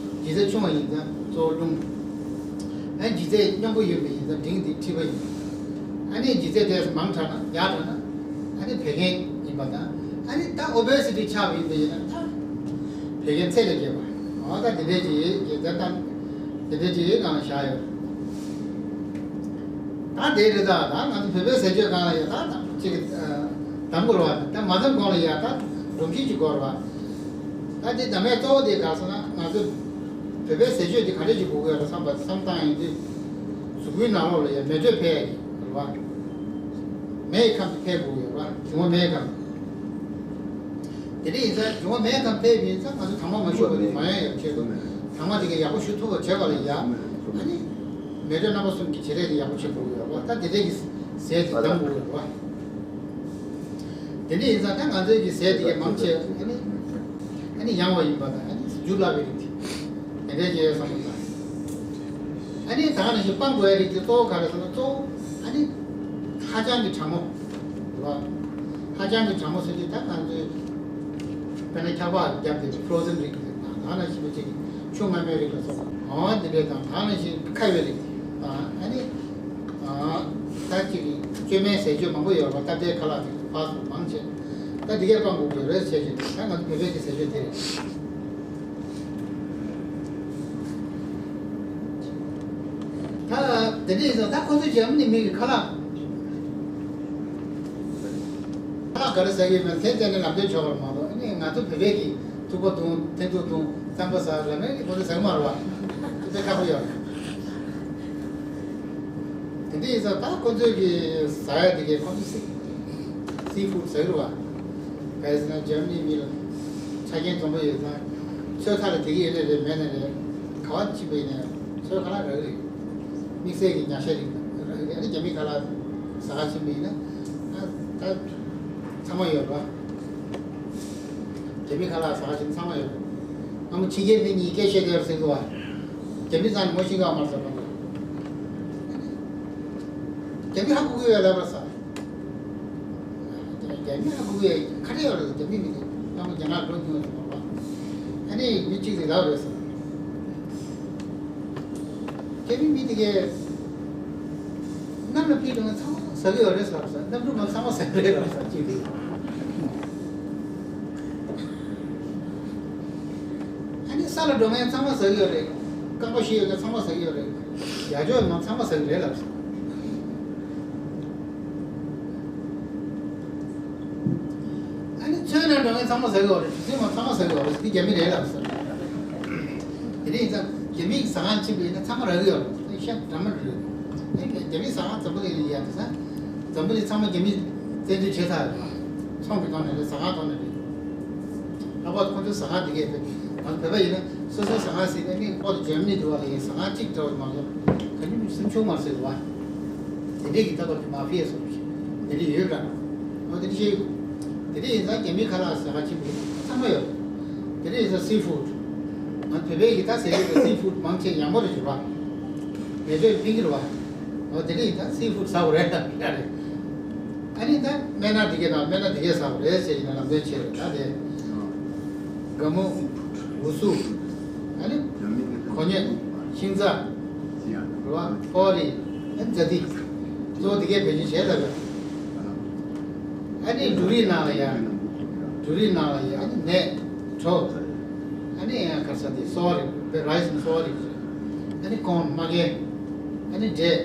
ལྗིད་ཚད་ཆུང་བ་ཡིན་ཙང་གཙོ་བོ་རླུང་། ཨ་ནི་ལྗིད་ཚད་སྙོམས་པོ་ཡོད་པ་ཡིན་ཙང་འབྲིང་དེ་མཁྲིས་པ་ཡིན། ཨ་ནི་ལྗིད་ཚད་དེ་མང་དྲགས་ན། ཡག་དྲགས་ན་ཨ་ནི་བད་ཀན་ཡིན་པ་དང་། ཨ་ནི་ད་ཨོ་བེ་སི་ཊི་ཆགས་པ་ཡིན་པ་ཡིན་ན་ད་བད་ཀན་ཚད་ལས་བརྒལ་བ། འོ་ད་དེ་འདྲས་ཅིག་ཡོད་ཀྱི། དེ་ལྟར་དེ་འདྲས་ཅིག་ཡོད་སྒང་ལ་བཞག་ཡོད། ད་དེ་རེད། ད་ད་ང་ཚོ་བོད་པའི་ཟས་སྤྱོད་སྒང་ལ་ཡ་ད་ད་ཅིག་གདམ་དགོས་རེད་པ། ད་མ་གདམ་གོང་ལ་ཡ་ད་སྒྲོམ་གཞི་ཅིག་དགོས་རེད་པ། ད་དེ་གདམ་ཡ་གཙོ་བོ་དེ་ག་རེ་ཟེར་ན། ང་ཚོ་བོད་པའི་ཟས་སྤྱོད་དེ་ག་འདྲས་ཅིག་དགོས་ཀྱི་ཡོད་རེད་བསམ་པ་བསམ་བཏང་ཡོང་དུས། གཟུགས་པོའི་ནང་ལོགས་ལ་ཡ་མེ་དྲོད་འཕེལ་ཡ་ཅིག་རེད་པ། མེ་ཡི་ཁམས་འཕེལ་དགོས་ཀྱི་ཡོད་རེད་པ། འབྱུང་བ་མེ་ཡི་ཁམས། དེ་འདྲ་ཡིན་ཙང་འབྱུང་བ་མེ་ཡི་ཁམས་འཕེལ་བ་ཡིན་ཙང་ང་ཚོ་དྭངས་མ་མ་ཞུགས་པ་དེ་མ་ཡལ་ཡག་ཆེད་དུ། དྭངས་མ་དེ་གས་ཡག་པོ་ཞུ་ཐུབ་པ་བྱེད་པ་ལ་ཡ། ཨ་ནི་མེ་དྲོད་རྣམ་པ་གསུམ་གྱི་བྱེད་རེས་དེ་ཡག་པོ་བྱེད་དགོས་ཀྱི་ཡོད་རེད་པ། ད་དེ་འདྲས་ཀྱི་ཟས་དེ་གདམ་དགོས་ཀྱི་ཡོད་རེད་པ། དེ་འདྲ་ཡིན་ཙང་ད་ང་ཚོའི་གི་ཟས་དེ་གས་མང་ཆེ་ཨ་ནི་ཨ་ནི་ཡང་བ་ཡིན་པ་དང་། ཨ་ནི་རྒྱུ་བརླག་པའི་རིགས་དེ་དེ་འདྲས་ཅིག་ཡོད་བསམ་པ་དང་། ཨ་ནི་ད་ག་ནང་བཞིན་སྤང་དགོས་ཡ་རིགས་དེ་གཙོ་བོ་ག་རེ་ཟེར་ན། གཙོ་བོ་ཨ་ནི་ཧ་ཅང་གི་གྲང་མོ་རེད་པ། ཧ་ཅང་གི་གྲང་མོ་ཟེར་དུས་ད་ང་ཚོས་དཔེར་ན་འཁྱགས་པ་བརྒྱབ་དེ་ཕོ་རོ་ཛན་རིགས་དེ་དང་། ད་ག་ནང་བཞིན་པ་ཅིག་ཆུ་མངར་མོའི་རིགས་ལ་སོགས་པ། འོ་དེ་འདྲས་དང་། ད་ག་ནང་བཞིན་ཁ་བའི་རིགས་དེ་དང་། ཨ་ནི་ད་ཅིག་བཅོས་མའི་ཟས་སྤྱོད་མང་པོ་ཡོད་རེད་པ། སྟབས་བདེའི་ཁ་ལག་དེ་ཕར་ཚུར་མང་ཆེ། ད་འདི་གས་སྤང་དགོས་ཀྱི་རེད་བྱས་ཀྱི། ད་ང་ཚོ་བོད་པའི་གི་ཟས་སྤྱོད་དེ་རེད། ད་དེ་འདྲ་ཡིན་ཙང་ད་ཁོ་ཚོས་འཇར་མ་ནི་མི་གི་ཁ་ལག་ཁ་ལག་ག་རེ་ཟ་གི་ཡོད་མེད་དེ་བལྟས་ནས་ལབ་འདོད་བྱུང་བ་མ་གཏོགས། ཨ་ནི་ང་ཚོ་བོད་པའི་གི་ཐུག་པ་བཏུང་། འཐེན་ཐུག་བཏུང་། རྩམ་པ་ཟ། ལབ་ནས་ཁོ་ཚོས་ཟ་གི་མ་རེད་པ། དེ་དཔེ་ཁག་པོ་ཡོད་རེད། དེ་འདྲ་ཡིན་ཙང་ད་ཁོ་ཚོས་གི་ཟ་ཡ་དེ་གས་ཁོ་ཚོས་སི་སི་ཕུཌ་ཟ་གི་རེད་པ། ག་རེ་ཟེར་ན་འཇར་མ་ནི་མི་ལ་ཆ་རྐྱེན་འཛོམས་པོ་ཡོད་ཙང་། ཚོའི་ཁ་ལ་དེ་གི་ཡོད་ནའི་རེད། མེད་ནའི་རེད། ག་པར་ཕྱིན་པ་ཡིན་ནའི་ཚོའི་ཁ་ལག་རག་གི་རེད། དམིགས་བསལ་གྱི་ཉ་ཤ་རིགས་རག་གི་རེད། ཨ་ནི་རྒྱ་མིའི་ཁ་ལག་ཟ་ག་ཕྱིན་པ་ཡིན་ན། ཨ་ད་ཚང་མ་ཡོད་རེད་པ། རྒྱ་མིའི་ཁ་ལག་ཟ་ག་ཕྱིན་ཚང་མ་ཡོད་རེད། ང་མོ་ཕྱི་རྒྱལ་མི་གཉིས་སྐད་བཤད་བསྡད་ཡོད་ཟེར་གི་པ། རྒྱ་མི་ཚང་ནི་ངོ་ཤེས་ག་མ་ཟེར་བ། རྒྱ་མི་ཧ་གོ་གི་ཡོད་ལབ་པ་ས། རྒྱ་མི་ཧ་གོ་གི་ཡོད་ཁ་བྲལ་ཡོད་རེད། རྒྱ་མི་མི་དེ་ཡང་རྒྱ་ནག་འགྲོ་མྱོང་ཡོད་རེད་པ། ཨ་ནི་མི་གཅིག་གིས་ལབ་རེད་ཟེར། རྒྱ་མི་མི་དེ་གས་གནམ་ལ་ཕེབས་དུས་ཚང་མ་ཟ་གི་ཡོད་རེད་ཟེར་ཟེར། གནམ་གྲུ་མ་ཚང་མ་ཟ་གི་རེད་ལབ་ཟེར་གཅིག་དེ། ཨ་ནི་ས་ལ་འགྲོ་མཁན་ཚང་མ་ཟ་གི་ཡོད་རེད། རྐང་པ་བཞི་ཡོད་མཁན་ཚང་མ་ཟ་གི་ཡོད་རེད། ཡ་ཅོག་མ་ཚང་མ་ཟ་གི་རེད་ལབ་ཟེར། ཨ་ནི་མཚོའི་ནང་འགྲོ་མཁན་ཚང་མ་ཟ་གི་ཡོད་རེད། གྲུ་གཟིངས་མ་ཚང་མ་ཟ་གི་ཡོད་རེད། འདི་རྒྱ་མི་རེད་ལབ་ཟེར། དེ་འདྲ་ཡིན་ཙང་རྒྱ་མིའི་ཟ་ཁང་ཕྱིན་པ་ཡིན་ན་ཚང་མ་རག་གི་ཡོད་རེད། ཤ་འདྲ་མི་འདྲ་རེད། རྒྱ་མིའི་ཟ་ཁང་འཛམ་བུ་གླིང་ལ་ཡ་དེ་ས། འཛམ་བུ་གླིང་ཚང་མ་རྒྱ་མིས་བཙན་འཛུལ་བྱས་ཚར་རེད། ཚོང་གི་ཐོག་ནས་རེད། ཟ་ཁང་ཐོག་ནས་རེད། ལྷག་པར་དུ་ཁོ་ཚོའི་ཟ་ཁང་དེ་གས་རེད། ང་ཚོ་བོད་པ་ཡིན་ན་སོ་སོའི་ཟ་ཁང་ཟེར་ནས་ནི་ཨོ་ལ་འཇར་མ་ནི་འདྲ་བ་ལ་ཡིན་ཟ་ཁང་གཅིག་འདྲ་བ་མ་གཏོགས་ག་ནི་སེམས་ཆུང་མ་ཟེར་བ། དེ་འདྲས་ཀྱི་ལྟ་བ་གི་མ་ཕི་ཡ་སོགས་དེ་འདྲས་ཡོད་ར། ཨོ་དེ་འདྲས་ཤེས། དེ་འདྲས་ཡིན་ཙང་རྒྱ་མིའི་ཁ་ལག་ཟ་ཁང་ཆེན་པོ་ཚང་མ་ཡོད། དེ་འདྲས་ཡིན་ཙང་སི་ཕུཌ། ང་བོད་པའི་གི་ད་ཟེར་གྱི་རེད། སི་ཕུཌ་མང་ཆེ་ཡག་མོ་རེད་ཟེར་བ། མེ་དྲོད་ཕིང་གི་རེད་བ། འོ་དེ་འདྲ་ཡིན་ཙང་སི་ཕུཌ་ཟ་དགོས་རེད་ལབ་ཡ་རེད། ཨ་ནི་ད་སྨན་སྣ་འདི་གས་དང་སྨན་སྣ་འདི་གས་ཟ་དགོས་རེད་ཟེར་ཡིན་ན་ལམ་སྟོན་བྱས་རེད། ད་དེ་སྒ་མོ། འུ་སུ། ཨ་ནི་གོ་སྙོད། ཤིང་ཚ། རེད་བ། ཕོ་རི། ཨ་ནི་ཛ་ཏི། གཙོ་བོ་འདི་གས་བེད་སྤྱོད་བྱས་ལབ་ཡ། ཨ་ནི་འབྲུ་རིགས་ནང་ལ་ཡ། འབྲུ་རིགས་ནང་ལ་ཡ། ཨ་ནི་ནས། གྲོ། ཨ་ནི་ཡང་ག་རེ་ཟ་དེ་སོལ་བ་རེད། རའི་སི་ནི་སོལ་བ་རེད། ཨ་ནི་ཀོན་མ་གན། ཨ་ནི་འབྲས།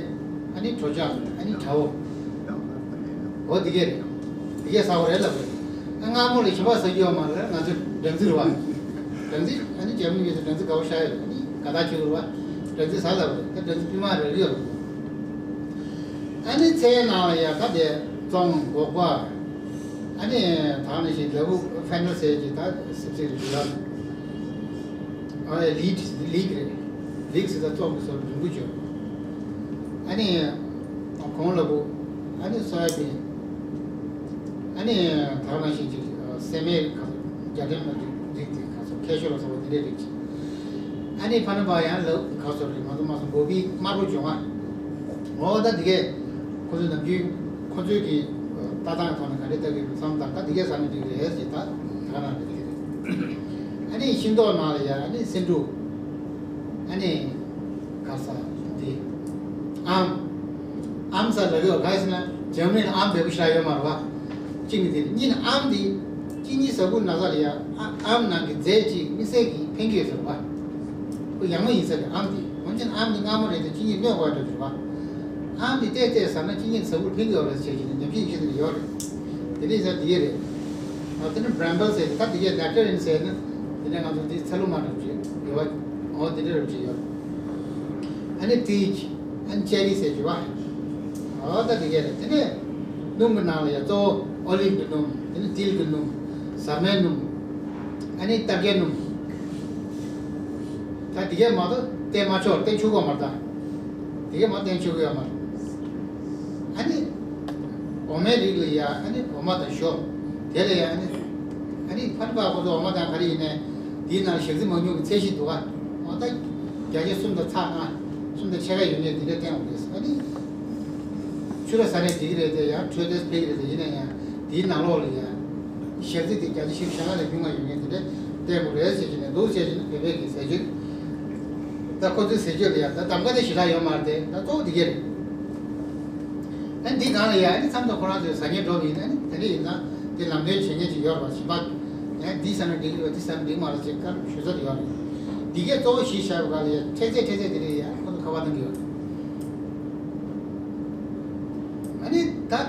ཨ་ནི་གྲོ་ཆག་ཨ་ནི་བྲ་བོ། འོ་དེ་གས་རེད། དེ་གས་ཟ་བ་རེད་ལབ་རེད། ཨ་སྔ་མོ་ལ་ཞིམ་པ་ཟ་རྒྱུ་ཡོད་མ་རེད། ང་ཚོ་སྦྲང་རྩི་རེད་བ། སྦྲང་རྩི་ཨ་ནི་རྒྱ་མི་མི་ཚོ་སྦྲང་རྩི་དགའ་བོ་ཤ་ཡོད་རེད། ཨ་ནི་དགའ་ཐག་ཆོད་རེད་བ། སྦྲང་རྩི་ཟ་ལབ་རེད། ད་སྦྲང་རྩི་པུས་མོ་རེ་རེ་ཡོད་རེད། ཨ་ནི་ཚལ་ནང་ལ་ཡ་ད་དེ་བཙོང་སྒོག་པ། ཨ་ནི་ད་ནི་ཞིག་ལ་བུ་ཕན་ཌལ་ཟེར་གྱི་ད་སིབ་སིབ་རེད་ཡ། ཨ་ལིག་ལིག་རེད། ལིག་ཟེར་ད་བཙོང་གི་སོ་རིང་པོ་བྱོས། ཨ་ནི་གོང་ལ་བུ། ཨ་ནི་སོ་ཡ་བིན། ཨ་ནི་ད་ནི་ཞིག་ཅིག་སེ་མའི་ཁ་རྒྱ་ལྡན་པ་རིགས་དེ་ཁ་སོ་ཁེ་ཤོ་ལ་སོགས་པ་དེ་འདྲའི་རིགས་ཅིག་ཨ་ནི་ཕ་ནི་པ་ཡང་ལ་ཁ་སོ་རེད། ང་ཚོ་མ་སོང་གོ་བི་དམར་པོ་བྱུང་ང་། འོ་ད་འདི་གས་ཁོ་ཚོའི་ནམ་རྒྱུན་ཁོ་ཚོའི་གི་ལྟ་སྟངས་ཐོག་ནས་ག་རེ་ལྟ་གི་འདུག་བསམ་དང་ད་འདི་གས་ཟ་ནས་འགྲིག་རེད་ཟེར། ད་ད་ག་རང་རེད་དེ་རེད། ཨ་ནི་ཤིང་ཏོག་ནང་ལ་ཡ་ཨ་ནི་སེ་འབྲུ། ཨ་ནི་ག་ས་དེ་ཨམ། ཨམ་ཟ་ལ་གི་ག་ཟེར་ན་འཇར་མ་ནི་ལ་ཨམ་འབེལ་པོ་ཞེ་དྲག་ཡོད་མ་རེད་བ། གཅིག་ནི་དེ་རེད། གཉིས་ནི་ཨམ་དེ་གཅིན་སྙི་ཟ་ཁུ་ན་ཚ་ལ་ཡ་ཨ་ཨམ་ནང་གི་རྫས་གཅིག་དམིགས་བསལ་གྱིས་ཕན་གྱི་ཡོད་ཟེར་བ། ཁོ་ཡག་མོ་ཡིན་ས་རེད་ཨམ་དེ། འོན་ཀྱང་ཨམ་དེ་མངར་མོ་རེད་དེ་གཅིན་སྙི་གནོད་དགོས་འགྲོ་གི་རེད་བ། ཨམ་དེ་ཏོག་ཙམ་ཟ་ན་གཅིན་སྙི་ཟ་ཁུར་ཕན་གྱི་ཡོད་རེད་ཟེར་གྱི་ནི་ཉམས་ཞིབ་བྱེད་ཀྱི་ཡོད་རེད། དེ་འདྲ་ཡིན་ཙང་དེ་གས་རེད། ཨ་དེ་ནི་བྷ་རམ་བལ་ཟེར་ད་དེ་གས་ནེག་ཊ་རིན་ཟེར་ན་དེ་ནས་ང་ཚོ་དེ་ཚ་ལུ་མ་འགྲོ་གི་ཡོད་བ། འོ་དེ་འདྲ་རུ་ཅིག་ཡོད། ཨ་ནི་ཏིལ། ཨ་ནི་ཅེ་རི་ཟེར་གྱི་བ། འོ་ད་དེ་གས་རེད། དེ་ནས་སྣུམ་གྱི་ནང་ལ་ཡ་གཙོ་བོ་ཨོ་ལིབ་ཀྱི་སྣུམ། དེ་ནས་ཏིལ་གྱི་སྣུམ། ཟར་མའི་སྣུམ། ཨ་ནི་སྟར་གའི་སྣུམ། ད་དེ་གས་མ་གཏོགས་བསྟེན་མ་ཆོག་བསྟེན་ཆོག་གི་ཡོད་མ་རེད་ད། དེ་གས་མ་བསྟེན་ཆོག་གི་ཡོད་མ་རེད། ཨ་ནི་འོ་མའི་རིགས་ལ་ཡ་ཨ་ནི་འོ་མ་དང་ཞོ། དེ་ལ་ཡ་ཨ་ནི་ཨ་ནི་ཕ་ནི་པ་ཁོ་ཚོ་འོ་མ་དང་ག་རེ་ཡིན་ནའི་དེའི་ནང་ཞག་རྩི་མང་ཉུང་གི་ཚད་གཞི་འདུག་ག་འོ་ད་བརྒྱ་ཆ་གསུམ་དང་ཚེག་ལྔ། གསུམ་དང་ཕྱེད་ཀ་ཡོད་མཁན་དེ་འདྲ་བསྟེན་དགོས་རེད། ཨ་ནི་ཕྱུ་ར་ཟ་ནས་འགྲིག་གི་རེད་དེ་ཡང་དྲོད་དེ་ཕན་གྱི་རེད་དེ། ཡིན་ན་ཡང་དེའི་ནང་ལོགས་ལ་ཡང་ཞག་རྩི་དེ་བརྒྱ་ཆ་བཞི་བཅུ་ཞེ་ལྔ་ལས་ཉུང་བ་ཡོད་མཁན་དེ་འདྲ་བསྟེན་དགོས་རེད་ཟེར་གྱི་ནས་འདུག་ཟེར་གྱི་ནས་བོད་པའི་གི་ཟས་སྤྱོད། ད་ཁོ་ཚོའི་ཟས་སྤྱོད་ལ་ཡང་ད་གདམ་ག་དེ་ཞེ་དྲག་ཡོད་མ་རེད་དེ། ད་གཙོ་བོ་དེ་གས་རེད། ཨ་ནི་འདི་སྒང་ལ་ཡ་ཨ་ནི་མཚམས་དང་ཁོ་རང་ཚོས་ཟ་མཁན་འགྲོ་བ་ཡིན་ན་ཨ་ནི་དེ་འདྲ་ཡིན་ཙང་དེ་ལམ་སྟོན་བྱེད་མཁན་ཅིག་ཡོད་རེད་བ། ཞིམ་པ། ཡང་འདི་ཟ་ན་འགྲིག་གི་རེད་བ། འདི་ཟ་ན་འགྲིག་མ་རེད་ཅེས་བཀའ་ཞུ་ས་དེ་ཡོད་རེད། འདི་གས་གཙོ་བོ་གཞི་བཞག་པའི་སྒང་ལ་ཡ་འཕྲལ་ཚད་འཕྲལ་ཚད་དེ་འདྲ་ཡ་ཁོ་ཚོ་ཁ་པར་གཏོང་གི་ཡོད་རེད། ཨ་ནི་ད་